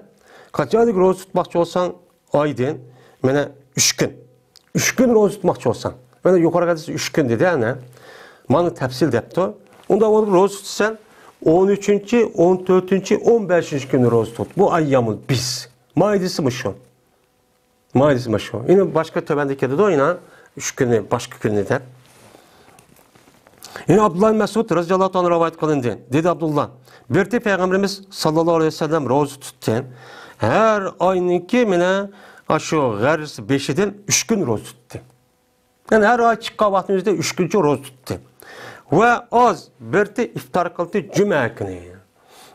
قاچانلىك روزا تۇتماقچى بولساڭ، ئايدىن، مانا، ئۈچ كۈن. ئۈچ كۈن روزا تۇتماقچى بولساڭ. مانا، يۇقىرىقى ھەدىستە ئۈچ كۈن دېدى، ئەنە. مانا تەپسىل دەپتۇ. ئۇنداق بولۇپ روزا تۇتىسەن، ئون ئۈچىنچى، ئون تۆتىنچى، ئون بەشىنچى كۈنى روزا تۇت. بۇ ئەييامۇل بىز. مائىدىسى مۇشۇ. مائىدىسى مۇشۇ. يەنە باشقا تۆۋەندە كېلىدۇ، يەنە ئۈچ كۈنى، باشقا كۈنى دەپ. يەنە ئابدۇللا ئىبن مەسئۇد رەزىياللاھۇ تائالا رىۋايەت قىلىندى. دېدى ئابدۇللا، بىر پەيغەمبىرىمىز ساللاللاھۇ ئەلەيھى ۋەسەللەم روزا تۇتتى. ھەر ئاينىڭكى مانا ئاشۇ غەررىسى بېشىدىن ئۈچ كۈن روزا تۇتتى. يەنى ھەر ئاي چىققان ۋاقتىمىزدا ئۈچ كۈنچە روزا تۇتتى. ۋە ئاز بىرتى ئىپتار قىلدى جۈمە كۈنى.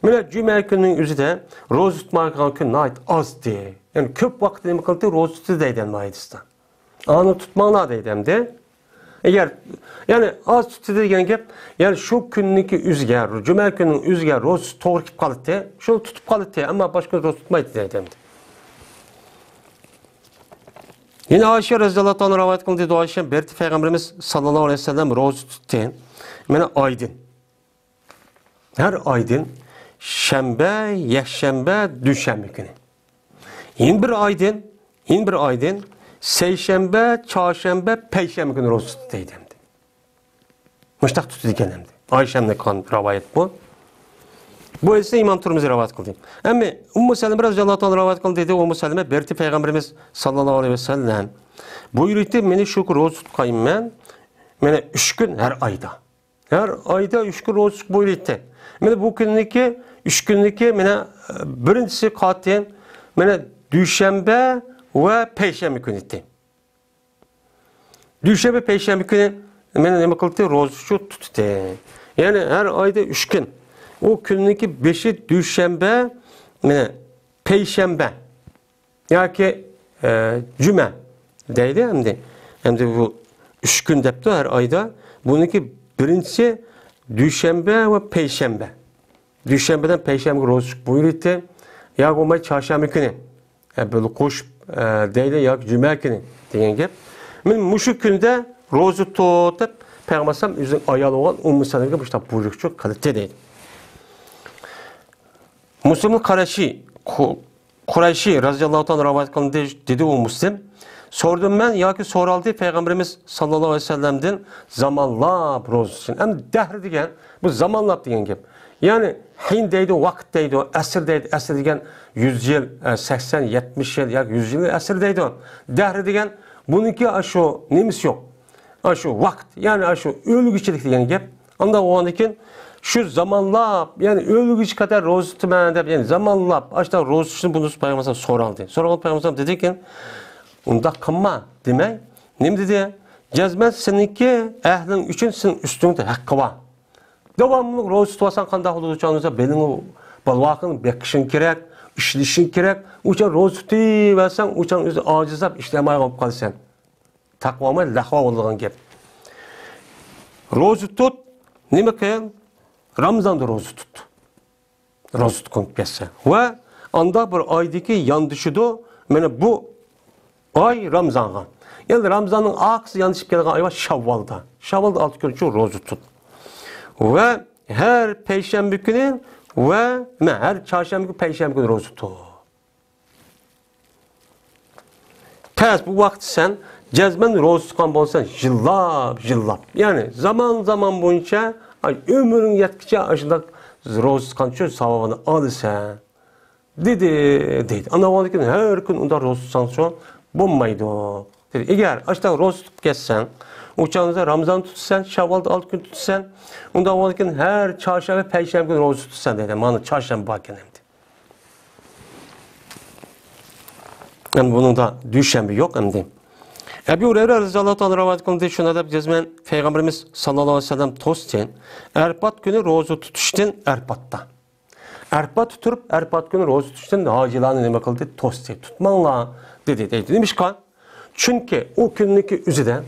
مانا جۈمە كۈنىنىڭ ئۆزىدە روزا تۇتمايدىغان كۈن ناھايىتى ئازدى. يەنى كۆپ ۋاقىت نېمە قىلدى؟ روزا تۇتتى دەيدۇ ئەمدى ھەدىستە. ئانى تۇتماڭلار دەيدۇ ئەمدى. ئەگەر، يەنى ئاز تۇتتى دېگەن گەپ، يەنى شۇ كۈننىڭكى ئۆزىگە، جۈمە كۈنىنىڭ ئۆزىگە روزا توغرا كېلىپ قالاتتى، شۇنى تۇتۇپ قالاتتى، ئەمما باشقا كۈنى روزا تۇتمايتتى دەيدۇ ئەمدى. يەنە ئائىشە رەزىياللاھۇ تائالا رىۋايەت قىلدى، دېدى ئائىشە، بىرتى پەيغەمبىرىمىز ساللاللاھۇ ئەلەيھى ۋەسەللەم روزا تۇتتى. مانا ئايدىن. ھەر ئايدىن شەنبە، يەكشەنبە، دۈشەنبە كۈنى. يەنە بىر ئايدىن، يەنە بىر ئايدىن سەيشەنبە، چارشەنبە، پەيشەنبە كۈنى روزا تۇتتى دەيدۇ ئەمدى. مۇشتاق تۇتىدىكەن ئەمدى. ئائىشەمدىن قىلغان رىۋايەت بۇ. بۇ ھەدىسنى ئىمام تۇرمۇزى رىۋايەت قىلدى. ئەمما ئۇممۇ سەلىمە رەزىياللاھۇ تائالا رىۋايەت قىلدى، دېدى ئۇممۇ سەلىمە، بىرتى پەيغەمبىرىمىز ساللاللاھۇ ئەلەيھى ۋەسەللەم بۇيرۇيتتى، مېنى شۇ كۈن روزا تۇتقايمەن، مانا ئۈچ كۈن ھەر ئايدا. ھەر ئايدا ئۈچ كۈن روزا تۇتۇش بۇيرۇيتتى. مانا بۇ كۈننىكى، ئۈچ كۈننىكى، مانا، بىرىنچىسى قاتىن، مانا دۈشەنبە ۋە پەيشەنبە كۈنى ئىدى. دۈشەنبە، پەيشەنبە كۈنى مانا نېمە قىلدى؟ روزا تۇتتى. يەنى ھەر ئايدا ئۈچ كۈن. ئۇ كۈننىڭكى بېشى دۈشەنبە، مانا پەيشەنبە. ياكى، ئە، جۈمە دەيدۇ ئەمدى. ئەمدى بۇ ئۈچ كۈن دەپتۇ ھەر ئايدا. بۇنىڭكى بىرىنچىسى دۈشەنبە ۋە پەيشەنبە. دۈشەنبىدىن پەيشەنبىگە روزا تۇتۇش بۇيرۇيتتى. يا بولماي چارشەنبە كۈنى، ئە، بىللە قوشۇپ، ئە، دەيدۇ، ياكى جۈمە كۈنى دېگەن گەپ. مانا مۇشۇ كۈندە روزا تۇت دەپ پەيغەمبەر ئەلەيھىسسالام ئۆزىنىڭ ئايالى بولغان ئۇممۇ سەلەمگە مۇشۇنداق بۇيرۇقچۇ قىلىتتى دەيدۇ. مۇسلىمنىڭ قارىشى، قۇ-، قۇرەيشى رەزىياللاھۇ تائالا رىۋايەت قىلىندى، دېدى ئۇ مۇسلىم. سورىدىم مەن ياكى سورالدى پەيغەمبىرىمىز ساللاللاھۇ ئەلەيھى ۋەسەللەمدىن زامانلاپ روزا تۇتۇشنى. ئەمدى دەھر دېگەن، بۇ زامانلاپ دېگەن گەپ. يەنى ھىن دەيدۇ، ۋاقىت دەيدۇ، ئەسىر دەيدۇ، ئەسىر دېگەن يۈز يىل، ئە، سەكسەن، يەتمىش يىل ياكى يۈز يىل ئەسىر دەيدۇ. دەھر دېگەن بۇنىڭكى ئاشۇ نېمىسى يوق. ئاشۇ ۋاقىت، يەنى ئاشۇ ئۆلگۈچىلىك دېگەن گەپ. ئانداق بولغاندىن كېيىن شۇ زامانلاپ، يەنى ئۆلگۈچە قەدەر روزا تۇتىمەن دەپ، يەنى زامانلاپ ئاشۇنداق روزا تۇتۇشنى بۇنى پەيغەمبەر ئەلەيھىسسالام سورالدى. سورىغاندا پەيغەمبەر ئەلەيھىسسالام دېدىكەن، ئۇنداق قىلما دېمەي، نېمە دېدى؟ جەزمەن سېنىڭكى ئەھلىڭ ئۈچۈن سېنىڭ ئۈستۈڭدە ھەققى بار. داۋاملىق روزا تۇتۇۋالساڭ قانداق بولىدۇ؟ ئۇچان بىلىڭ، بالىڭنى بېقىشىڭ كېرەك، ئىشلىشىڭ كېرەك. ئۇچان روزا تۇتۇۋەرسەڭ، ئۇچان ئۆزى ئاجىزلاپ ئىشلەيدىغان بولۇپ قالىسەن. تەقۋا بولماي، لەقۋا بولىدىغان گەپ. روزا تۇت، نېمە قىل؟ رامزاندا روزا تۇت. روزا تۇتقۇن كەلسە. ۋە ئاندا بىر ئايدىكى ياندىشىدۇ. مانا بۇ ئاي رامزانغا. يەنى رامزاننىڭ ئارقىسى ياندىشىپ كەلگەن ئاي بار شاۋۋالدا. شاۋۋالدا ئالتە كۈن ئۈچۈن روزا تۇت. ۋە ھەر پەيشەنبە كۈنى ۋە، نە، ھەر چارشەنبە كۈنى، پەيشەنبە كۈنى روزا تۇت. تەس، بۇ ۋاقىتتا سەن جەزمەن روزا تۇتقان بولساڭ، يىللاپ، يىللاپ، يەنى زامان، زامان بويىچە، ئاي، ئۆمرۈڭ يەتكىچە ئاشۇنداق روزا تۇتقان ئۈچۈن ساۋابىنى ئالىسەن، دېدى، دەيدۇ. ئانداق بولغاندىكىن ھەر كۈن ئۇنداق روزا تۇتساڭچۇ بولمايدۇ، دېدى. ئەگەر ئاشۇنداق روزا تۇتۇپ كەتسەڭ، ئۇ چاغدا رامزان تۇتىسەن، شاۋۋالدا ئالتە كۈن تۇتىسەن، ئۇنداق بولغاندىكىن ھەر چارشەنبە، پەيشەنبە كۈنى روزا تۇتىسەن، دەيدۇ. مانا چارشەنبە باركەن ئەمدى. ئەمدى بۇنىڭدا دۈشەنبە يوق ئەمدى. ئەبۇ ھۇرەيرە رەزىياللاھۇ تائالا رىۋايەت قىلدى، شۇنداق دەپ جەزمەن پەيغەمبىرىمىز ساللاللاھۇ ئەلەيھى ۋەسەللەم توستى. ئەرپات كۈنى روزا تۇتۇشتىن ئەرپاتتا. ئەرپاتتا تۇرۇپ، ئەرپات كۈنى روزا تۇتۇشتىن ھاجىلارنى نېمە قىلدى؟ توستى. تۇتماڭلار، دېدى، دەيدۇ. نېمىشقا؟ چۈنكى ئۇ كۈننىكى ئۆزىدە،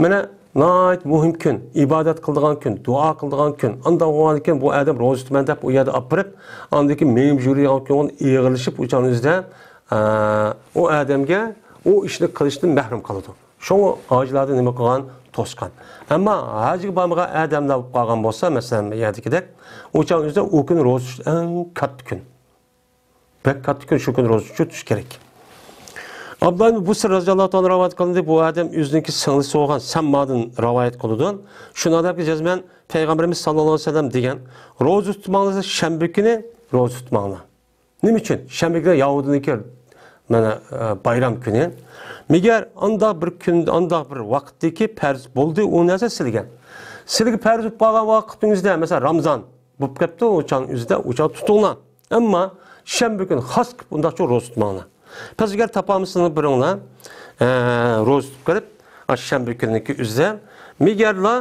مانا، ناھايىتى مۇھىم كۈن، ئىبادەت قىلىدىغان كۈن، دۇئا قىلىدىغان كۈن. ئانداق بولغاندىكىن بۇ ئادەم روزا تۇتىمەن دەپ ئۇ يەردە ئاپىرىپ، ئاندىن كېيىن مېڭىپ يۈرىدىغان كۈن ئېغىرلىشىپ، ئۇ چاغنىڭ ئۆزىدە، ئە، ئۇ ئادەمگە ئۇ ئىشنى قىلىشتىن مەھرۇم قالىدۇ. شۇڭا ھاجىلاردا نېمە قىلغان؟ توسقان. ئەمما ھەجگە بارمىغان ئادەملەر بولۇپ قالغان بولسا، مەسىلەن، بۇ يەردىكىدەك، ئۇ چاغ ئۆزىدە ئۇ كۈنى روزا تۇتۇش ئەڭ كاتتا كۈن. بەك كاتتا كۈن، شۇ كۈنى روزا تۇتۇش كېرەك. ئابدۇللا ئىبن بۇسر رەزىياللاھۇ تائالا رىۋايەت قىلىندى. بۇ ئادەم ئۆزىنىڭكى سىڭلىسى بولغان سەممادىن رىۋايەت قىلىدۇ. شۇ ئادەمگە جەزمەن پەيغەمبىرىمىز ساللاللاھۇ ئەلەيھى ۋەسەللەم دېگەن، روزا تۇتماڭلار، شەنبە كۈنى روزا تۇتماڭلار. نېمە ئۈچۈن؟ شەنبە كۈنى يەھۇدىينىڭكى، مانا، ئە، بايرام كۈنى. مەگەر ئانداق بىر كۈن، ئانداق بىر ۋاقىتتىكى پەرز بولدى ئۇ نەرسە سىلىگە. سىلىگە پەرز بولۇپ قالغان ۋاقىتىڭىزدا، مەسىلەن، رامزان بولۇپ كەپتۇ، ئۇ چاغ ئۆزىدە، ئۇ چاغ تۇتۇڭلار. ئەمما شەنبە كۈنى خاس قىلىپ ئۇنداقچە روزا تۇتماڭلار. پەس ئەگەر تاپالمىسىڭلار بىرىڭلار، ئە، روزا تۇتۇپ قېلىپ، ئاشۇ شەنبە كۈنىنىڭكى ئۆزىدە، مەگەرلا،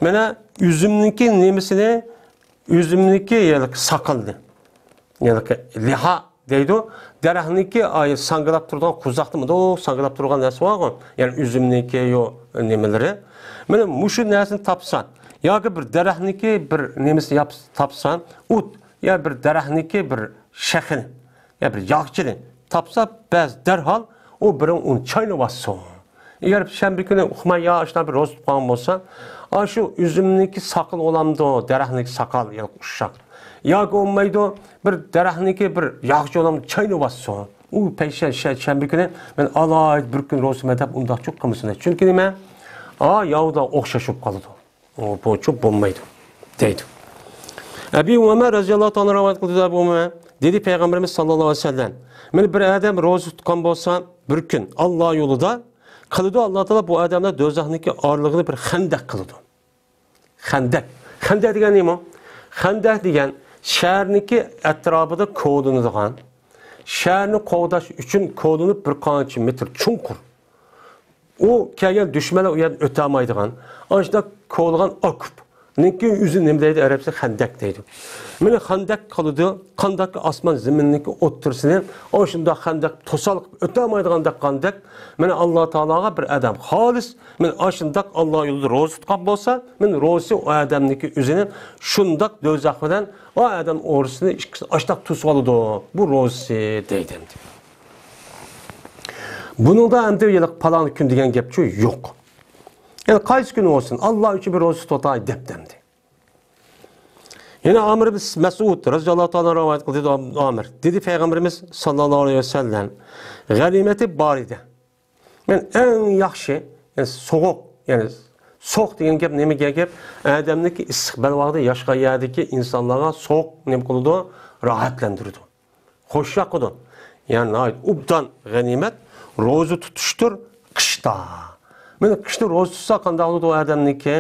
مانا، ئۈزۈمنىڭكى نېمىسىنى، ئۈزۈمنىڭكى، يەنى ساقىلىنى، يەنى لىھا دەيدۇ. دەرەخنىڭكى، ئاي، ساڭگىلاپ تۇرىدىغان قوۋزاقنى مۇنداق ساڭگىلاپ تۇرغان نەرسە بارغۇ. يەنى ئۈزۈمنىڭكى يو نېمىلىرى. مانا مۇشۇ نەرسىنى تاپسا، ياكى بىر دەرەخنىڭكى بىر نېمىسىنى ياپ-، تاپسا، ئوت، يا بىر دەرەخنىڭكى بىر شېخىنى، يا بىر ياغىچىنى تاپسا، بەس دەرھال ئۇ بىرىڭ ئۇنى چاينىۋالسۇن. ئەگەر شەنبە كۈنى ئۇقماي يا ئاشۇنداق بىر روزا تۇتقان بولسا، ئاشۇ ئۈزۈمنىڭكى ساقىلى بولامدۇ، دەرەخنىڭكى ساقال يا ئۇششاق. ياكى بولمايدۇ، بىر دەرەخنىڭكى بىر ياغىچى بولامدۇ، چاينىۋالسۇن. ئۇ پەيشە-، شە-، شەنبە كۈنى مەن ئالاھىدە بىر كۈن روزا تۇتىمەن دەپ ئۇنداقچۇ قىلمىسۇن. چۈنكى نېمە؟ ئا، ياۋدا ئوخشاش بولۇپ قالىدۇ. ئۇ، بۇ چوپ بولمايدۇ، دەيدۇ. ئەبى ئۇمامە رەزىياللاھۇ تائالا رىۋايەت قىلدى، ئەبۇ ئۇمامە دېدى، پەيغەمبىرىمىز ساللاللاھۇ ئەلەيھى ۋەسەللەم، مانا بىر ئادەم روزا تۇتقان بولسا، بىر كۈن ئاللا يولىدا قىلىدۇ، ئاللا تائالا بۇ ئادەملەر دوزاخنىڭكى ئارىلىقىنى بىر خەندەك قىلىدۇ. خەندەك. خەندەك دېگەن نېمە؟ خەندەك دېگەن شەھەرنىڭكى ئەتراپىدا كولىنىدىغان، شەھەرنى قوغداش ئۈچۈن كولىنىپ بىر قانچە مېتىر چوڭقۇر. ئۇ كەلگەن دۈشمەنلەر ئۇ يەردىن ئۆتەلمەيدىغان، ئاشۇنداق كولىغان ئوكوپنىڭكى ئۆزى نېمە دەيدۇ؟ ئەرەبچە خەندەك دەيدۇ. مانا خەندەك قىلىدۇ، قانداقكى ئاسمان زېمىننىڭكى ئوتتۇرىسىنى ئاشۇنداق خەندەك توسالغۇ قىلىپ ئۆتەلمەيدىغاندەك قاندەك. مانا ئاللا تائالاغا بىر ئادەم خالىس، مانا ئاشۇنداق ئاللا يولىدا روزا تۇتقان بولسا، مانا روزىسى ئۇ ئادەمنىڭكى ئۆزىنى شۇنداق دوزاخ بىلەن ئۇ ئادەم ئورىسىنى ئىككىسى ئاشۇنداق توسۇۋالىدۇ. بۇ روزىسى دەيدۇ ئەمدى. بۇنىڭدا ئەمدى ھېلىقى پالان كۈن دېگەن گەپچۇ يوق. يەنى قايسى كۈن بولسۇن، ئاللا ئۈچۈن بىر روزا تۇتاي دەپتۇ ئەمدى. يەنە ئامىر ئىبن مەسئۇد رەزىياللاھۇ تائالا رىۋايەت قىلدى، ئامىر دېدى، پەيغەمبىرىمىز ساللاللاھۇ ئەلەيھى ۋەسەللەم، غەنىيمەتى بارىدە، يەنى ئەڭ ياخشى، يەنى سوغۇق، يەنى سوغۇق دېگەن گەپ نېمە دېگەن گەپ؟ ئادەمنىڭكى ئىسسىق بەلباغدا ياشىغان يەردىكى ئىنسانلارغا سوغۇق نېمە قىلىدۇ؟ راھەتلەندۈرىدۇ. خوش ياقىدۇ. يەنى ناھايىتى ئوبدان غەنىيمەت روزا تۇتۇشتۇر قىشتا. مانا قىشتا روزا تۇتسا قانداق بولىدۇ ئۇ ئادەمنىڭكى؟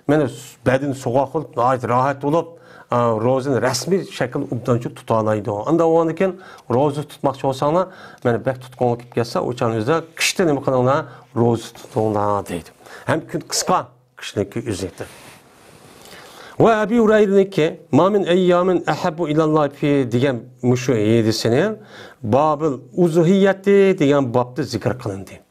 مانا بەدىنى سوغۇق بولۇپ، ناھايىتى راھەت بولۇپ، ئا، روزىنى رەسمىي شەكىلدە ئوبدانچە تۇتالايدۇ. ئانداق بولغاندىن كېيىن روزا تۇتماقچى بولساڭلار، مانا بەك تۇتقۇڭلار كېلىپ كەتسە، ئۇ چاغنىڭ ئۆزىدە قىشتا نېمە قىلىڭلار؟ روزا تۇتۇڭلار دەيدۇ. ھەم كۈن قىسقا. قىشنىڭكى ئۆزى. ۋە ئەبى ھۇرەيرىنىڭكى، «ما مىن ئەييامىن ئەھەببۇ ئىلەللاھى فى» دېگەن مۇشۇ ھەدىسىنى بابىل ئۇزھىيەتى دېگەن بابتا زىكىر قىلىندى.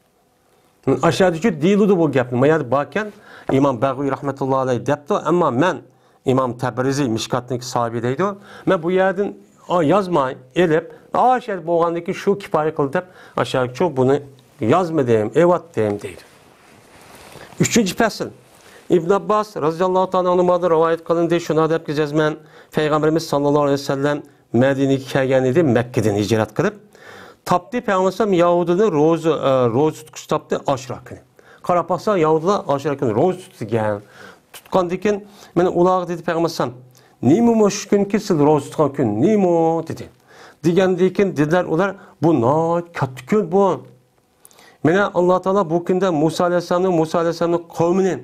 ئاشۇ يەردىچۇ دېيىلىدۇ بۇ گەپنى. ما يەردە باركەن، ئىمام بەغۋىي رەھمەتۇللاھى ئەلەيھ دەپتۇ، ئەمما مەن، ئىمام تەبرىزى مىشكاتنىڭكى ساھىبى دەيدۇ، مەن بۇ يەردىن يازماي ئېلىپ، ئاشۇ يەردە بولغاندىن كېيىن شۇ كۇپايە قىلدى دەپ، ئاشۇ يەرگىچۇ بۇنى يازمىدىم، ئېلىۋەتتىم دەيدۇ. ئۈچىنچى پەسىل. ئىبن ئابباس رەزىياللاھۇ تائالا ئەنھۇمادىن رىۋايەت قىلىندى، شۇنى دەپ جەزمەن پەيغەمبىرىمىز ساللاللاھۇ ئەلەيھى ۋەسەللەم مەدىنىگە كەلگەن ئىدى، مەككىدىن ھىجرەت قىلىپ. تاپتى پەيغەمبەر يەھۇدىينى روزا، ئە، روزا تۇتقۇچى تاپتى ئاشۇرا كۈنى. قاراپ باقسا، يەھۇدىيلار ئاشۇرا كۈنى روزا تۇتىدىكەن. تۇتقاندىن كېيىن، مانا ئۇلارغا دېدى پەيغەمبەر ئەلەيھىسسالام، «نېمە مۇشۇ كۈنكى سىز روزا تۇتقان كۈن، نېمە؟» دېدى. دېگەندىن كېيىن دېدىلەر ئۇلار، «بۇ ناھايىتى كاتتا كۈن بۇ.» مانا، ئاللا تائالا بۇ كۈندە مۇسا ئەلەيھىسسالامنى، مۇسا ئەلەيھىسسالامنىڭ قەۋمىنى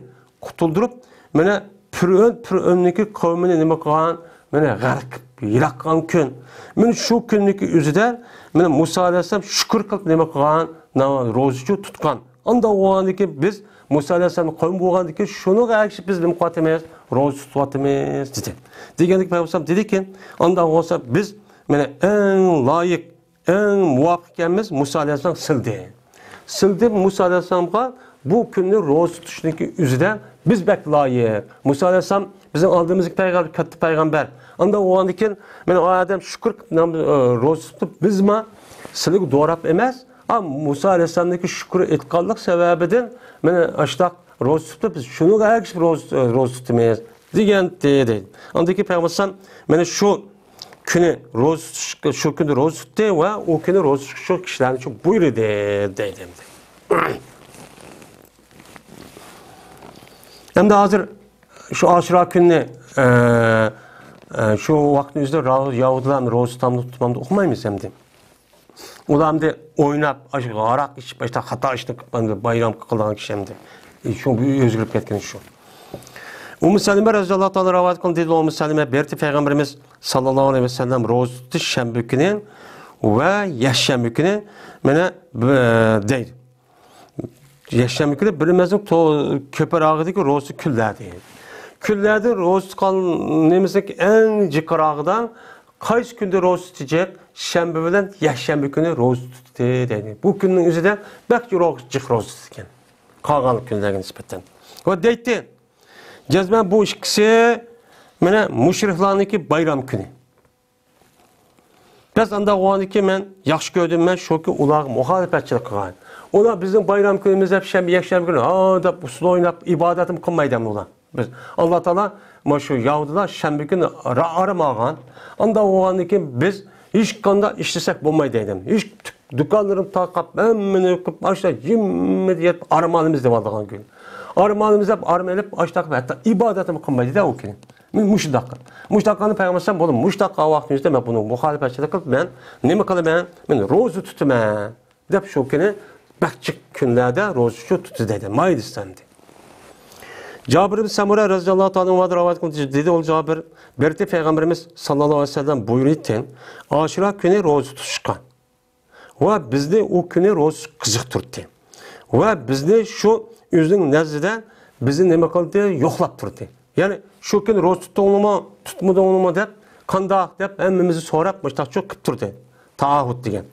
قۇتۇلدۇرۇپ، مانا، پىرئۆن، پىرئۆننىڭكى قەۋمىنى نېمە قىلغان؟ مانا، غەرق قىلىپ ھالاك قىلغان كۈن. مانا شۇ كۈننىڭكى ئۆزىدە، مانا، مۇسا ئەلەيھىسسالام شۈكۈر قىلىپ نېمە قىلغان؟ ناۋا روزىچۇ تۇتقان. ئانداق بولغاندىن كېيىن بىز مۇسا ئەلەيھىسسالامنىڭ قەۋمى بولغاندىن كېيىن شۇنىڭغا ئەگىشىپ بىز نېمە قىلىۋاتىمىز؟ روزا تۇتۇۋاتىمىز، دېدى. دېگەندىكىن پەيغەمبەر ئەلەيھىسسالام دېدىكى، ئانداق بولسا بىز، مانا، ئەڭ لايىق ئەڭ مۇۋاپىق ئىكەنمىز، مۇسا ئەلەيھىسسالام سىلدى. سىلدى مۇسا ئەلەيھىسسالامغا بۇ كۈننى روزا تۇتۇشنىڭكى ئۆزىدە بىز بەك لايىق. مۇسا ئەلەيھىسسالام بىزنىڭ ئالدىمىزدىكى پەيغەمبەر، كاتتا پەيغەمبەر. ئانداق بولغاندىن كېيىن، مانا ئۇ ئادەم شۈكۈر قىلىپ، نام-، ئە، روزا تۇتۇپ، بىزمۇ سىلىگە دوراپ ئەمەس، ئا، مۇسا ئەلەيھىسسالامنىڭكى شۈكۈر ئېيتقانلىق سەۋەبىدىن مانا ئاشتاق روزا تۇتۇپ، بىز شۇنىڭغا ئەگىشىپ روزا، روزا تۇتىمىز دېگەنتى، دەيدۇ. ئاندىن كېيىن پەيغەمبەر ئەلەيھىسسالام مانا شۇ كۈنى روزا تۇتۇش، شۇ كۈنى روزا تۇتتى ۋە ئۇ كۈنى روزا تۇتۇش شۇ كىشىلەرنى شۇ بۇيرۇدى، دەيدۇ ئەمدى. ئەمدى ھازىر شۇ ئاشۇرا كۈنىنى، ئە، ئە، شۇ ۋاقىتنىڭ ئۆزىدە را-، يەھۇدىيلار روزا تۇتامدۇ، تۇتمامدۇ ئۇقمايمىز ئەمدى. ئۇلار ئەمدى ئويناپ، ئاشۇ ھاراق ئىچىپ، ئاشۇنداق خاتا ئىشنى قىلىپ، ئەمدى بايرام قىلىدىغان كىشى ئەمدى. ئە، شۇ ئۆزگىرىپ كەتكىنى شۇ. ئۇممۇ سەلىمە رەزىياللاھۇ تائالا رىۋايەت قىلدى، دېدى، ئۇممۇ سەلىمە، بىر قېتىم پەيغەمبىرىمىز ساللاللاھۇ ئەلەيھى ۋەسەللەم روزا تۇتتى شەنبە كۈنى ۋە يەكشەنبە كۈنى، مانا، ب-، دەيدۇ. يەكشەنبە كۈنى بىر مەزگىل تو-، كۆپرەكىدىكى روزا كۈنلەردە. كۈنلەردە روزا تۇتقان نېمىسىنىڭ ئەڭ جىقراغىدا قايسى كۈندە روزا تۇتىدىغان؟ شەنبە بىلەن يەكشەنبە كۈنى روزا تۇتتى دەيدۇ. بۇ كۈننىڭ ئۆزىدە بەك جىق روزا تۇتىدىكەن. قالغان كۈنلەرگە نىسبەتەن. ۋە دەيتتى، جەزمەن بۇ ئىككىسى مانا مۇشرىكلارنىڭكى بايرام كۈنى. بەس ئانداق بولغاندىكىن مەن ياخشى كۆردۈم، مەن شۇكى ئۇلارغا مۇخالىپەتچىلىك قىلغان. ئۇلار بىزنىڭ بايرام كۈنىمىز دەپ شەنبە، يەكشەنبە كۈنى ھا دەپ ئۇسسۇل ئويناپ ئىبادەتمۇ قىلمايدۇ ئۇلار. بىز، ئاللا تائالا مانا شۇ يەھۇدىيلار شەنبە كۈنى را-، ئارام ئالغان. ئانداق بولغاندىكىن بىز ھېچقانداق ئىش ئىستىسەك بولمايدۇ دەيدۇ. ھېچ دۇكانلىرىنى تاقاپ، ھەممىنى قىلىپ، ئاشۇنداق يىممىدە يېتىپ ئارام ئالىمىز دەۋاتىدىغان كۈن. ئارام ئالىمىز دەپ ئارام ئېلىپ، ئاشۇنداق ھەتتا ئىبادەتمۇ قىلمايدۇ-دە ئۇ كۈنى. مۇشۇنداق. مۇشۇنداق قىلغاندا پەيغەمبەر ئەلەيھىسسالام بولۇپ، مۇشۇنداق قىلغان ۋاقتىمىزدا مەن بۇنىڭغا مۇخالىپەتچىلىك قىلىپ، مەن نېمە قىلىمەن؟ مەن روزا تۇتىمەن دەپ شۇ كۈنى بەك جىق كۈنلەردە روزا شۇ تۇتتى دەيدۇ. مايدىسەندى. جابىر ئىبن سەمۇرە رەزىياللاھۇ تائالا ئەنھۇدىن رىۋايەت قىلدى، دېدى ئۇ جابىر، بىر قېتىم پەيغەمبىرىمىز ساللاللاھۇ ئەلەيھى ۋەسەللەم بۇيرۇيتتى، ئاشۇرا كۈنى روزا تۇتۇشقا. ۋە بىزنى ئۇ كۈنى روزا قىزىقتۇردى. ۋە بىزنى شۇ ئۆزىنىڭ نەزىدە بىزنى نېمە قىلدى؟ يوقلاپ تۇردى. يەنى شۇ كۈنى روزا تۇتتۇڭلىمۇ، تۇتمىدىڭلىمۇ دەپ، قانداق دەپ ھەممىمىزنى سوراپ، مۇشتاقچۇ قىپ تۇردى. تائاھۇد دېگەن.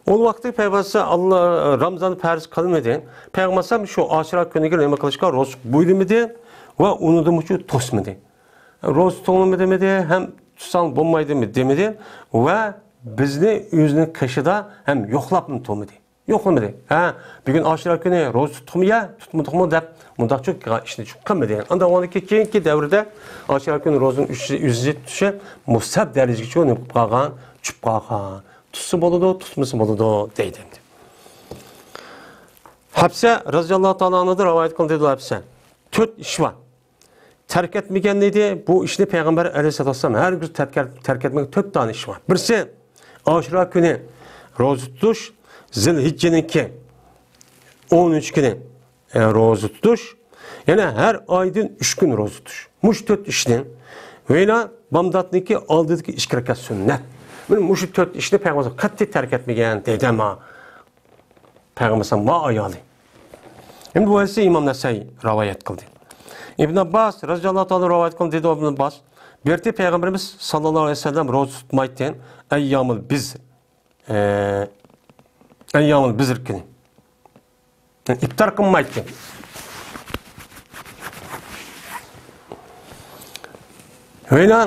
ئۇ ۋاقىتتا پەيغەمبەر ئاللا رامزان پەرز قىلمىدى. پەيغەمبەر شۇ ئاشۇرا كۈنىگە نېمە قىلىشقا، روزا بۇيرۇمىدى ۋە ئۇنىڭدىن مۇشۇ توسمىدى. روزا تۇتۇڭلىمۇ دېمىدى، ھەم تۇتساڭ بولمايدۇمۇ دېمىدى ۋە بىزنى ئۆزىنىڭ قېشىدا ھەم يوقلاپمۇ تۇرمىدى. يوقلىمىدى. ھە، بۈگۈن ئاشۇرا كۈنى روزا تۇتتۇقمۇ يا تۇتمىدۇقمۇ دەپ مۇنداقچۇ ئىشنى چۈش قىلمىدى. ئاندىن كېيىنكى دەۋردە ئاشۇرا كۈنى روزىنىڭ ئۈزۈلۈشى مۇستەھەب دەرىجىگىچە نېمە قىلىپ قالغان، چۈشۈپ قالغان. تۇتسا بولىدۇ، تۇتمىسا بولىدۇ دەيدۇ ئەمدى. ھەپسە رەزىياللاھۇ تائالا ئەنھۇدىن رىۋايەت قىلدى، دېدى ھەپسە. تۆت ئىش بار. تەرك ئەتمىگەن ئىدى. بۇ ئىشنى پەيغەمبەر ئەلەيھىسسالاتۇ ۋەسسالام ھەرگىز تەرك، تەرك ئەتمىگەن تۆت دانە ئىش بار. بىرسى، ئاشۇرا كۈنى روزا تۇتۇش، زىلھىججىنىڭكى ئون ئۈچ كۈنى، ئە، روزا تۇتۇش، يەنە ھەر ئايدىن ئۈچ كۈن روزا تۇتۇش. مۇشۇ تۆت ئىشنى ۋە يەنە بامداتنىڭكى ئالدىدىكى ئىككى رەكەت سۈننەت. مانا مۇشۇ تۆت ئىشنى پەيغەمبەر قەتئىي تەرك ئەتمىگەن دەيدۇ ئەمما. پەيغەمبەر ئەلەيھىسسالام ۋە ئايالى. ئەمدى بۇ ھەدىسنى ئىمام نەسائىي رىۋايەت قىلدى. ئىبن ئابباس رەزىياللاھۇ تائالا رىۋايەت قىلدى، دېدى ئىبن ئابباس، بىر قېتىم پەيغەمبىرىمىز ساللاللاھۇ ئەلەيھى ۋەسەللەم روزا تۇتمايتتى، ئەييامۇل بىز، ئە، ئەييامۇل بىزر كۈنى. يەنى ئىپتار قىلمايتتى. ۋە يەنە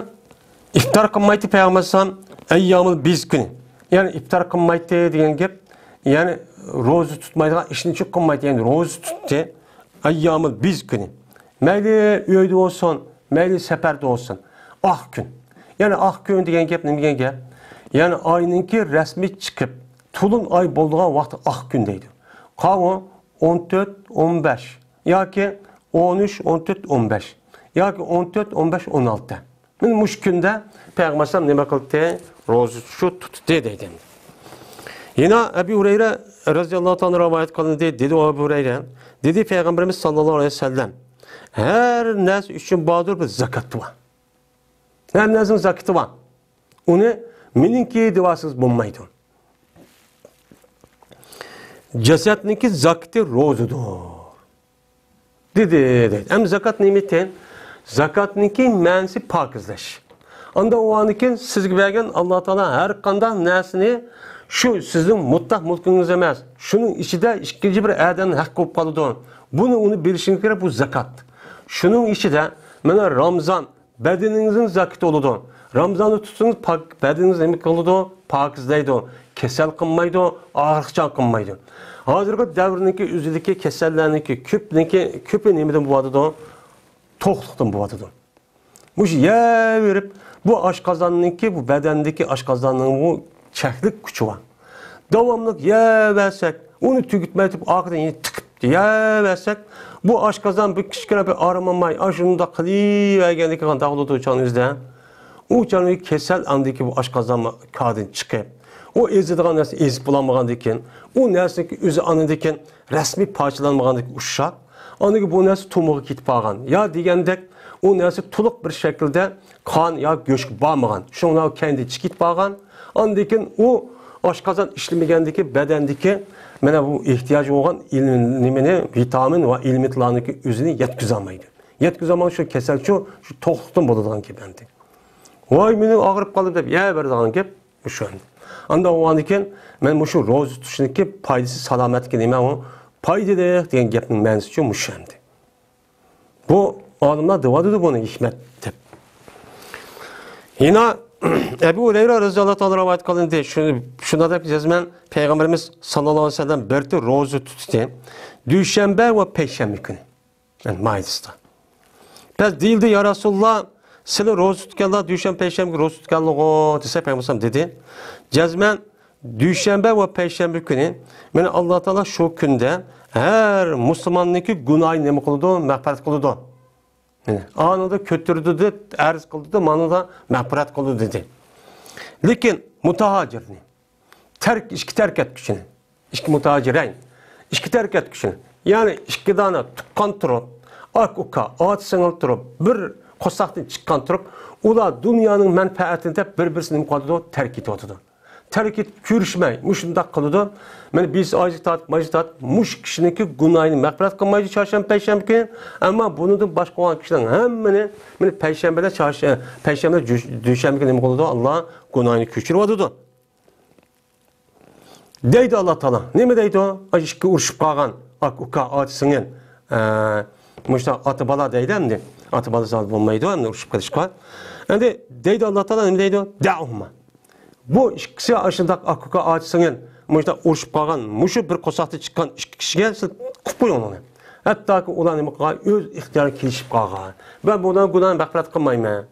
ئىپتار قىلمايتتى پەيغەمبەر ئەلەيھىسسالام ئەييامۇل بىز كۈنى. يەنى ئىپتار قىلمايتتى دېگەن گەپ، يەنى روزا تۇتمايدىغان ئىشنى چۇ قىلمايتتى، يەنى روزا تۇتتى ئەييامۇل بىز كۈنى. مەيلى ئۆيدە بولسۇن، مەيلى سەپەردە بولسۇن. ئاق كۈن. يەنى ئاق كۈن دېگەن گەپ نېمە دېگەن گەپ؟ يەنى ئاينىڭكى رەسمىي چىقىپ، تولۇن ئاي بولىدىغان ۋاقىتتا ئاق كۈن دەيدۇ. قاۋۇ، ئون تۆت، ئون بەش ياكى ئون ئۈچ، ئون تۆت، ئون بەش ياكى ئون تۆت، ئون بەش، ئون ئالتە. مانا مۇشۇ كۈندە پەيغەمبەر ئەلەيھىسسالام نېمە قىلدى؟ روزا شۇ تۇتتى دەيدۇ. يەنە ئەبۇ ھۇرەيرە رەزىياللاھۇ تائالا رىۋايەت قىلىندى، دېدى ئەبۇ ھۇرەيرە، دېدى پەيغەمبىرىمىز ساللاللاھۇ ئەلەيھى ۋەسەللەم، ھەر نەرسە ئۈچۈن باردۇر بىر زاكات بار. ھەر نەرسىنىڭ زاكىتى بار. ئۇنى مېنىڭكى دېۋاسىز بولمايدۇ. جەسەتنىڭكى زاكىتى روزىدۇر. دېدى، دەيدۇ. ئەمدى زاكات نېمە ئىكەن؟ زاكاتنىڭكى مەنىسى پاكىزلەش. ئاندىن ئۇنىڭدىن كېيىن سىزگە بەرگەن ئاللا تائالا ھەر قانداق نەرسىنى شۇ سىزنىڭ مۇتلەق مۇلكىڭىز ئەمەس. شۇنىڭ ئىچىدە ئىككىنچى بىر ئادەمنىڭ ھەققى بولۇپ قالىدۇ. بۇنى ئۇنى بىلىشىڭىز كېرەك، بۇ زاكات. شۇنىڭ ئىچىدە مانا رامزان، بەدىنىڭىزنىڭ زاكىتى بولىدۇ. رامزاننى تۇتسىڭىز، پاك، بەدىنىڭىز نېمە قىلىدۇ؟ پاكىزلەيدۇ. كېسەل قىلمايدۇ، ئاغرىقچان قىلمايدۇ. ھازىرقى دەۋرنىڭكى ئۆزىدىكى كېسەللەرنىڭكى كۆپنىڭكى، كۆپى نېمىدىن بولۇۋاتىدۇ؟ توقلۇقتىن بولۇۋاتىدۇ. مۇشۇ يەۋېرىپ، بۇ ئاشقازاننىڭكى، بۇ بەدەندىكى ئاشقازاننىڭ بۇ چەكلىك كۈچى بار. داۋاملىق يەۋەرسەك، ئۇنى تۈگىتمەي تۇرۇپ، ئارقىدىن يەنە تىقىپ يەۋەرسەك، بۇ ئاشقازان بىر كىچىككىنە بىر ئارام ئالماي، ئاشۇنداق قىلىۋەرگەندىكىن قانداق بولىدۇ چاغنىڭ ئۆزىدە؟ ئۇ چاغنىڭ كېسەل ئاندىكى بۇ ئاشقازان كادىن چىقىپ، ئۇ ئېزىدىغان نەرسە ئېزىپ بولالمىغاندىكىن، ئۇ نەرسىنىڭكى ئۆزى ئاندىكىن رەسمىي پارچىلانمىغاندەك ئۇششاق، ئاندىن كېيىن بۇ نەرسە تومۇرغا كېتىپ قالغان. يا دېگەندەك، ئۇ نەرسە تولۇق بىر شەكىلدە قان يا گۆشكە بارمىغان. شۇڭا كەينىدىن چىقىپ قالغان. ئاندىن كېيىن ئۇ ئاشقازان ئىشلىمىگەندىكى بەدەندىكى مانا بۇ ئېھتىياج بولغان ئىل-، نېمىنى، ۋىتامىن ۋە ئېلېمېنتلارنىڭكى ئۆزىنى يەتكۈزەلمەيدۇ. يەتكۈزەلمىگەن شۇ كەسەل شۇ، شۇ توقلۇقتىن بولىدىغان گەپ ئەمدى. ۋاي، مېنىڭ ئاغرىپ قالدى دەپ يەۋېرىدىغان گەپ. شۇ ئەمدى. ئاندىن ئۇنىڭدىن كېيىن مەن مۇشۇ روزا تۇتۇشنىڭكى پايدىسى، سالامەتلىكى نېمە ئۇ؟ پايدىلىق دېگەن گەپنىڭ مەنىسىچۇ مۇشۇ ئەمدى. بۇ ئالىملار دەۋاتىدۇ بۇنى ھېكمەت دەپ. يەنە ئەبۇ ھۇرەيرە رەزىياللاھۇ تائالا رىۋايەت قىلىندى. شۇ، شۇنداق دەپ جەزمەن پەيغەمبىرىمىز ساللاللاھۇ ئەلەيھى ۋەسەللەم بىر روزا تۇتتى. دۈشەنبە ۋە پەيشەنبە كۈنى. يەنى مائىدىسىدا. بەس دېيىلدى، يا رەسۇلاللا، سىلى روزا تۇتقانلار دۈشەنبە، پەيشەنبە كۈنى روزا تۇتقانلىغۇ دېسە، پەيغەمبەر ئەلەيھىسسالام دېدى، جەزمەن دۈشەنبە ۋە پەيشەنبە كۈنى، مانا، ئاللا تائالا شۇ كۈندە ھەر مۇسۇلماننىڭكى گۇناھىنى نېمە قىلىدۇ؟ مەغپىرەت قىلىدۇ. مانا، ئانىدا كۆتۈرىدۇ، ئەرز قىلىدۇ، مانا دا مەغپىرەت قىلىدۇ دېدى. لېكىن مۇتاھاجىرنى، تەرك، ئىككى تەرك ئەتكۈچىنى، ئىككى مۇتاجىرەين، ئىككى تەرك ئەتكۈچىنى، يەنى ئىككى دانە تۇغقان تۇرۇپ، ئاكا-ئۇكا، ئاچا-سىڭىل تۇرۇپ، بىر قورساقتىن چىققان تۇرۇپ، ئۇلار دۇنيانىڭ مەنپەئەتىنى دەپ بىر-بىرسىنى نېمە قىلىۋاتىدۇ؟ تەرك ئېتىۋاتىدۇ. تەرك ئېتىپ كۆرۈشمەي، مۇشۇنداق قىلىدۇ. مانا بىرسى ئاجىق تارتىپ، ماجىق تارتىپ، مۇشۇ كىشىنىڭكى گۇناھىنى مەغپىرەت قىلمايدۇ چارشەنبە، پەيشەنبە كۈنى. ئەمما بۇنىڭدىن باشقا بولغان كىشىلەرنىڭ ھەممىنى، مانا پەيشەنبىدە، چارشە-، پەيشەنبە، جۈ-، دۈشەنبە كۈنى نېمە قىلىدۇ؟ ئاللا گۇناھىنى كۆچۈرۈۋاتىدۇ. دەيدۇ ئاللا تائالا. نېمە دەيدۇ؟ ئاشۇ ئىككى ئۇرۇشۇپ قالغان ئاكا-ئۇكا، ئاچا-سىڭىل، ئە، مۇشۇنداق ئاتا-بالا دەيدۇ ئەمدى. ئاتا-بالا زادى بولمايدۇ ئەمدى ئۇرۇشۇپ قېلىشقا. ئەمدى دەيدۇ ئاللا تائالا، نېمە دەيدۇ؟ دەئۇھۇما. بۇ ئىككىسى ئاشۇنداق ئاكا-ئۇكا، ئاچا-سىڭىل، مۇشۇنداق ئۇرۇشۇپ قالغان، مۇشۇ بىر قورساقتا چىققان ئىككى كىشىگە سىز قىلىپ قويۇڭ ئۇنى. ھەتتاكى ئۇلار نېمە قىلغان؟ ئۆز ئىختىيارىغا كېلىشىپ قالغان. مەن بۇلارنىڭ گۇناھىنى مەغپىرەت قىلمايمەن.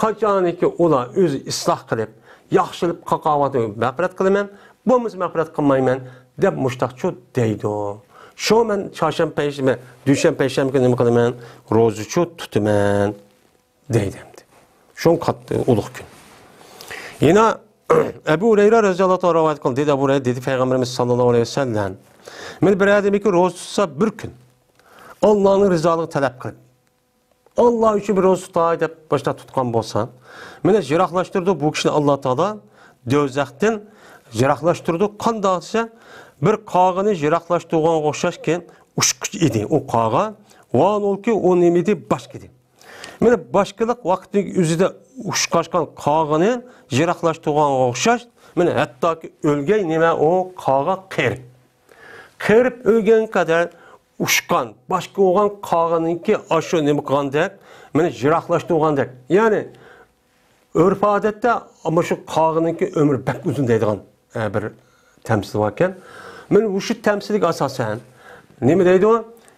قاچانكى ئۇلار ئۆزى ئىسلاھ قىلىپ، ياخشىلىق قىلىۋاتىدۇ، مەغپىرەت قىلىمەن، بولمىسا مەغپىرەت قىلمايمەن، دەپ مۇشتاقچۇ دەيدۇ. شۇ مەن چارشەنبە، پەيشەنبە، دۈشەنبە، پەيشەنبە كۈنى نېمە قىلىمەن؟ روزىچۇ تۇتىمەن، دەيدۇ ئەمدى. شۇ قاتتىق ئۇلۇغ كۈن. يەنە ئەبۇ ھۇرەيرە رەزىياللاھۇ تائالا رىۋايەت قىلدى، دېدى ئەبۇ ھۇرەيرە، دېدى پەيغەمبىرىمىز ساللاللاھۇ ئەلەيھى ۋەسەللەم، مانا بىر ئادەمكى روزا تۇتسا بىر كۈن، ئاللانىڭ رىزالىقىنى تەلەپ قىلىپ، ئاللا ئۈچۈن بىر روزا تۇتاي دەپ باشلاپ تۇتقان بولسا، مانا يىراقلاشتۇرىدۇ بۇ كىشىنى ئاللا تائالا دوزاختىن يىراقلاشتۇرىدۇ. قانداق دېسە، بىر قاغىنى يىراقلاشتۇرغانغا ئوخشاشكى ئۇچقۇچ ئىدى ئۇ قاغا. ۋاھالەنكى ئۇ نېمە ئىدى؟ باشقا ئىدى. مانا باشقىلىق ۋاقىتنىڭ ئۆزىدە ئۇچقاچقان قاغىنى يىراقلاشتۇرغانغا ئوخشاش، مانا ھەتتاكى ئۆلگەي نېمە ئۇ قاغا قېرىپ. قېرىپ ئۆلگەنگە قەدەر ئۇچقان، باشقا بولغان قاغىنىڭكى ئاشۇ نېمە قىلغاندەك، مانا يىراقلاشتۇرغاندەك. يەنى ئۆرپ-ئادەتتە مانا شۇ قاغىنىڭكى ئۆمرى بەك ئۇزۇن دەيدىغان، ئە، بىر تەمسىل باركەن. مانا مۇشۇ تەمسىلگە ئاساسەن نېمە دەيدۇ؟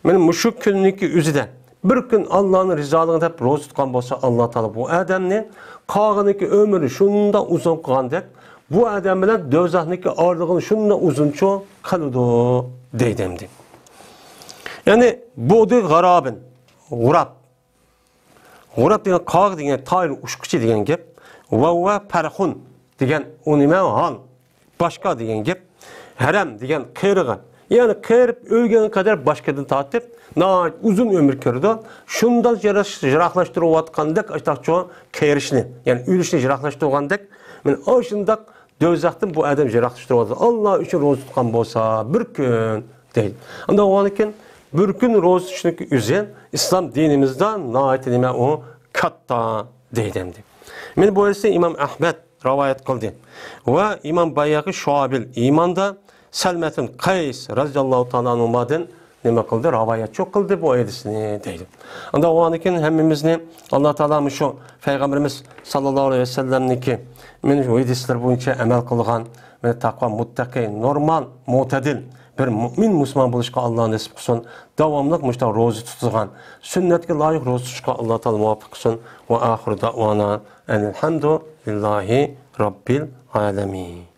مانا مۇشۇ كۈننىڭكى ئۆزىدە بىر كۈن ئاللانىڭ رىزالىقىنى دەپ روزا تۇتقان بولسا، ئاللا تائالا بۇ ئادەمنى قاغىنىڭكى ئۆمرىنى شۇنداق ئۇزۇن قىلغاندەك، بۇ ئادەم بىلەن دوزاخنىڭكى ئارىلىقىنى شۇنداق ئۇزۇنچۇ قىلىدۇ، دەيدۇ ئەمدى. يەنى بۇدى غارابىن، غۇراپ. غۇراپ دېگەن قاغا دېگەن تائىر ئۇچقۇچى دېگەن گەپ. ۋەۋە پەرخۇن دېگەن ئۇ نېمە؟ ھال. باشقا دېگەن گەپ. ھەرەم دېگەن قېرىغان. يەنى قېرىپ ئۆلگەنگە قەدەر باشقىدىن تارتىپ ناھايىتى ئۇزۇن ئۆمۈر كۆرىدۇ. شۇنداق يىراق-، يىراقلاشتۇرۇۋاتقاندەك ئاشۇنداقچۇ قېرىشنى، يەنى ئۆلۈشنى يىراقلاشتۇرغاندەك، مانا ئاشۇنداق دوزاختىن بۇ ئادەم يىراقلاشتۇرۇۋاتىدۇ. ئاللا ئۈچۈن روزا تۇتقان بولسا بىر كۈن دەيدۇ. ئانداق بولغاندىكىن بىر كۈن روزا تۇتۇشنىڭ ئۆزى ئىسلام دىنىمىزدا ناھايىتى نېمە ئۇ؟ كاتتا دەيدۇ ئەمدى. مانا بۇ ھەدىسنى ئىمام ئەھمەد رىۋايەت قىلدى. ۋە ئىمام بايھەقى شۇئەبىل ئىماندا سەلمەتۇن قەيس رەزىياللاھۇ تائالا ئەنھۇمادىن نېمە قىلدى؟ راۋايەتچى قىلدى بۇ ھەدىسنى دەيدۇ. ئاندا ئۇنىڭدىن كېيىن ھەممىمىزنى ئاللا تائالا مۇشۇ پەيغەمبىرىمىز ساللاللاھۇ ئەلەيھى ۋەسەللەمنىڭكى مانا شۇ ھەدىسلىرى بويىچە ئەمەل قىلغان، مانا تەقۋا، مۇتتەقى، نورمال، مۆتەدىل بىر مۆمىن مۇسۇلمان بولۇشقا ئاللا نېسىپ قىلسۇن. داۋاملىق مۇشۇنداق روزا تۇتىدىغان، سۈننەتكە لايىق روزا تۇتۇشقا ئاللا تائالا مۇۋەپپەق قىلسۇن. ۋە ئاخىرۇ دەئۋانا ئەنىل ھەمدۇ لىللاھى رەببىل ئالەمىن.